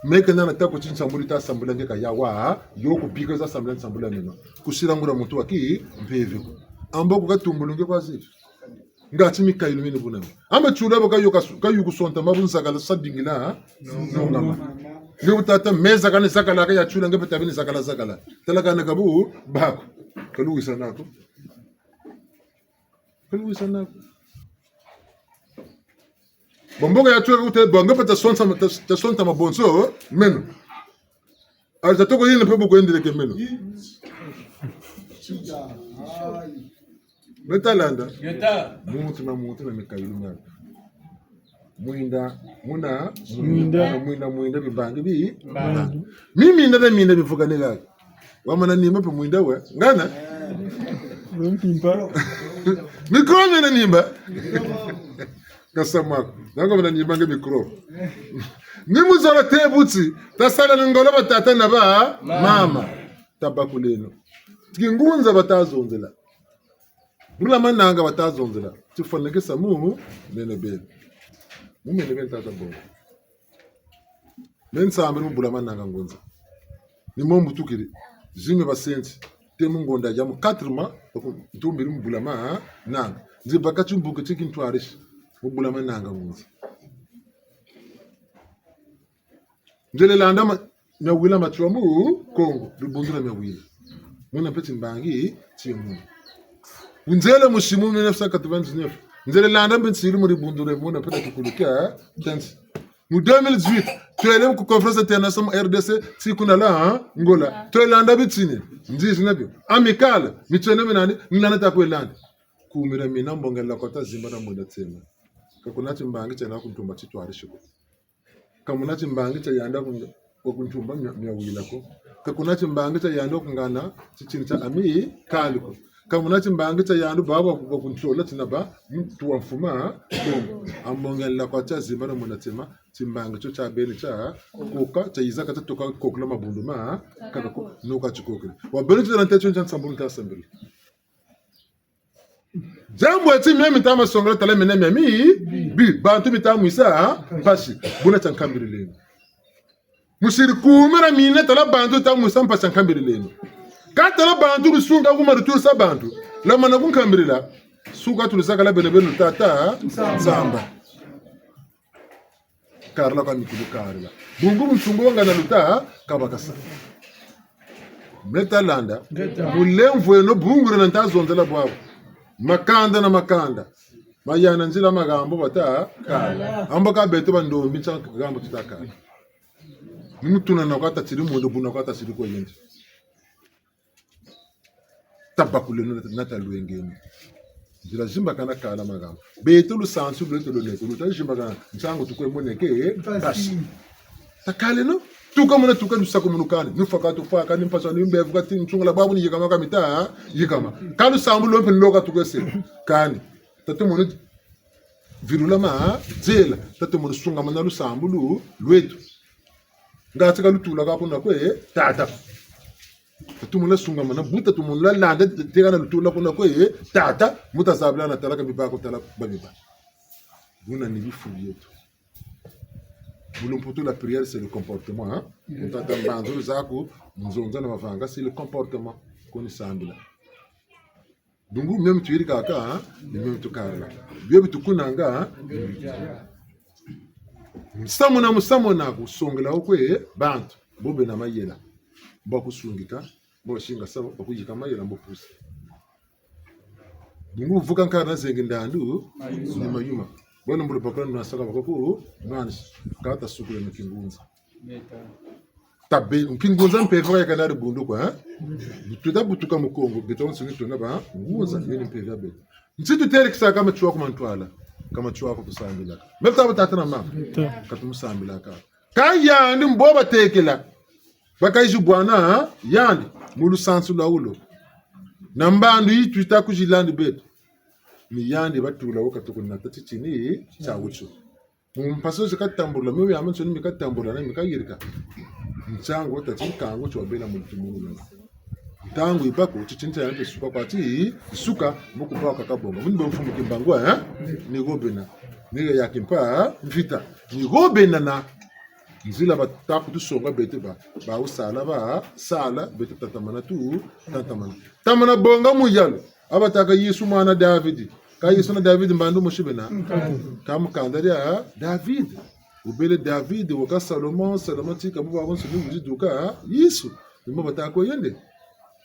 Meke nana tako ti nsambulu ta sambula nge ka yawa, yo kubika za sambula nsambulu meno. Kusila nguria muntu wa kimpeve ko. Ambo ku katumbulu nge kwa zitu. Nga ti mikayulu mini buna. Ambe tiula bo ka yo kasu-, ka yo kusonta ma bu nzakala sa bingila, ha? Nongama. Nge bu tata meza kani zakala ka ya tiula nge beta bini zakala zakala. Tala kana kabu, bako. Ka luwisa nako. Ka luwisa nako. Bamboka ya tuweka kute, bonga pa tasonta, tas-, tasonta mabonso, meno. Ari tatoko yina mpe bu kwendele ke meno. Beta landa. Yeta. Muntu na muntu na mikayulu mia. Mwinda, muna, mwinda, mwinda, mwinda, bimbangi bi. Mbangi. Mi minda na minda bivuka ni gaki. Wamana nimba mpe mwinda we. Ngana? Mkimpa. Mikro mena nimba. Kasa mako. Nanga mena nimba nge mikro. Ni muzolo te buti. Tasala ni ngolo batata na bamama. Tabakuleno. Ti kingunza batazonzela. Bula mananga batazonzela. Tifwanekesa mu mene beni. Mu mene beni tata bongo. Me nsambiri mu bula mananga ngunza. Ni mo mbutukiri. Zimi basenzi. Te mu ngonda ya mu quatre mois, baku ntumbiri mu bula mananga. Nzi baka timbuke ti kintwarisi. Mu bula mananga ngunza. Nzele landa ma-, miawila ma tiwa mu Kongo, dibundu dia miawila. Muna mpe timbangi tie muna. Nzele musimu mille neuf cent quatre-vingt-dix-neuf. Nzele landa mpe nsiri mu dibundu dia muna mpe na tikulu kia, eh, kia nsi. Mu deux mille dix-huit, twele ku conférence internationale mu R D C, ti kuna la, eh, Angola. Twele landa bitini, nzizi na bio. Amicale, mitieno mi nani, ni nani ta kwe landa. Kumira mina mbongela kota zimba na mwenda tsema. Ka kuna timbangi tiena ku ntumba titwarisi ko. Ka muna timbangi tia yandi ku, ku ntumba mia, miawila ko. Ka kuna timbangi tia yandi ku ngana titini tia Amicale ko. Ka muna timbangi tia yandi baba ku, ku ntola tina ba, muntu wa mfuma, ko. Ambongela kwa tia zimba na muna tima, timbangi tio tia beni tia, koka, tia yiza ka tia toka kokela mabundu ma, kaka ko, nuka tikokele. Wa beni tia na nte tio tia nsambulu ta sambulu. Diambu eti mia mita ma songela tala mina mia mi, bi, bantu mita mwisa, mpasi, buna tia nkambilileno. Musiri kumira mina tala bantu ta mwisa mpasi nkambilileno. Ka tala bantu lusunga kuma luturisa bantu, lamana ku nkambilila, suka tulusaka la bene bene tata, nsamba. Karila kwa mikulu karila. Bungu musungu wanga na luta, kabakasa. Meta landa. Ngeta. Mulemvo eno bungu na nta zonzela bwabu. Makanda na makanda. Mayana nzila magambo bata, kala. Amba ka beto bandombi nsa gambo tuta kala. Ni mutuna na kwa tatiri mundo buna kwa tatiri kwa yende. Tabakuleno na ta-, na talwengeno. Nzila zimbakana kala magambo. Beto lusansu lweto lwena ko, luta zimbakana, nsangu tukwe moneke, eh, mpasi. Mpasi. Takaleno, tuka muna tuka lusakumunu kani, nufwa ka tufwa kani, mpasi ni mbevo kati, nsungula bwabu ni yikama ka mita, yikama. Ka lusambulu lwe mpe ni lo ka tukwe se, kani. Tatu munu virula ma, nzela, tatu munu sungamana lusambulu lweto. Ngati ka lutula ka kuna kwe, tata. Tatu munu sungamana, bu tatu munu landa, teka na lutula kuna kwe, tata, muta zabila na tala ka biba ko tala ba biba. Buna ni bifu bieto. Mu lumputu, la prière, c'est le comportement, hein? Mu tata mbanzulu zaku, nzonza na mavanga, c'est le comportement. Koni sambila. Bungu, même tuyirikaka, hein? Ni même tukarila. Bio bi tukunanga, hein? Musamu na musamu na kusongela wo kwe bantu. Bo bena mayela. Bo bakusungika. Bo singa sabo, bakuyika mayela mbo pusi. Bungu vuka nkari na zengi ndandu, ni mayuma. Bwana mbulu bakula nwa saka bakaku, nwanisi. Kata sukula na kingunza. Tabe, kingunza mpeve ya kanari bundu kwa, hein? Tuta butuka mu Kongo, beto nsoni tuna ba, ngunza, yeni mpeve ya beto. Nsi tutele kisa kama tiwa ku mantwala, kama tiwa ku tusambilaka. Meta batata na mama, ka tumusambilaka. Ka yandi mbo batekela. Bakayizi bwana, ha? Yandi, mu lusansu lwa wulo. Na mbandu yi twita kuzilandi beto. Ni yandi batula wo katuku na tati tini, tia wutsu. Mu mpasi zo katambula, mio ya mansoni mi katambula na mi kayirika. Nsangu tati nkangu tio wabela mu lutumunu. Ntangu yibako, titini tia yandi suka kwa ti, suka, mu kubaka kabonga. Muni bo mfumu Kimbangu, eh? Ni go bena. Ni ya kimpa, mvita. Ni go bena na. Nzila bata kutusonga beto ba, ba wusala ba, sala, beto tatamana tu, tatamana. Tamana bonga muyalu, a batâka Yezu mwana Davidi. Ka Yezu na Davidi mbandu mosi bena? Ka mu kanda dia Davidi. Wubele Davidi, waka Salomon, Salomon tika bu babonso ni wizi duka, Yezu. Ni mbo batâka yende.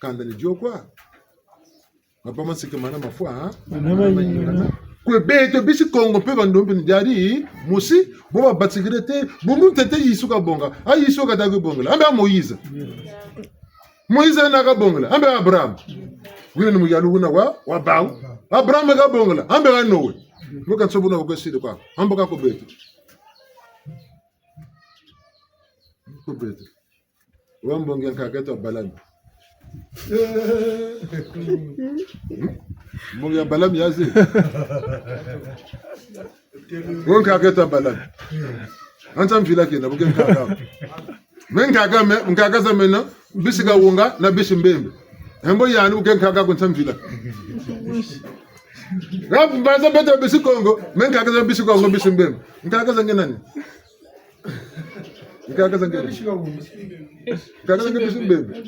Kanda ni dio kwa. Mabama nsike mana mafwa, ha? Mana mayingana. Kwe beto bisi Kongo mpe bandombe ni diari, mosi, bo babatikire te, bungu ntete Yezu kabonga. A Yezu kata kubongela. A mbe a Moïse. Moïse na kabongela. A mbe a Abraham. Wina ni muyalu wuna wa, wa bawu. Abraham kabongela. A mbe a Noé. Mbo kanso buna kwa kwesiri kwa. A mbo ka ko beto. Ko beto. Wa mbongi ya nkaka eto Balami. Mbongi ya Balami yaze. Wa nkaka eto Balami. Ansa mvila kena, bu ke nkaka. Me nkaka me, nkaka za mena, bisi Kawunga, na bisi Mbembe. Hembo yani bu ke nkaka ku nsa mvila. Rapu mbaza beto bisi Kongo, me nkaka za bisi Kongo, bisi Mbembe. Nkaka za nge nani? Nkaka za nge. Nkaka za nge bisi Mbembe.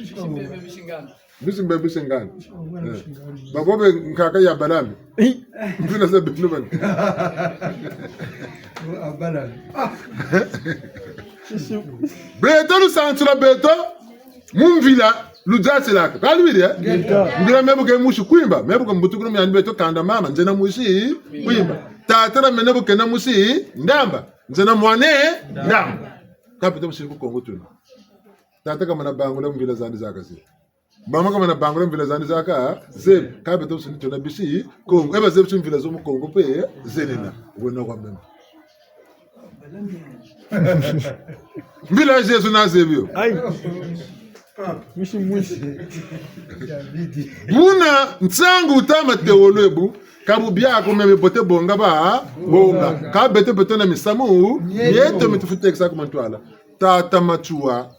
Bisi Mbembe, bisi Nganda. Eh. Babo be nkaka ya Balami. Mvila za beno bani. Beto lusansu lwa beto, mu mvila, luzasilaka. Ka lubiri, eh? Mvila me bu ke musi Kwimba, me bu ke mbutukulu miani beto kanda mama, nzena musi Kwimba. Tata na mene bu kena musi Ndamba. Nzena mwane Ndamba. Ka beto musiri ku Kongo tuna. Tata kamana bangula mvila zandi zaka zebi. Mama kamana bangula mvila zandi zaka zebi. Ka beto musiri tuna bisi Kongo. E bazebi ti mvila zo mu Kongo mpe zenina. Wena kwa meme. Mvila Yezu na zebi yo. Ayi. Mwisi, mwisi. Buna nsangu wuta ma théologie bu, ka bu bia ko meme bote bonga ba, bonga. Ka beto beto na misamu, yeto mi tufutekisa ku mantwala. Tata Matsoua,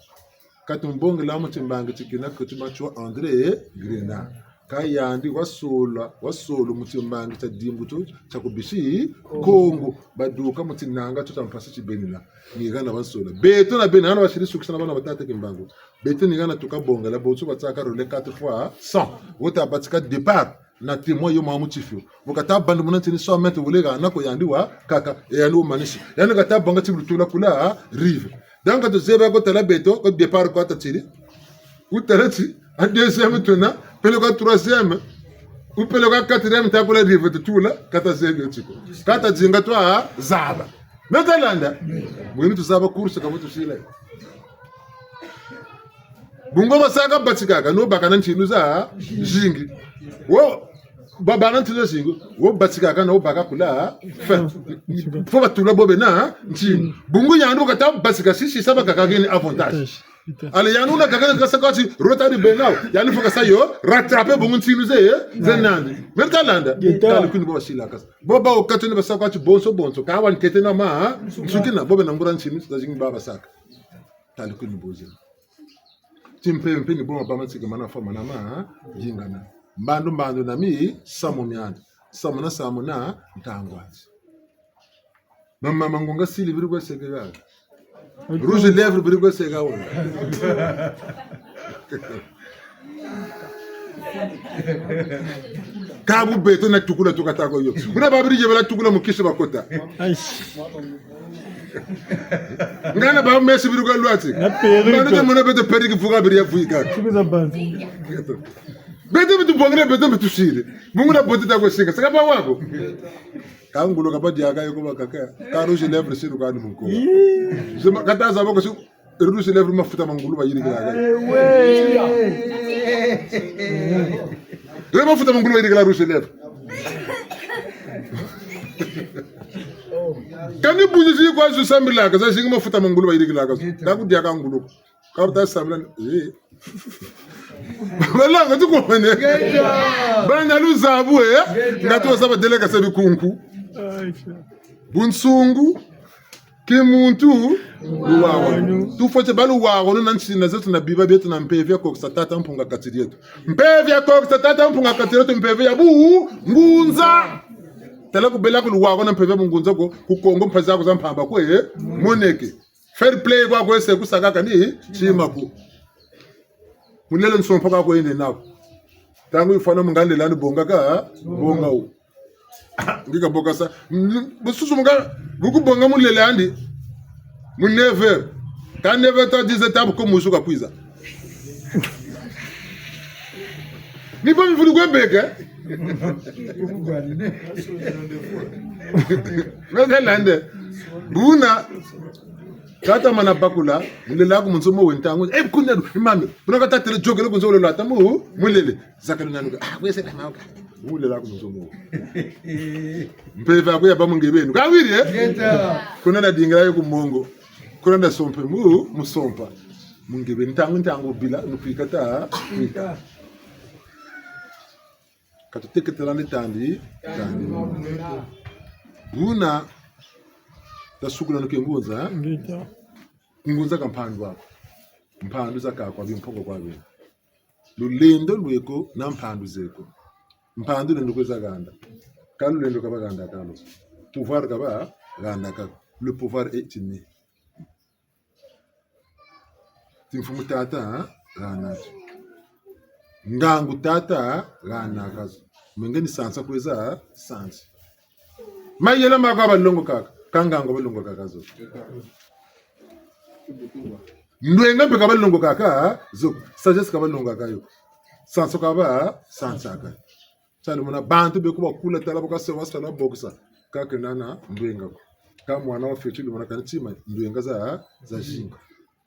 ka tumumbongela mu timbangi tikina, ka ti Matsoua André Grenard. Ka yandi wasola, wasola mu timbangi tia dimbu tio tia ku bisi Kongo, baduka mu tinanga tio tia mpasi ti benina. Ni hana basola. Beto na beno, hana basiri sukisa na bana ba tata Kimbangu. Beto ni hana tuka bongela, bonso batâka rouler quatre fois cent. Wo ta batika départ na témoin yo mwa mu tifio. Wo kata bandu muna ntini cent mètres wele hana ko yandi wakaka, e yandi wo manisi. Yandi kata bonga ti bu lutula kula rive. Donc, ka tuzebi ko tala beto, ko départ kwa tatiri. Wu tala ti, a deuxième tuna, peleko a troisième, ou peleko a quatrième, ta kula rive tutula, ka tazebi yo ti ko. Ka tazinga twa zaba. Me ta landa? Mwini tuzaba course ka bu tusila. Bungu basaka batikaka, no baka na ntinu zazingi. Wo, babâ na ntinu zazingi, wo batikaka na wo baka kula, fin. Faut batula bo bena ntinu. Bungu yandi kata batika si, si sa bakaka keni avantage. Allez, yandi wuna kaka na kasa kwa ti retard bena wo. Yandi faut kasa yo, rattraper bungu ntinu ze, ze nandi. Me ta landa? Tala kuni bo basila kasa. Bo ba wo katuni basaka kwa ti bonso bonso. Ka wantete na ma, nsukina, bo bena nguria ntinu zazingi ba basaka. Tala kuni bo zina. Timpeve mpe ni bo mabama nsike mana fwa mana ma, yingana. Mbandu mbandu na misamu miandi. Samu na samu na ntangu andi. Mama Mangunga sili biri kwe seke gaga. Rouge lèvre biri kwe seka wona. Ka bu beto na tukula tuka tako yo. Buna babiri yebela tukula mu kisi bakota. Ngana ba mesi biri kwe lwati. Na perruque. Ngana mona beto perruque vuka biri ya vuika. Tuku za bantu. Beto beto bongele, beto beto siri. Bungu na bote tako sika. Saka ba wako. Ka ngulu ka ba diaka yo ko bakaka. Ka rouge lèvre siru ka ni munko. Zema kata za boko si rouge lèvre mafuta ma ngulu bayirikila ka. Ewe. Re mafuta ma ngulu bayirikila rouge lèvre. Kani buzi zi kwa zu sambilaka, za zingi mafuta ma ngulu bayirikilaka. Ka ku diaka ngulu. Ka bu ta sambila, eh. Balanga tukomene. Bana luzabu, eh. Nga tu zaba deleka sa bikunku. Bunsungu, kimuntu, luwawanu. Tufweti bâ luwawanu na ntsina zeto na biba bieto na mpeve ya kokisa Tata Mpungu kati dieto. Mpeve ya kokisa Tata Mpungu kati dieto, mpeve ya bungunza. Tala ku bela ku luwawanu na mpeve ya bungunza ko, ku Kongo mpasi zaku za mpamba kwe, eh, moneke. Fair play kwa kwe se ku sakaka ni tima ko. Mulele nsompa kwa kwe yende naku. Ntangu yifwana mu nga nlele andi bonga ka, bonga wo. Ngi ka boka sa. Mm, bususu mu nga, bu ku bonga mulele andi. Mu neuf heures. Ka neuf heures ta dix heures ta bu ko musu ka kwiza. Ni bo mivulu kwe beke. Mene lande. Buna. Ka ta mana bakula, mulele aku mu nzo mo we ntangu. Eh, kuna du, imami. Buna ka ta tele jokele ku nzo lo lata mu, mulele. Zakala nanu ka. Ah, wese na mauka. Mulele aku mu nzo mo. Mpeve aku ya bâ mu nge beni. Ka wiri, eh? Ngeta. Kuna na dingila yo ku mongo. Kuna na sompe mu, mu sompa. Mu nge beni ntangu, ntangu bila, nu kwika ta, kwika. Ka tuteketela ni tandi, tandi. Buna, tasukula nuke ngunza, eh? Ngeta. Ngunza ka mpandu aku. Mpandu za ka kwa bi mpoko kwa bi. Lulendo lweko na mpandu zeko. Mpandu lulendo kwe za ganda. Ka lulendo ka ba ganda ka lo. Pouvoir ka ba ganda ka lo. Le pouvoir est inné. Timfumu tata, ha? Hana zo. Ngangu tata, hana ka zo. Menge ni sansa kwe za, sansa. Mayela ma ka balongokaka, ka ngangu balongokaka zo. Ndwenga mpe ka balongokaka zo, sagesse ka balongokaka yo. Sansa ka ba, sansa ka. Tala mona bantu be ku bakula tala baka se wasala bokisa. Ka kena na ndwenga ko. Ka mwana wa fioti lumona kani tima ndwenga za, za zinga.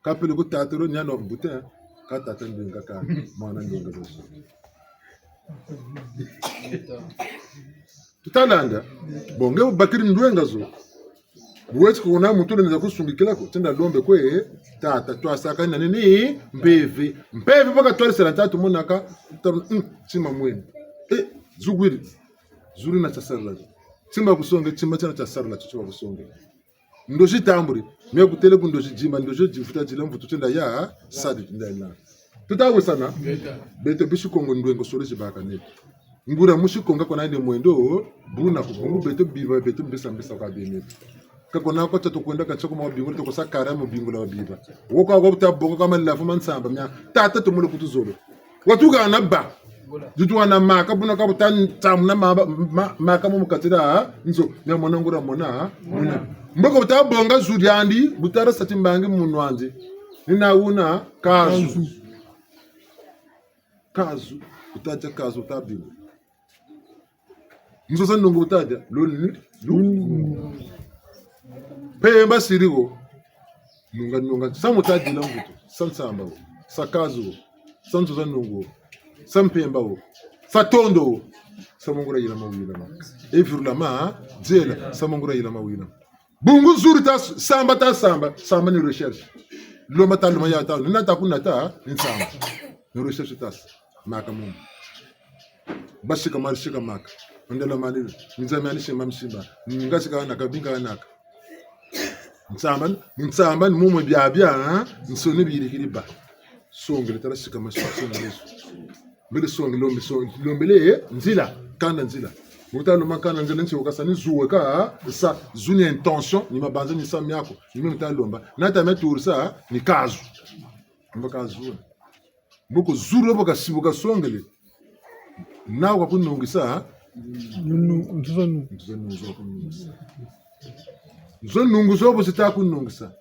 Ka pele ku tata lo niano mbuta, ka tata ndwenga ka mwana ndwenga za zinga. Tutalanda. Bon, nge bakiri ndwenga zo. Bu weti kuna muntu lenda kusungikila ko, tenda lombe kwe, tata, twasaka na nini, mpeve. Mpeve baka twalisela ntatu monaka, tata, mm, tima mwene. Eh, zugwiri. Zuri na tiasarila. Tima kusonge, tima tiana tiasarila, tio tia kusonge. Ndozi tamburi. Mia kutele ku ndozi dima, ndozi divuta dila mvutu tenda ya, sadi tenda ya. Tuta wisana? Beto bisi Kongo ndwenga solo zibaka neto. Nguria musi Kongo kona yende mwendo, buna ku bungu beto biba, beto mbisa mbisa kwa bie neto. Ka kona kwa tatu kwenda ka tsoko ma bingula, toko sa kara ma bingula biba. Wo kwa kwa buta bonga kama lafu ma nsamba, mia tata tumule kutuzolo. Watu hana ba. Ditu hana maka, buna ka buta ntamuna ma, ma, maka mu mukatira, nzo, mia mona nguria mona, mona. Mboko buta bonga zu diandi, buta rasa timbangi mu nwa andi. Nina wuna, kazu. Kazu, utadia kazu, utabinga. Nzo za nungu utadia, loni, lu. Mpemba siri wo. Nunga, nunga. Sa mutadila mvutu, sa nsamba wo. Sa kazu wo. Sa nzo za nungu wo. Sa mpemba wo. Sa tondo wo. Sa mongura yila mawila ma. Evirula ma, ha? Diela, sa mongura yila mawila ma. Bungu zuri ta s-, samba ta samba, samba ni recherche. Lomba ta lomba ya ta, ni nata ku nata, ni nsamba. Ni recherche ta s-, maka mumu. Basika mari sika maka. Ndela mani, nzami ani simba misimba. Nga sika naka, binga naka. Nsamba, nsamba ni mumu bia bia, ha? Nsoni biri kiri ba. Songele tala sika masi, songele. Mbele songele, lombe, songele, lombele, eh, nzila, kanda nzila. Mu ta lomba nkanda nzele nsi wukasa ni zu weka sa, zu ni intention, ni mabanza ni sa miaku, ni mio mu ta lomba. Na ta me turisa, ni kazu. Mbo kazu. Mbo ku zulu bo kasi bu kasongele. Na wa kunungisa, ha? Nunu, ntuza nu. Ntuza nu zo kunungisa. Zo nungu zo bo zi ta kunungisa.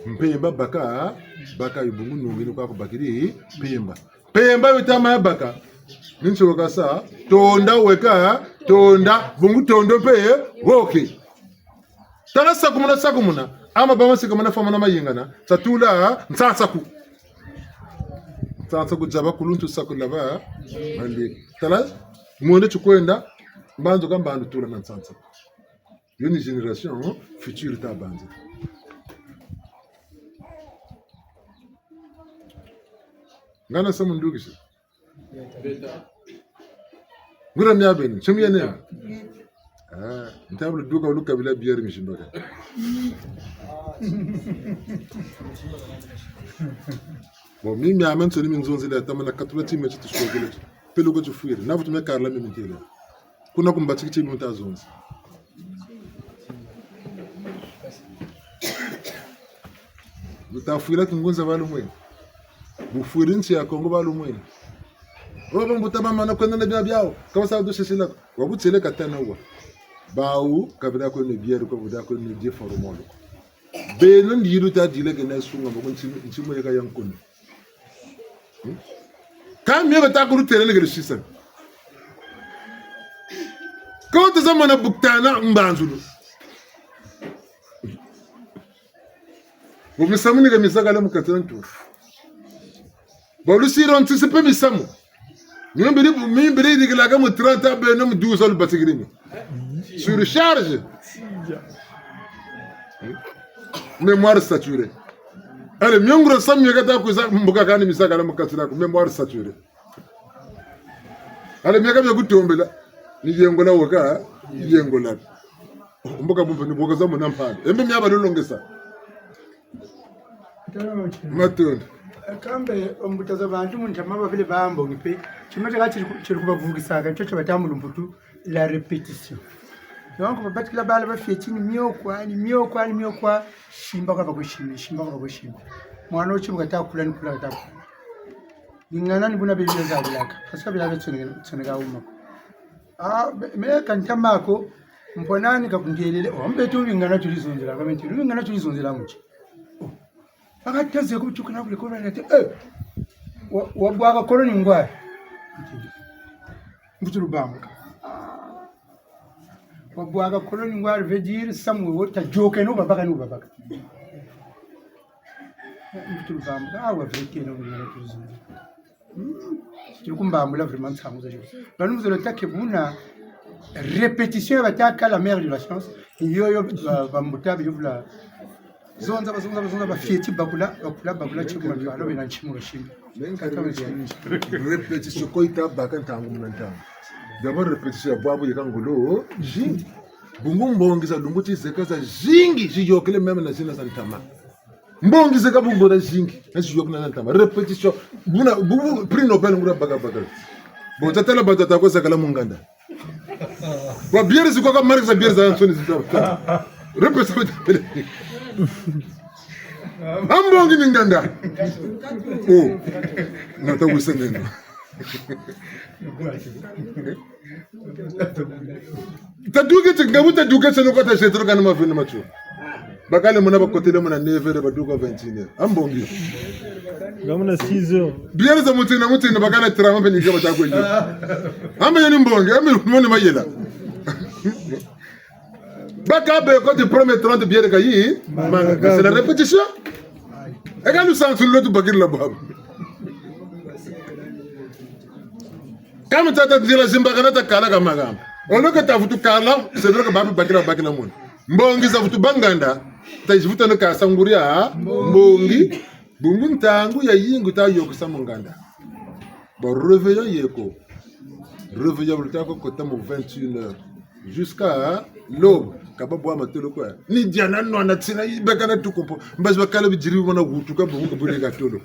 Mpemba baka, baka yi bungu nungu ni kwa kubakiri mpemba. Mpemba yi ta ma baka. Ni nsi weka sa, tonda weka, tonda, bungu tondo mpe, woke. Tala sakumuna, sakumuna. Ama ba masika mana famana mayingana. Sa tula, nsansaku. Nsansaku zaba kuluntu saku laba. Mandi. Tala, mwene tukwenda, mbanzo ka mbandu tula na nsansaku. Yo ni génération future ta banza. Ngana sa mundukisi. Ngura mia beni, ntsemi ya nene. Ah, ntabula duka wulu kabila bière misimbaka. Bon, mi miamiansoni mi nzonzele, tamana katula ti me ti tusokele. Peleko tufwiri. Na vutu me karla mi mintele. Kuna ku mbatiki ti mu ta zonza. Bu ta fwila kingunza ba lumwene. Bu fwiri nsi ya Kongo ba lumwene. Wo bambuta bamana kwenda na bia biawu. Ka ba sa du sisila ko. Wa bu tiele katana wa. Bawu, ka bida ko ne bière ko, bida ko ne die formol ko. Beno ndilu ta dila ke na sunga mbo nti, nti mo yeka ya nkoni. Hmm? Ka mie bata kulu tele ne ke lusisa. Ka wata za mana bukutana mbanzulu. Bo misamu ni ka mizakala mu kati na ntu. Bo lusiro ntisi mpe misamu. Mimbiri, mimbiri yirikilaka mu trente ans, beno mu douze ans lubatikiri mi. Surcharge. Mémoire saturée. Allez, mio ngura samu mie kata kwiza mbuka kani mizakala mu kati naku, mémoire saturée. Allez, mie ka mia kutombela, ni yengola waka, ni yengola. Mbuka bumpe ni boka za muna mpande. Embe mia balolongesa. Matondo. Kambe, mbuta za bantu mu ntama bavile bambongi mpe. Tima tiaka tiri ku-, tiri kubavukisaka, nto tia bata mu lumputu, la répétition. Donc, babatikila bala bafieti ni miokwa, ni miokwa, ni miokwa, simba kwa bakusimbi, simba kwa bakusimbi. Mwana wo ti bu kata kula ni kula kata kula. Bingana ni buna bibila zabilaka. Parce que bilaka tsoneka, tsoneka wuma ko. Ah, be-, me ka ntama ko, mpo nani ka kuntelele. Oh, mbe tu bingana tuli zonzela, ka mbe tu bingana tuli zonzela mu ti. Oh. Bakateze ku tukuna kule kolo nate, eh. Wa, wabwaka kolo ni ngwari. Mbutu lubambuka. Wabwaka kolo ni ngwari veut dire samu wo ta yôkeno babaka ni babaka. Mbutu lubambuka, ah, wa vérité no, ni ngana tuzu. Hmm. Tiri kumbambula vraiment nsangu za yo. Banu muzolo take buna répétition ya batâka la mère de la science. Yo yo, ba, bambuta bi yo vula. Zonza, bazonza, bazonza, bafieti bakula, bakula, bakula, tsimuna, alo bena ntsimuna shimbi. Répétition ko yita baka ntangu muna ntangu. D'abord répétition ya bwabu yeka ngolo zingi. Bungu mbongi za lumbu ti zeka zazingi, ziyôkele même na zina za ntama. Mbongi zeka bungu zazingi, na ziyôkele na ntama. Répétition, buna, bu, bu, prix Nobel nguria baka baka. Bon, tatala ba tata ko zakala mu nganda. Wa bière zi kwa ka marque za bière zazansoni zita. Répétition. A mbongi ni nganda. Oh. Na ta wisa neno. Taduke ti, nga bu taduke ti no kwa ta jetro kana mavini matio. Bakala muna bakotele muna neuf heures, baduka vingt et une heures. A mbongi. Nga muna six heures. Bière za mutindu na mutindu bakala trama mpe ni kaba ta kwenda. A mbe yo ni mbongi, a mbe yo ni mayela. Baka be ko ti premier trente bière ka yi, manga, c'est la répétition. E ka lusansu lo tubakiri la bwabu. Kami tata nzila zimbakana takala ka makamba. Olo ka tavutu kala, c'est vrai que babi bakila bakila muna. Mbongi zavutu bâ nganda, ta zivutu no kasa nguria, mbongi, bungu ntangu yayingi ta yôkesa mu nganda. Bon, réveillon yeko. Réveillon bu luta ko kota mu vingt et une heures. Jusqu'à l'aube, ka babwa matolo kwa. Ni dia na nwana tina, yi beka na tuko mpo. Mbazi bakala bidiri mona wutuka bungu buri ka tolo.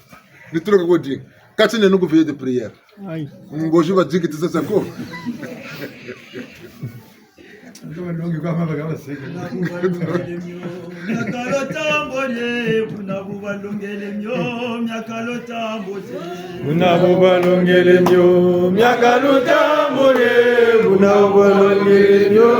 Ni tolo ka ko di. Kati neno ku veillée de prière. Ayi. Ngozi bazikitisa sa ko. Balongi kwa mama kama seke. Miakalo tambole, buna bu balongele mio, miakalo tambole. Buna bu balongele mio, miakalo tambole, buna bu balongele mio,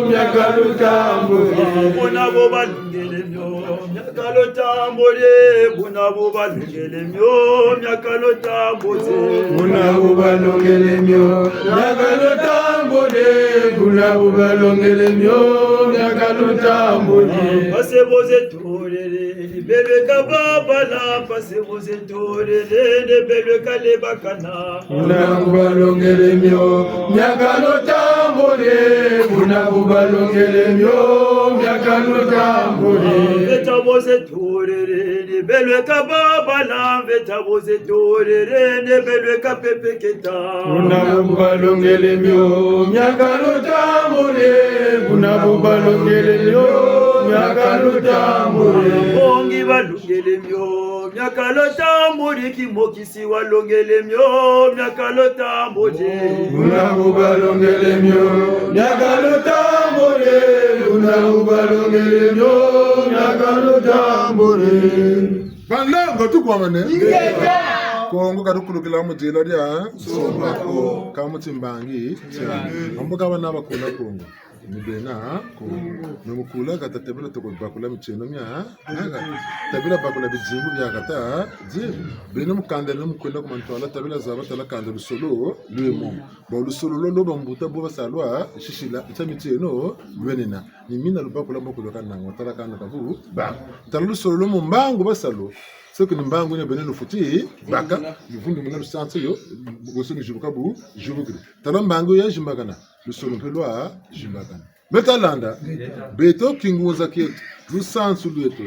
miakalo tambole. Buna bu balongele mio, miakalo tambole, buna bu balongele mio, miakalo tambole. Buna bu balongele mio, miakalo tambole, buna bu balongele mio, miakalo tambole. Mpasi bo zi tolele, ni beno ka babala, mpasi bo zi tolele, ni beno ka lebakana. Buna bu balongele mio, miakalo tambole, buna bu balongele mio, miakalo tambole. Mveta bo zi tolele, ni beno ka babala, mveta bo zi tolele, ni beno ka pepeketa. Buna bu balongele mio, miakalo tambole, buna bu balongele mio, miakalo tambole. Mbongi balongele mio, miakalo tambole, kimoki si walongele mio, miakalo tambole. Buna bu balongele mio, miakalo tambole, buna bu balongele mio, miakalo tambole. Banlongo tukwamane. Ingeta. Kongo ka tukulukila mu dila dia. Sombako. Ka mu timbangi. Tia. Mambu ka bana bakula Kongo. Ni bena, ko. Ni mu kula kata tabila toko bakula mitieno mia, aka. Tabila bakula bidimbu bia kata, di. Beno mu kanda ni mu kwenda ku mantwala, tabila zaba tala kanda lusolo, lwe mo. Bon, lusolo lo, lo bambuta bo basa lwa, sisila, ntia mitieno, lwenina. Ni mina lubakula mbo ku lweka nango, tala kanda kabu, ba. Tala lusolo lo mu mbangu basa lo. Soki ni mbangu yina beno lufweti, baka, luvundu muna lusansu yo, boso ni zibuka bu, zibukiri. Tala mbangu ya zimbakana. Lusolo mpe lwa zimbakana. Meta landa, beto kingunza kieto, lusansu lweto.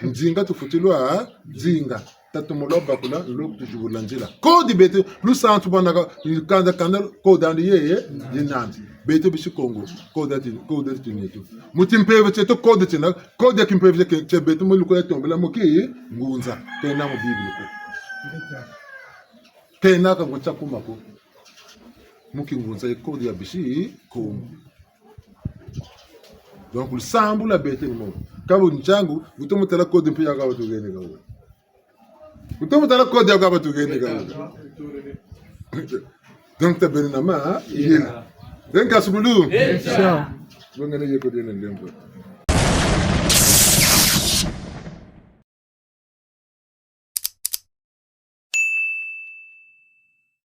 Ndinga tufweti lwa dinga, tatomo lwa bakula, nlo kutuzibula nzila. Kodi beto, lusansu bwanaka, kanda, kanda, kodi andi yeye, ye nandi. Beto bisi Kongo, kodi ati, kodi ati neto. Mu timpeve tieto kodi tina, kodi ya kimpeve tie, tie beto mu luko ya tombela mu kingunza, kena mu Bible ko. Kena ka ngunza kuma ko. Mu kingunza ye kodi ya bisi Kongo. Donc, lusambulu lwa beto ni mo. Ka bu ntiangu, bu tomo tala kodi mpe ya ka batuheni ka wo. Bu tomo tala kodi ya ka batuheni ka wo. Donc, tabeno na ma, hein? Yena. Donc, kasukulu. Sio. Bonga ne ye kodi yena lembo.